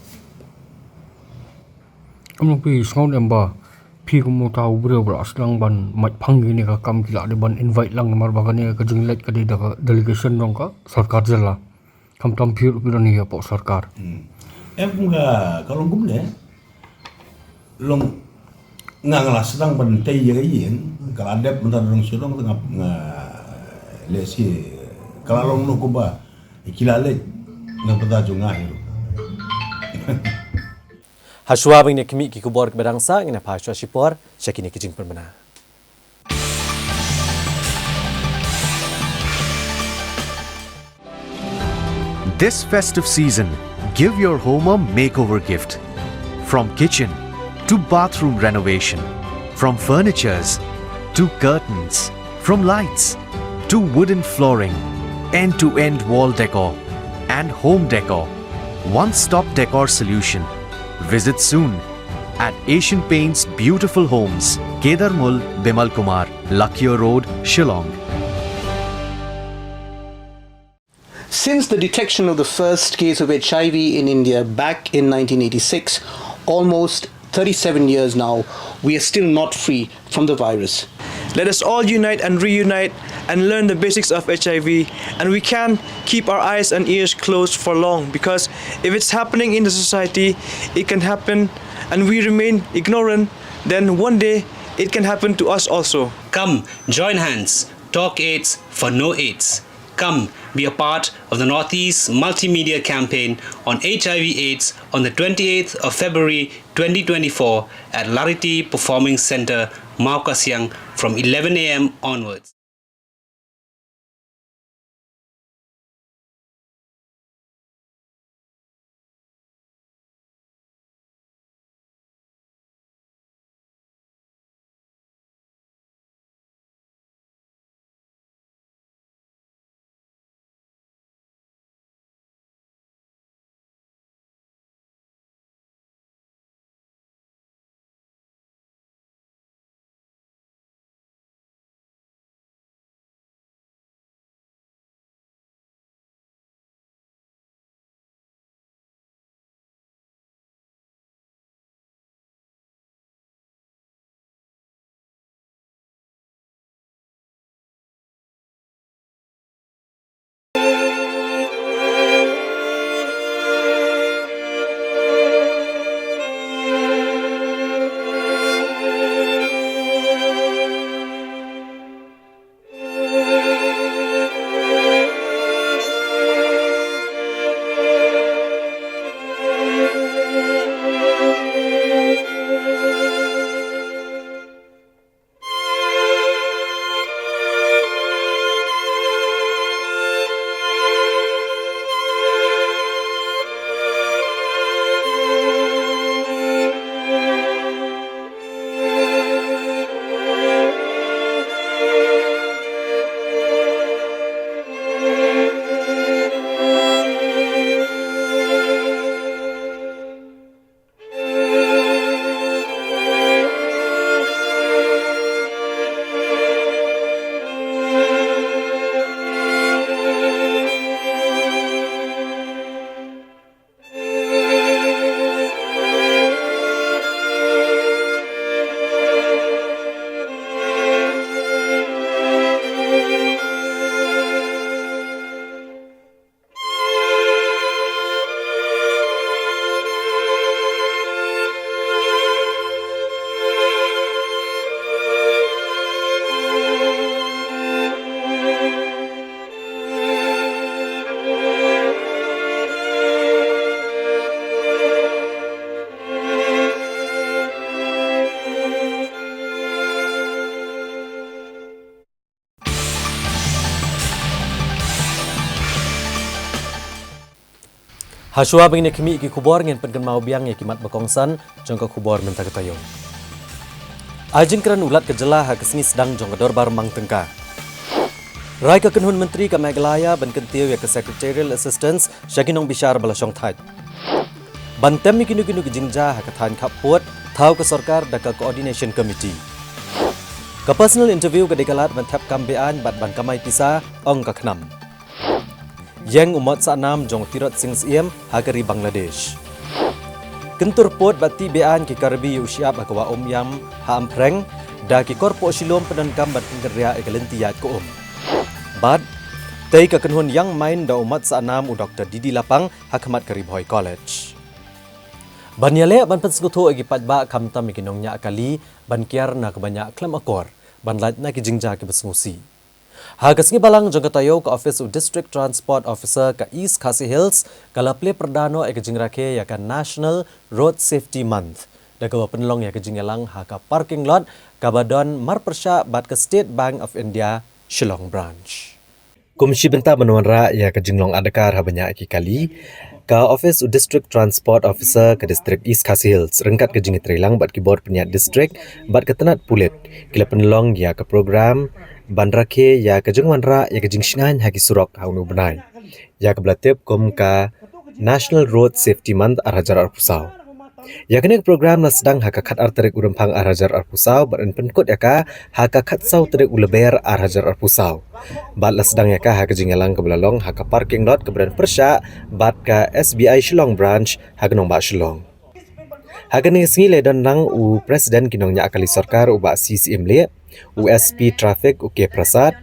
Em, phi sngew ne em ba phi kum uta u briew ba la sdang ban mait phang ïa kane ka kam, ki la dei ban invite lang, namar ba kane ka jingleit ka dei da ka delegation jong ka sorkar jylla. Khamtam phi ruh phi don hi hapoh sorkar. Hmm. Em, ka, ka long kumne. Long nga, nga la sdang ban tei ïa ka ïing, ka la dep mynta da dong shu dong, nga, nga lehse ka la long noh kumba ki la leit na ka bynta jong nga hi ruh. Hashwa ba ngin ïa khmih ki khubor kiba dang sah, ngin ïa phai shuwa shipor sha kine ki jingpynbna. This festive season, give your home a makeover gift. From kitchen to bathroom renovation, from furnitures to curtains, from lights to wooden flooring, end-to-end wall decor and home decor. One-stop decor solution. Visit soon at Asian Paints Beautiful Homes, Kedarmul, Bimal Kumar, Lakia Road, Shillong. Since the detection of the first case of H I V in India back in nineteen eighty-six, almost thirty-seven years now, we are still not free from the virus. Let us all unite and reunite and learn the basics of H I V, and we can't keep our eyes and ears closed for long, because if it's happening in the society, it can happen, and we remain ignorant, then one day it can happen to us also. Come, join hands, talk AIDS for no AIDS. Come, be a part of the Northeast Multimedia Campaign on H I V AIDS on the twenty-eighth of February twenty twenty-four at Lariti Performing Centre, Mawkasiang, from eleven a m onwards. Hashwa ba ngin ïa khmih ki khubor, ngin pynkynmaw biang ïa ki mat ba kongsan jong ka khubor mynta ka taïew. Ai jingkren u Lat ka jylla ha ka sngi sdang jong ka dorbar mang tyngka. Rai ka kynhun myntri ka Meghalaya ban kyntiew ïa ka secretarial assistance sha ki nongbishar ba la shongthait. Ban tem ïa kino kino ki jingjia ha ka thaiñ khappud, thaw ka sorkar da ka coordination committee. Ka personal interview ka dei ka lad ban thep kam be-aiñ bad ban kamai pisa, ong ka KHNAM. Ïeng u mot sahnam jong u Tirot Sing Syiem ha ka ri Bangladesh. Kyntur pud bad tih be-aiñ ki Karbi ïa u shyiap ha ka wah Umiam ha Amphring, da ki kyrpad Shillong pyndonkam ban pynkynriah ïa ka lynti ïaid ka um. Bad, tei ka kynhun Young Mind da u mot sahnam u Doktor D D Lapang ha khmat ka Ri Bhoi College. Ban ïaleh ban pynsngewthuh ïa ki paidbah khamtam ïa ki nongñiah kali ban kiar na kaba ñiah khlem akor, ban lait na ki jingjia kiba sngewsih. Ha ka sngi Balang jong ka taïew, ka office u District Transport Officer ka East Khasi Hills ka la plie pyrda noh ïa ka jingrakhe ïa ka National Road Safety Month da kaba pynlong ïa ka jingïalang ha ka parking lot kaba don marpyrshah bad ka State Bank of India Shillong Branch. Kum shi bynta ban wanrah ïa ka jinglong adkar haba ñiah ki kali, ka office u District Transport Officer ka District East Khasi Hills ryngkat ka jingïatreilang bad ki bor pynïaid district bad ka tnat pulit ki la pynlong ïa ka program ban rakhe ïa ka jingwanrah ïa ka jingshngaiñ ha ki surok ha une u bnai, ïa kaba la tip kum ka National Road Safety Month ar hajar arphew saw. Ïa kane ka program la sdang ha ka khatar tarik u Rymphang ar hajar arphew saw bad yn pynkut ïa ka ha ka khatsaw tarik u Lber ar hajar arphew saw. Bad la sdang ïa ka ha ka jingïalang kaba la long ha ka parking lot kaba don pyrshah bad ka S B I Shillong Branch ha ka nongbah Shillong. Ha kane ka sngi la don lang u President ki nongñiah kali sorkar u Bah C C Imlieh, u S P Traffic u K Prasad,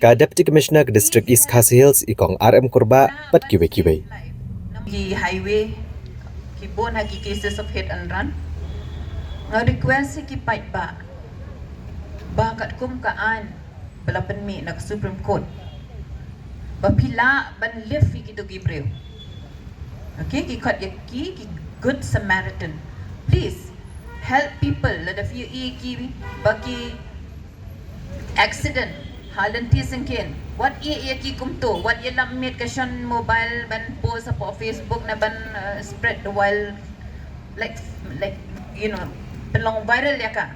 ka Deputy Commissioner ka District East Khasi Hills i Kong R M Kurbah bad kiwei kiwei. Ki highway, ki bun ha ki cases of hit and run. Nga request ïa ki paidbah ba katkum ka aiñ ba la pynmih na ka Supreme Court, ba phi lah ban lift ïa kito ki briew. Okay, ki khot ïa ki, ki Good Samaritan. Please help people. Lada phi ïohi ïa ki ba ki accident ha lynti syngkien, wat ïeh ïa ki kumto, wat ïalam miet ka shon mobile ban post hapoh Facebook ne ban, uh, spread the wild, like, like, you know, pynlong viral ïa ka.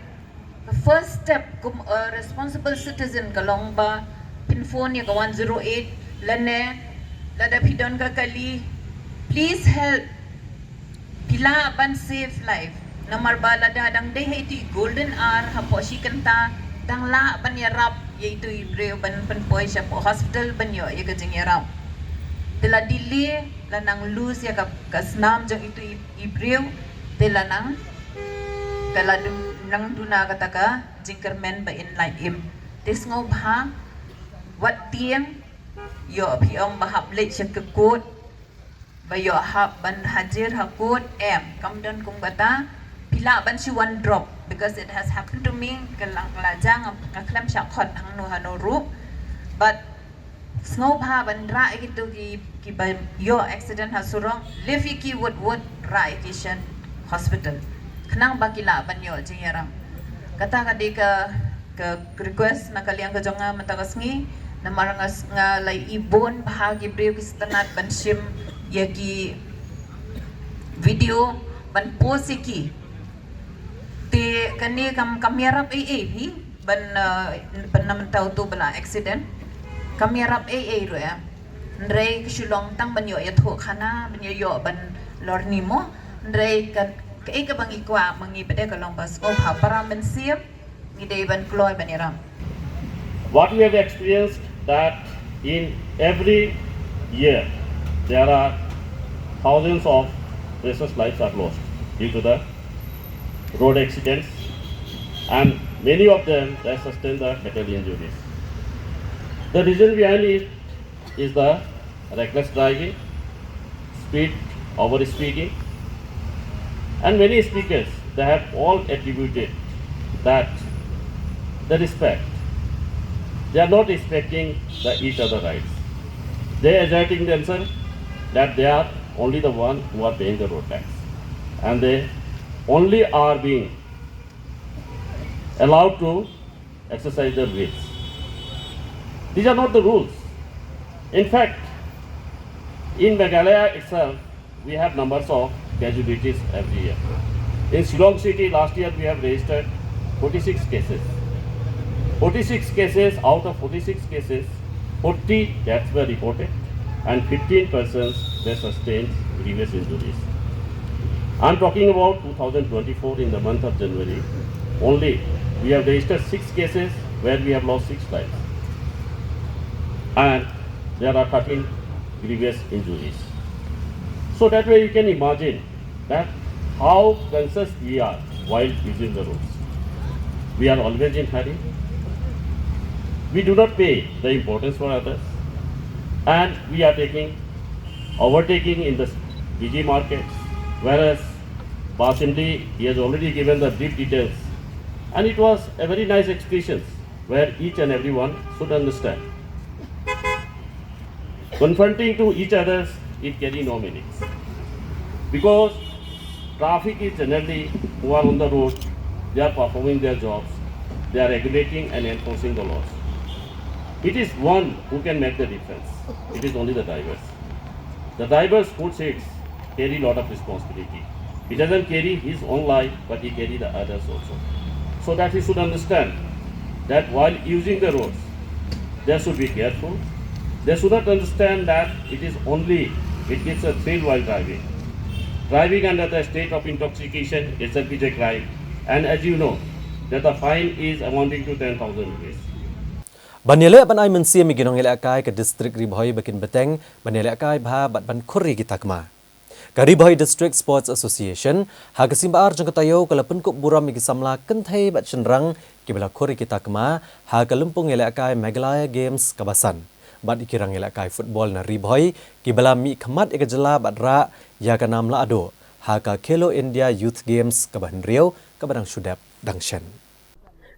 The first step kum a responsible citizen ka long ba phin phone ïa ka one zero eight, lane lada phi don ka kali, please help. Phi lah ban save life. Namar ba lada dang dei ha itu i golden hour hapoh shi kynta, dang lah ban ïarap ïa itu i briew ban pynpoi shapoh hospital ban ïoh ïa ka jingïarap. Te la delay, la nang lose ïa ka, ka snam jong itu i, i briew, te la nang, te la dun-, nang duna kata ka jingkyrmen ba in lait im. Te sngewbha, wat tieng, ïoh phi ong ba hap leit sha ka court, ba ïoh hap ban hajir ha court, em, kam don kum kata. Phi lah ban shu wan drop, because it has happened to me, ka la, ka la jia nga, nga khlem shah khot hangno hangno ruh. But sngewbha ban rah ïa kito ki, kiba ïoh accident ha surok, lift ïa ki wut wut, rah ïa ki sha hospital, khnang ba ki lah ban ïoh jingïarap. Kata ka dei ka, ka request na ka liang ka jong nga mynta ka sngi, namar nga s-, nga la ïohi bun bha ki briew ki sngewtynnat ban shim ïa ki video ban post ïa ki. Te kane kam, kam ïarap ei ei hi ban, uh, ban na mynta uto ba la accident. Kam ïarap ei ei ruh em. Hynrei ka shu long tang ban ïoh ïathuh khana, ban ïoh, ïoh ban lorni mo. Hynrei ka, kaei kaba ngi kwah ma ngi pat ka long ba sngewbha para mynsiem ngi dei ban kloi ban ïarap. What we have experienced that in every year there are thousands of precious lives are lost due to the road accidents, and many of them they sustain the fatal injuries. The reason behind it is the reckless driving, speed, over speeding, and many speakers, they have all attributed that the respect. They are not respecting the each other rights. They asserting themselves that they are only the one who are paying the road tax, and they only are being allowed to exercise their wills. These are not the rules. In fact, in Meghalaya itself, We have numbers of casualties every year. In Shillong city, last year we have registered forty-six cases. Forty-six cases, out of forty-six cases, forty deaths were reported and fifteen persons they sustained grievous injuries. I'm talking about two thousand twenty-four. In the month of January only, we have registered six cases where we have lost six lives. And there are thirteen grievous injuries. So that way you can imagine that how conscious we are while using the roads. We are always in hurry. We do not pay the importance for others. And we are taking overtaking in the busy markets, whereas Bah Syiemlieh, he has already given the brief details. And it was a very nice expression where each and everyone should understand. Confronting to each others, it carry no meanings. Because traffic is generally who are on the road, they are performing their jobs, they are regulating and enforcing the laws. It is one who can make the difference. It is only the drivers. The driver's foot seats carry lot of responsibility. He doesn't carry his own life, but he carry the others also. So that he should understand that while using the roads, they should be careful. They should not understand that it is only, it gives a thrill while driving. Driving under the state of intoxication itself is a crime. And as you know, that the fine is amounting to ten thousand rupees. Ban ïaleh ban ai mynsiem ïa ki nongïalehkai ka district Ri Bhoi ba kin bteng ban ïalehkai bha bad ban khur ïa ki takma. Ka Ri Bhoi District Sports Association ha ka sngi ba ar jong ka taïew ka la pynkup burom ïa ki samla kynthei bad shynrang kiba la khur ïa ki takma ha ka lympung ïalehkai Meghalaya Games kaba san bad ïa ki rangïalehkai football na Ri Bhoi kiba la mih khmat ïa ka jylla bad rah ïa ka nam lahduh ha ka Khelo India Youth Games kaba hynriew kaba dang shu dep dang shen.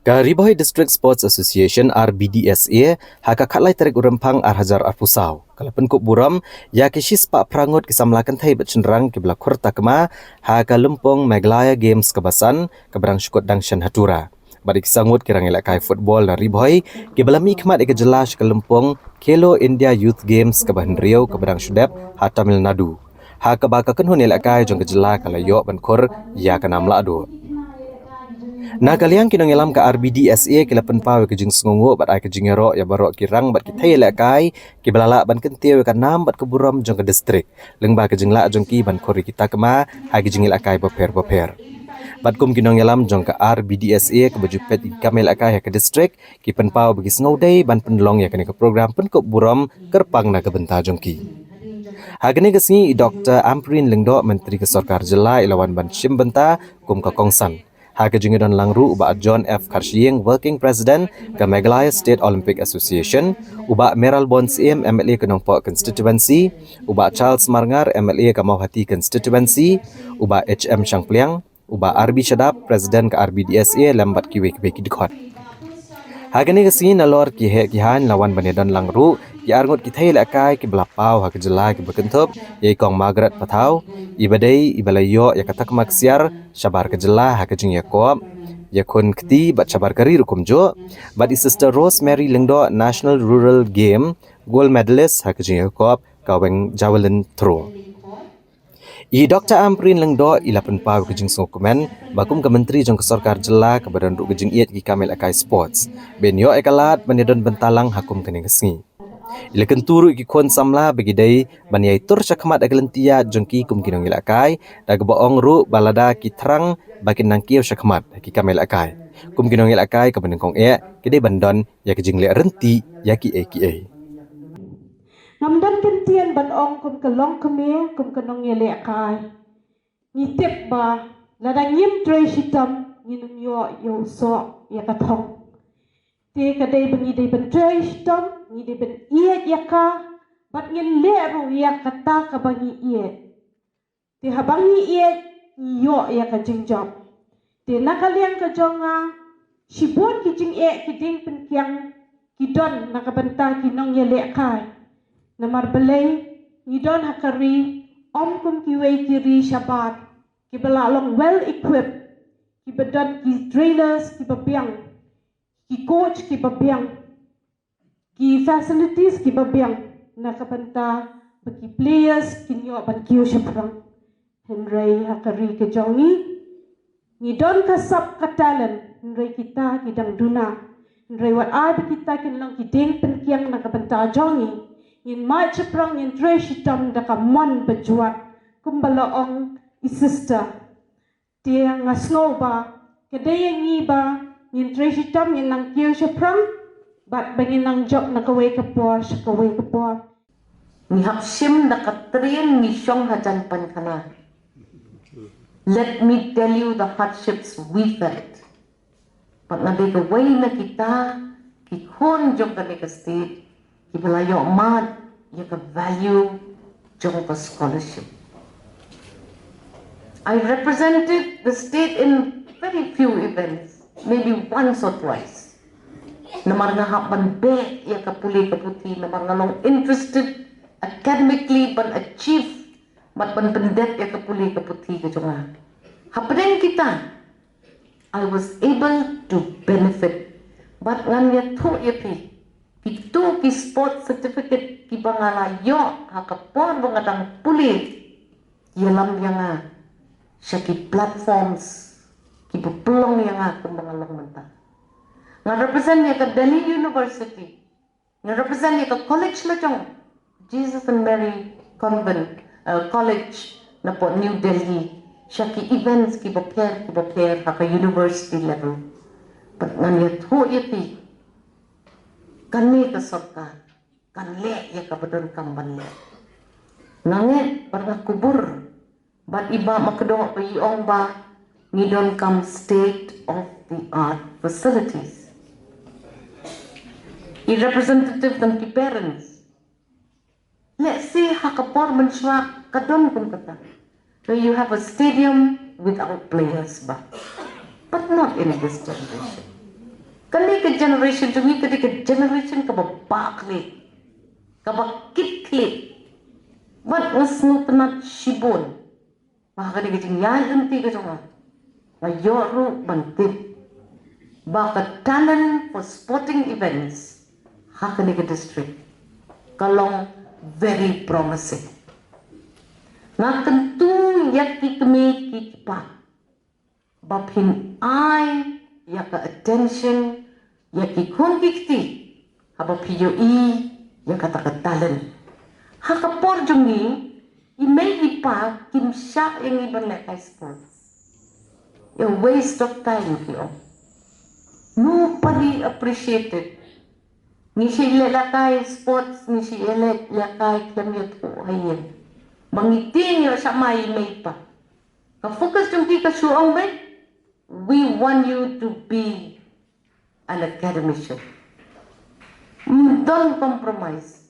Ka Ri Bhoi District Sports Association, R B D S A, ha ka khatlai tarik u Rymphang ar hajar arphew saw ka la pynkup burom ïa ki shispah phra ngut ki samla kynthei bad shynrang kiba la khur takma ha ka lympung Meghalaya Games kaba san kaba dang shu kut dang shen ha Tura. Bad ïa ki saw ngut ki rangïalehkai football na Ri Bhoi kiba la mih khmat ïa ka jylla sha ka lympung Khelo India Youth Games kaba hynriew kaba dang shu dep ha Tamil Nadu, ha kaba ka kynhun ïalehkai jong ka jylla ka la ïoh ban khur ïa ka nam lahduh. Na ka liang ki nongïalam ka R B D S A ki la pynpaw ïa ka jingsngewnguh bad ai ka jingïaroh ïa baroh ki rang bad ki thei ïalehkai kiba la lah ban kyntiew ïa ka nam bad ka burom jong ka district lyngba ka jinglah jong ki ban khur ïa ki takma ha ki jingïalehkai bapher bapher. Bad kum ki nongïalam jong ka R B D S A kaba ju peit ïa ki kam ïalehkai ha ka district ki pynpaw ba ki sngewdei ban pynlong ïa kane ka program pynkup burom kyrpang na ka bynta jong ki. Ha kane ka sngi i Doctor Ampareen Lyngdoh, Myntri ka Sorkar Jylla, i la wan ban shim bynta kum ka kongsan. Ha ka jingïadon lang ruh u Bah John F Kharshiing, Working President ka Meghalaya State Olympic Association, u Bah Mayralborn Syiem, M L A ka Nongpoh Constituency, u Bah Charles Marngar, M L A ka Mawhati Constituency, u Bah H M Shangpliang, u Bah R B Shadap, President ka R B D S A, lem bad kiwei kiwei ki dkhot. Ha kane ka sngi nalor ki heh ki haiñ la wan ban ïadon lang ruh ki arngut ki thei ïalehkai kiba la paw ha ka jylla kiba kynthup ïa i Kong Margaret Pathaw, iba dei iba la ïoh ïa ka takma ksiar shabar ka jylla ha ka jingïakop ïakhun kti bad shabar ka ri ruh kumjuh, bad i Sister Rosemary Lyngdoh, National Rural Game gold medalist ha ka jingïakop ka weng javelin throw. I Doctor Ampareen Lyngdoh i la pynpaw ïa ka jingsngewkmen ba kum ka Myntri jong ka Sorkar Jylla kaba don ruh ka jingïeit ïa ki kam ïalehkai sports, ban ïoh ïa ka lad ban ïadon bynta lang ha kum kane ka sngi. I la kyntu ruh ïa ki khun samla ba ki dei ban ïai tur shakhmat ïa ka lynti ïaid jong ki kum ki nongïalehkai, da kaba ong ruh ba lada ki thrang ba kin nang kiew shakhmat ha ki kam ïalehkai, kum ki nongïalehkai kaba nyngkong eh ki dei ban don ïa ka jingleh ryntih ïa kiei kiei. Ngam don kyntien ban ong kum ka longkmie, kum ka nongïalehkai. Ngi tip ba lada ngim trei shitom ngin ym ïoh ïa u soh ïa ka thong. Te ka dei ba ngi dei ban trei shitom, ngi dei ban ïeit ïa ka, bad ngin leh ruh ïa kata kaba ngi ïeit. Te haba ngi ïeit ngi ïoh ïa ka jingjop. Te na ka liang ka jong nga, shibun ki jingeh ki dieng pynkiang ki don na ka bynta ki nongïalehkai. Namar balei, ngi don ha ka ri ym kum kiwei ki ri shabar kiba la long well equipped, kiba don ki trainers kiba biang, ki coach kiba biang, ki facilities kiba biang na ka bynta ba ki players kin ïoh ban kiew shaphrang. Hynrei ha ka ri ka jong ngi, ngi don ka sap ka talent, hynrei kita ki dang duna. Hynrei wat ai ba kita kin long ki dieng pynkiang na ka bynta jong ngi, ngin mad shaphrang, ngin trei shitom da ka mon ba jwat, kumba la ong i sister. Te nga sngew ba ka dei ïa ngi ba ngin trei shitom, ngin nang kiew shaphrang, bad ba ngin nang jop na kawei ka por sha kawei ka por. Ngi hap shim da ka train, ngi shong hajan painkhana. Let me tell you the hardships we felt. Bad nga dei kawei na kita ki khun jong kane ka state kiba la ïoh mad ïa ka value jong ka scholarship. I represented the state in very few events, maybe once or twice. Namar nga hap ban beh ïa ka pule ka puthi, namar nga long interested academically ban achieve, bad ban pyndep ïa ka pule ka puthi ka jong nga. Hapdeng kita, I was able to benefit. Bad ngan ïathuh ïa phi, kito ki sport certificate kiba nga la ïoh ha ka por ba nga dang pule, ïalam ïa nga sha ki platforms kiba pynlong ïa nga kumba nga long mynta. Nga represent ïa ka Delhi University. Nga represent ïa ka college la jong, Jesus and Mary Convent, uh, College, napoh New Delhi, sha ki events kiba pher kiba pher ha ka university level. Bad ngan ïathuh ïa phi, kane ka sorkar kan leh ïa kaba donkam ban leh. Nga ngeit bad nga kubur bad i Bah Makdoh ba i ong ba ngi donkam state of the art facilities. I representative jong ki parents, lehse ha ka por mynshuwa ka don kum kata, where you have a stadium without players, but, but not in this generation. Kane ka generation jong ngi ka dei ka generation kaba bah khlieh, kaba kit khlieh. Bad nga sngewtynnat shibun ba ha kane ka jingïaid lynti ka jong nga, nga ïoh ruh ban tip ba ka talent for sporting events ha kane ka district ka long very promising. Nga kyntu ïa ki kmie ki kpa ba phin ai ïa ka attention ïa ki khun ki kti haba phi ïohi ïa kata ka talent. Ha ka por jong ngi, i mei i pa kim shah ïa ngi ban lehkai sports. A waste of time, ki ong. Nobody appreciated. Ngi shu leh lehkai sports, ngi shu leh lehkai khlem ïathuh ha ïing. Ba ngi tieng ïoh sha mai i mei i pa. Ka focus jong ki ka shu ong beit, we want you to be an academician. Ym don compromise.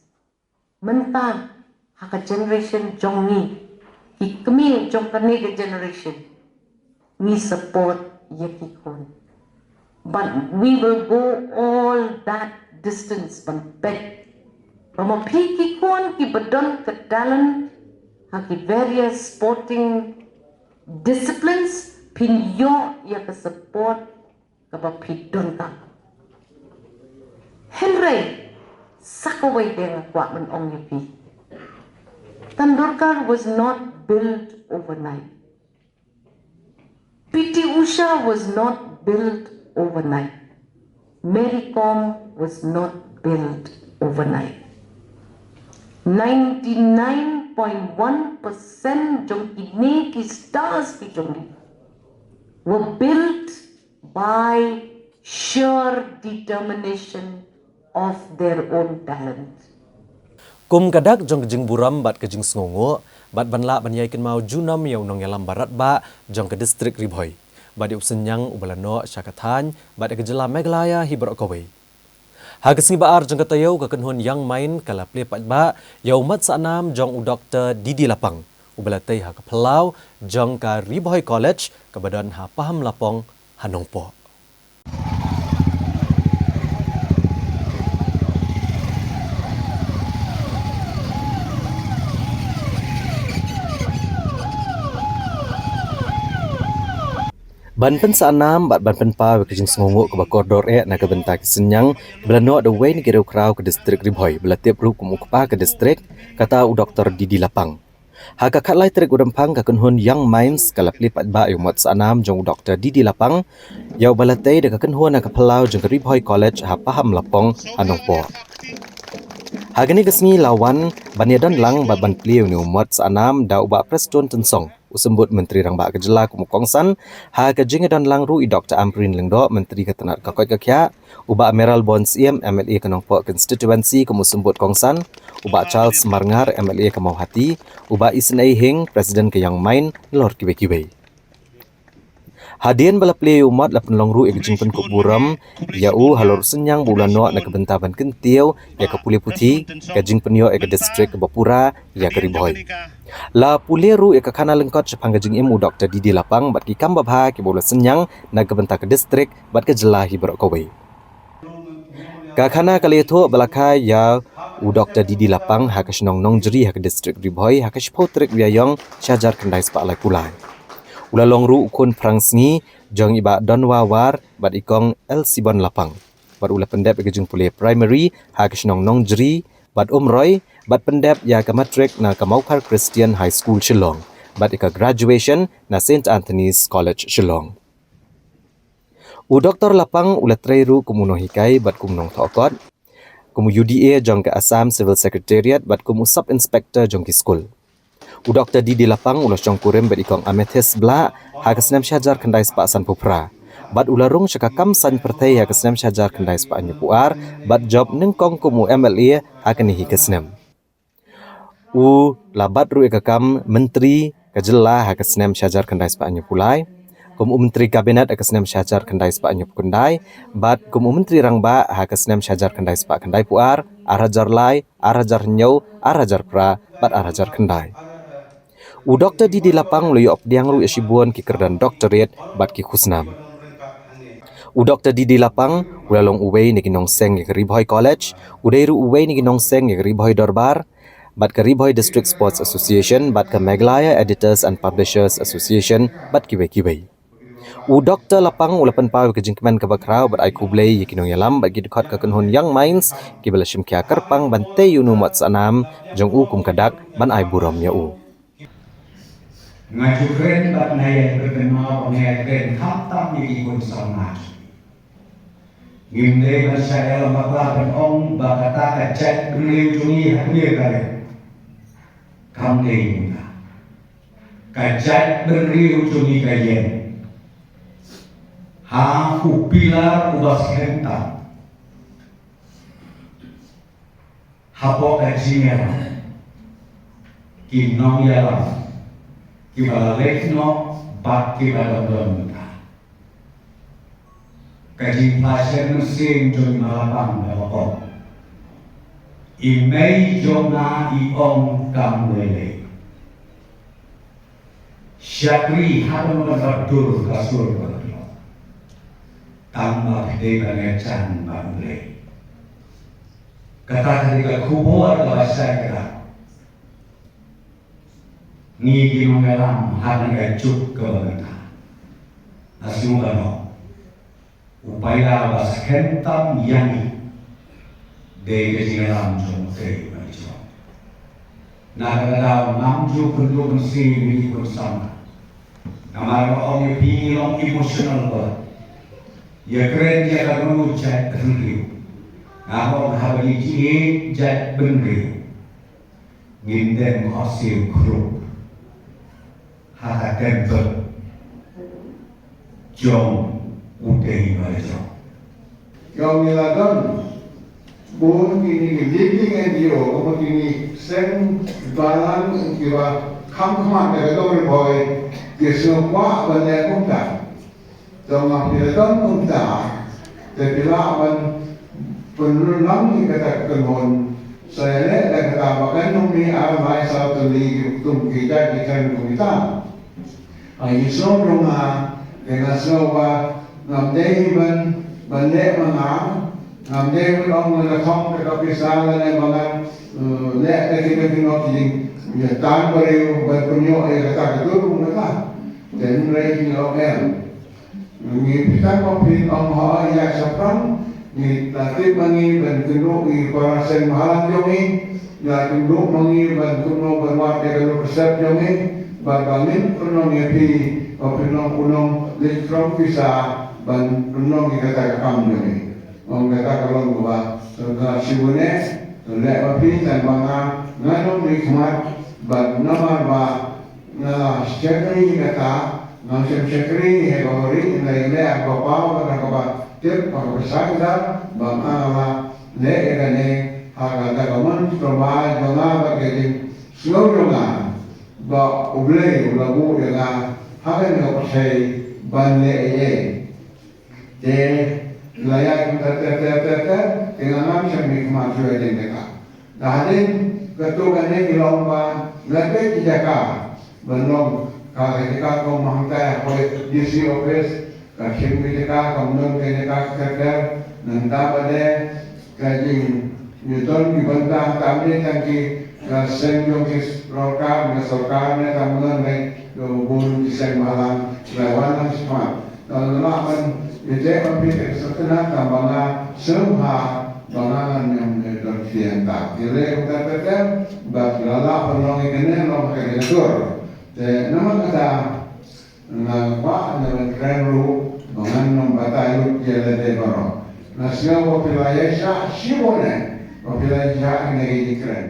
Mynta ha ka generation jong ngi, ki kmie jong kane ka generation, ngi support ïa ki khun. But we will go all that distance ban peit ba ma phi ki khun kiba don ka talent ha ki various sporting disciplines, phin ïoh ïa ka support kaba phi donkam. Hynrei sa kawei de nga kwah ban ong ïa phi. Tendulkar was not built overnight. P T Usha was not built overnight. Mary Kom was not built overnight. Ninety-nine point one percent jong kine ki stars ki jong ngi were built by sheer determination of their own talent. Kum ka dak jong ka jingburom bad ka jingsngewnguh, bad ban lah ban ïai kynmaw junom ïa u nongïalam baroh ba jong ka distrik Ri Bhoi, bad ïa u synñiang uba la noh sha ka thaiñ bad ïa ka jylla Meghalaya hi baroh kawei. Ha ka sngi ba ar jong ka taïew, ka kynhun Young Mind ka la plie paidbah ïa u mat sahnam jong u Doktor D D Lapang, uba la tei ha ka phyllaw jong ka Ri Bhoi College kaba don ha Pahamlapong ha Nongpoh. Ban pynsahnam bad ban pynpaw ïa ka jingsngewnguh kaba kordor eh na ka bynta ki synñiang ba la noh da uwei na ki riewkhraw ka distrik Ri Bhoi ba la tip ruh kum u kpa ka distrik, kata u Doktor Didi Lapang. Ha ka khatlai tarik u Rymphang ka kynhun Young Minds ka la plie paidbah ïa u mot sahnam jong u Doktor Didi Lapang, ïa uba la tei da ka kynhun ha ka phyllaw jong ka Ri Bhoi College ha Paam Lapong ha Nongpoh. Ha kane ka sngi la wan ban ïadon lang bad ban plie ïa une u mot sahnam da u Bah Prestone Tynsong, u Symbud Myntri Rangbah ka Jylla kum u kongsan, ha ka jingïadon lang ruh i Doktor Ampareen Lyngdoh, Myntri ka tnad ka koit ka khiah, u Bah Mayralborn Syiem, M L A ka Nongpoh Constituency kum u Symbud kongsan, u Bah Charles Marngar, M L A ka Mawhati, u Bah Isynei Hing, President ka Young Minds, nalor kiwei kiwei. Hadien ba la plie ïa u mot la pynlong ruh ïa ka jingpynkup burom ïa u halor u synñiang ba u la noh na ka bynta ban kyntiew ïa ka pule puthi, ka jingpynïoh ïa ka distrik kaba pura ïa ka Ri Bhoi. La pule ruh ïa ka khana lyngkot shaphang ka jingim u Doktor Didi Lapang bad ki kam babha kiba u la synñiang na ka bynta ka distrik bad ka jylla hi baroh kawei. Ka khana ka la ïathuh ba la kha ïa u Doktor Didi Lapang ha ka shnong Nongjri ha ka distrik Ri Bhoi ha ka shiphew tarik u Ïaïong shi hajar khyndai spah laiphew lai. U la long ruh u khun phrangsngi jong i Bah Donwa War bad i Kong Elsibon Lapang. Bad u la pyndep ïa ka jingpule primary ha ka shnong Nongjri bad Umroi, bad pyndep ïa ka matrik na ka Mawphar Christian High School Shillong bad ïa ka graduation na Saint Anthony's College Shillong. U Doktor Lapang u la trei ruh kum u nonghikai bad kum u nongthoh kot, kum u U D A jong ka Assam Civil Secretariat bad kum u Sub Inspector jong ki skul. U Doktor Didi Lapang u la shongkurim bad i Kong Amethyst Blah ha ka snem shi hajar khyndai spah sanphew phra, bad u la rung sha ka kam saiñ pyrthei ha ka snem shi hajar khyndai spah hynñiewphew ar bad jop nyngkong kum u M L A ha kane hi ka snem. U la bat ruh ïa ka kam Myntri ka Jylla ha ka snem shi hajar khyndai spah hynñiewphew lai, kum u Myntri Kabinet ha ka snem shi hajar khyndai spah hynñiewphew khyndai, bad kum u Myntri Rangbah ha ka snem shi hajar khyndai spah khyndaiphew ar, ar hajar lai, ar hajar hynñiew, ar hajar phra bad ar hajar khyndai. U Doktor Didi Lapang u la ïoh pdiang ruh ïa shibun ki kyrdan doctorate bad ki khusnam. U Doktor Didi Lapang u la long uwei na ki nongseng ïa ka Ri Bhoi College, u dei ruh uwei na ki nongseng ïa ka Ri Bhoi Dorbar bad ka Ri Bhoi District Sports Association bad ka Meghalaya Editors and Publishers Association bad kiwei kiwei. U Doktor Lapang u la pynpaw ïa ka jingkmen kaba khraw bad ai khublei ïa ki nongïalam bad ki dkhot ka kynhun Young Minds kiba la shim khia kyrpang ban tei ïa une u mot sahnam jong u kum ka dak ban ai burom ïa u. Nga ju kren bad nga ïa kyrkhu ba nga ïa kren khamtam ïa ki khun samla. Ngim dei ban shah ïalam bakla ban ong ba kata ka jaitbynriew jong ngi ha kane ka ri. Kam dei kumta. Ka jaitbynriew jong ngi ka ïeng ha u pilar uba skhem tam. Hapoh ka jingïalam ki nongïalam kiba la leit noh bad kiba don don mynta. Ka jingpynshai mynsiem jong i Malapang da ka ong, i mei jong nga i ong kam lei lei. Shakri ha ka nongbah dur ka sur ka dur. Tang ba phi dei ban ïa jan ba U Blei. Kata ka dei ka khubor kaba shai kata. Ngi ki nongïalam ha kane ka juk kaba mynta. Nga sngew ba noh. U paidbah ba skhem tam ïa ngi. Dei ka jingïalam jong U Trai ba ngi jong. Na kata ka daw ngam ju pynduh mynsiem ïa ngi khun samla. Namar ba ong ïa phi ngi long emotional ba. Ïa kren ïa ka rung jaitbynriew. Nga ong haba ngi jied jaitbynriew. Ngin dem khohsiew khrup ha ka temple jong U Trai ba la jong. Jong ngi la don bun kine ki leading N G O, bun kine seng balang kiba kham khmat da ka dong Ri Bhoi, ki sngewkwah ban leh kumta. Te ma phi la don kumta, te phi lah ban pynrung lang ïa kata ka kynhun. Sa ïaleh da kata ba kan ym mih ar lai saw tylli ki kum ki jait ki jait kum kita. Ai, ngi sngew rung ha, te nga sngew ba ngam dei ban, ban leh ma nga, ngam dei ban ong nga la thong kata ka pisa lane ba ngan, eh, leh kata ka pisa ki jing, ïa tan briew ban pynïoh ïa kata ka dur kum kata. Te hynrei ngi ong em. Ngi pyrshang ba phin ong hooid ïa ka shaphrang, ngi la tip ma ngi ban kynduh ïa ki para seng bhalang jong ngi, la kynduh ma ngi ban kumno ban wad ïa ka luk ka sep jong ngi, bad ba ngin pynlong ïa phi, ba phin long u nongleit throng pisa ban pynlong ïa kata ka kam jong ngi. Ong kata ka long kaba sngewtynnat shibun eh, to leh ma phi tang ba nga, nga nongmihkhmat, bad namar ba nga shakri kata, ngam shym shakri ha kaba rit, nga ïaleh ha kaba paw bad ha kaba tip, ha kaba shai kata, ba nga la leh ïa kane ha kata ka mon sngewbha jong nga bad ka jingsngew jong nga ba U Blei u la buh ïa nga ha kane ka pyrthei ban leh ei ei. Te la ïaid kumta ter ter ter ter, te nga ngam shym mihkhmat shuh ïa kane ka. Da hadien katto katne ki long ba nga peit ki jaka ban long ka, ka jaka kaba ma hangtai ha ka D C office, ka shim ki jaka, kam don ka jaka ter ter, nangta ba dei ka jing, ngi don ki bynta tam ne tang ki, ka seng jong ki sorkar, ka sorkar ne tam ngan ne, ka bun ki seng bhalang, la wan lang smat. Ka la ban, ite ban phi ka sengkena tam ba nga sngewbha ba nga ngan ym ne don ki ïa ta. Ki leh ka ter ter ter, ba la la ban long ïa kane long ka jaka tur. Te namar kata, nga kwah na ban kren ruh ba ngan ym batai lut ïa lade baroh. Nga sngew ba phi la ïaishah shibun eh ba phi la ïaishah ïa kane ka jingkren.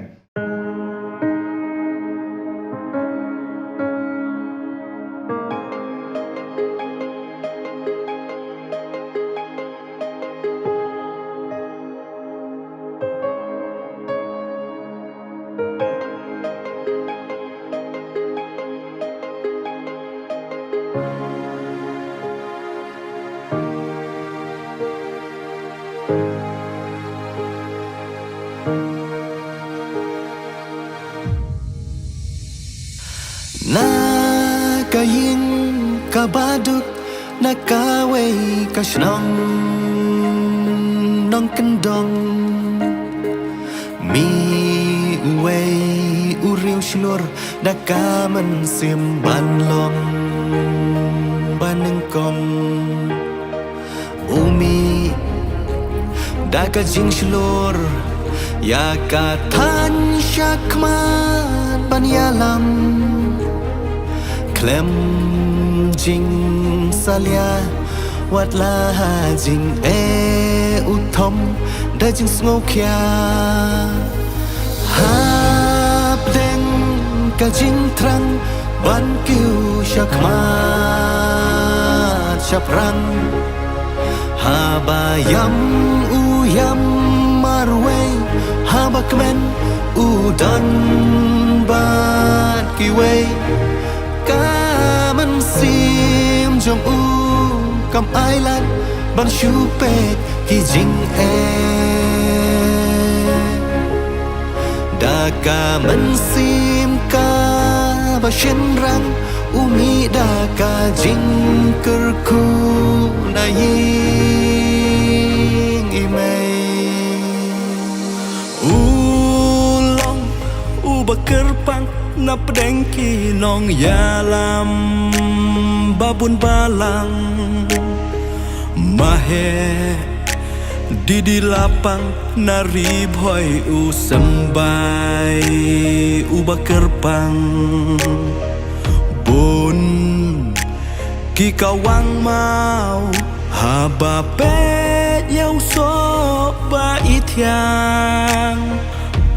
Na ka ïing kaba duk na kawei ka shnong nongkyndong, mih uwei u riewshlur da ka mynsiem ban long ba nyngkong. U mih da ka jingshlur ïa ka thaiñ shakhmat ban ïalam. Khlem jingsalia, wat la ha jingeh u thom da jingsngewkhia. Hapdeng ka jingthrang ban kiew shakhmat shaphrang, haba ïam u ïam marwei, haba kmen u don bad kiwei. Ka mynsiem jong u kam ailad ban shu peit ki jingeh. Da ka mynsiem kaba shynrang, u mih da ka jingkyrkhu na ïing i mei. U long uba kyrpang na pdeng ki nongïalam babun balang. Mahe didi lapang na Ri Bhoi u symbai uba kyrpang. Bun ki kawang maw haba peit ïa u soh ba i thiang.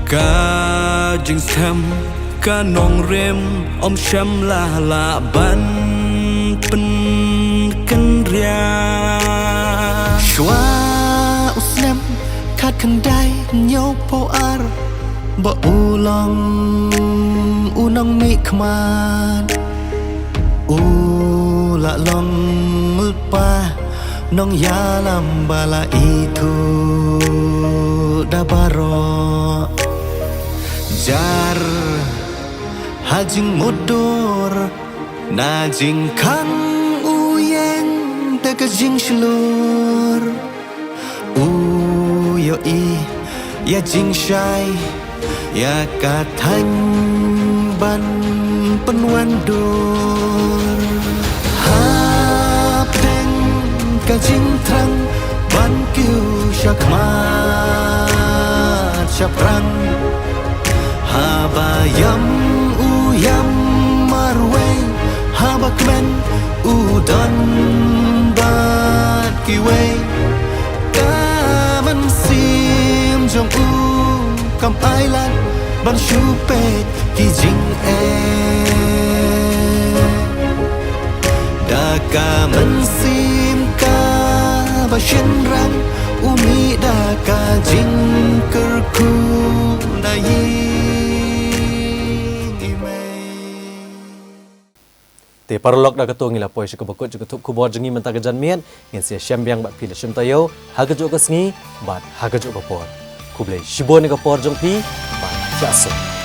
Ka jingskhem ka nongrim ym shym la lah ban pynkynriah. Shuwa u snem khatkhyndai hynñiewphew ar, ba u long u nongmihkhmat, u la long lypa nongïalam ba la ithuh da baroh. Jar ha jingmutdur na jingkhang u ïeng da ka jingshlur. U ïohi ïa jingshai ïa ka thaiñ ban pynwandur. Hapdeng Khmat shaphrang, haba ïam u ïam marwei, haba kmen u don bad kiwei. Ka mynsiem jong u kam ailad ban shu peit ki jingeh. Da ka mynsiem kaba shynrang, u mih da ka jingkyrkhu na ïing i mei. Te paralok, da kato ngi la poi sha kaba kut jong ka thup khubor jong ngi mynta ka janmiet. Ngin sa ïashem biang bad phi la shim taïew ha kajuh ka sngi bad ha kajuh ka por. Khublei shibun ïa ka por jong phi bad ïa suk.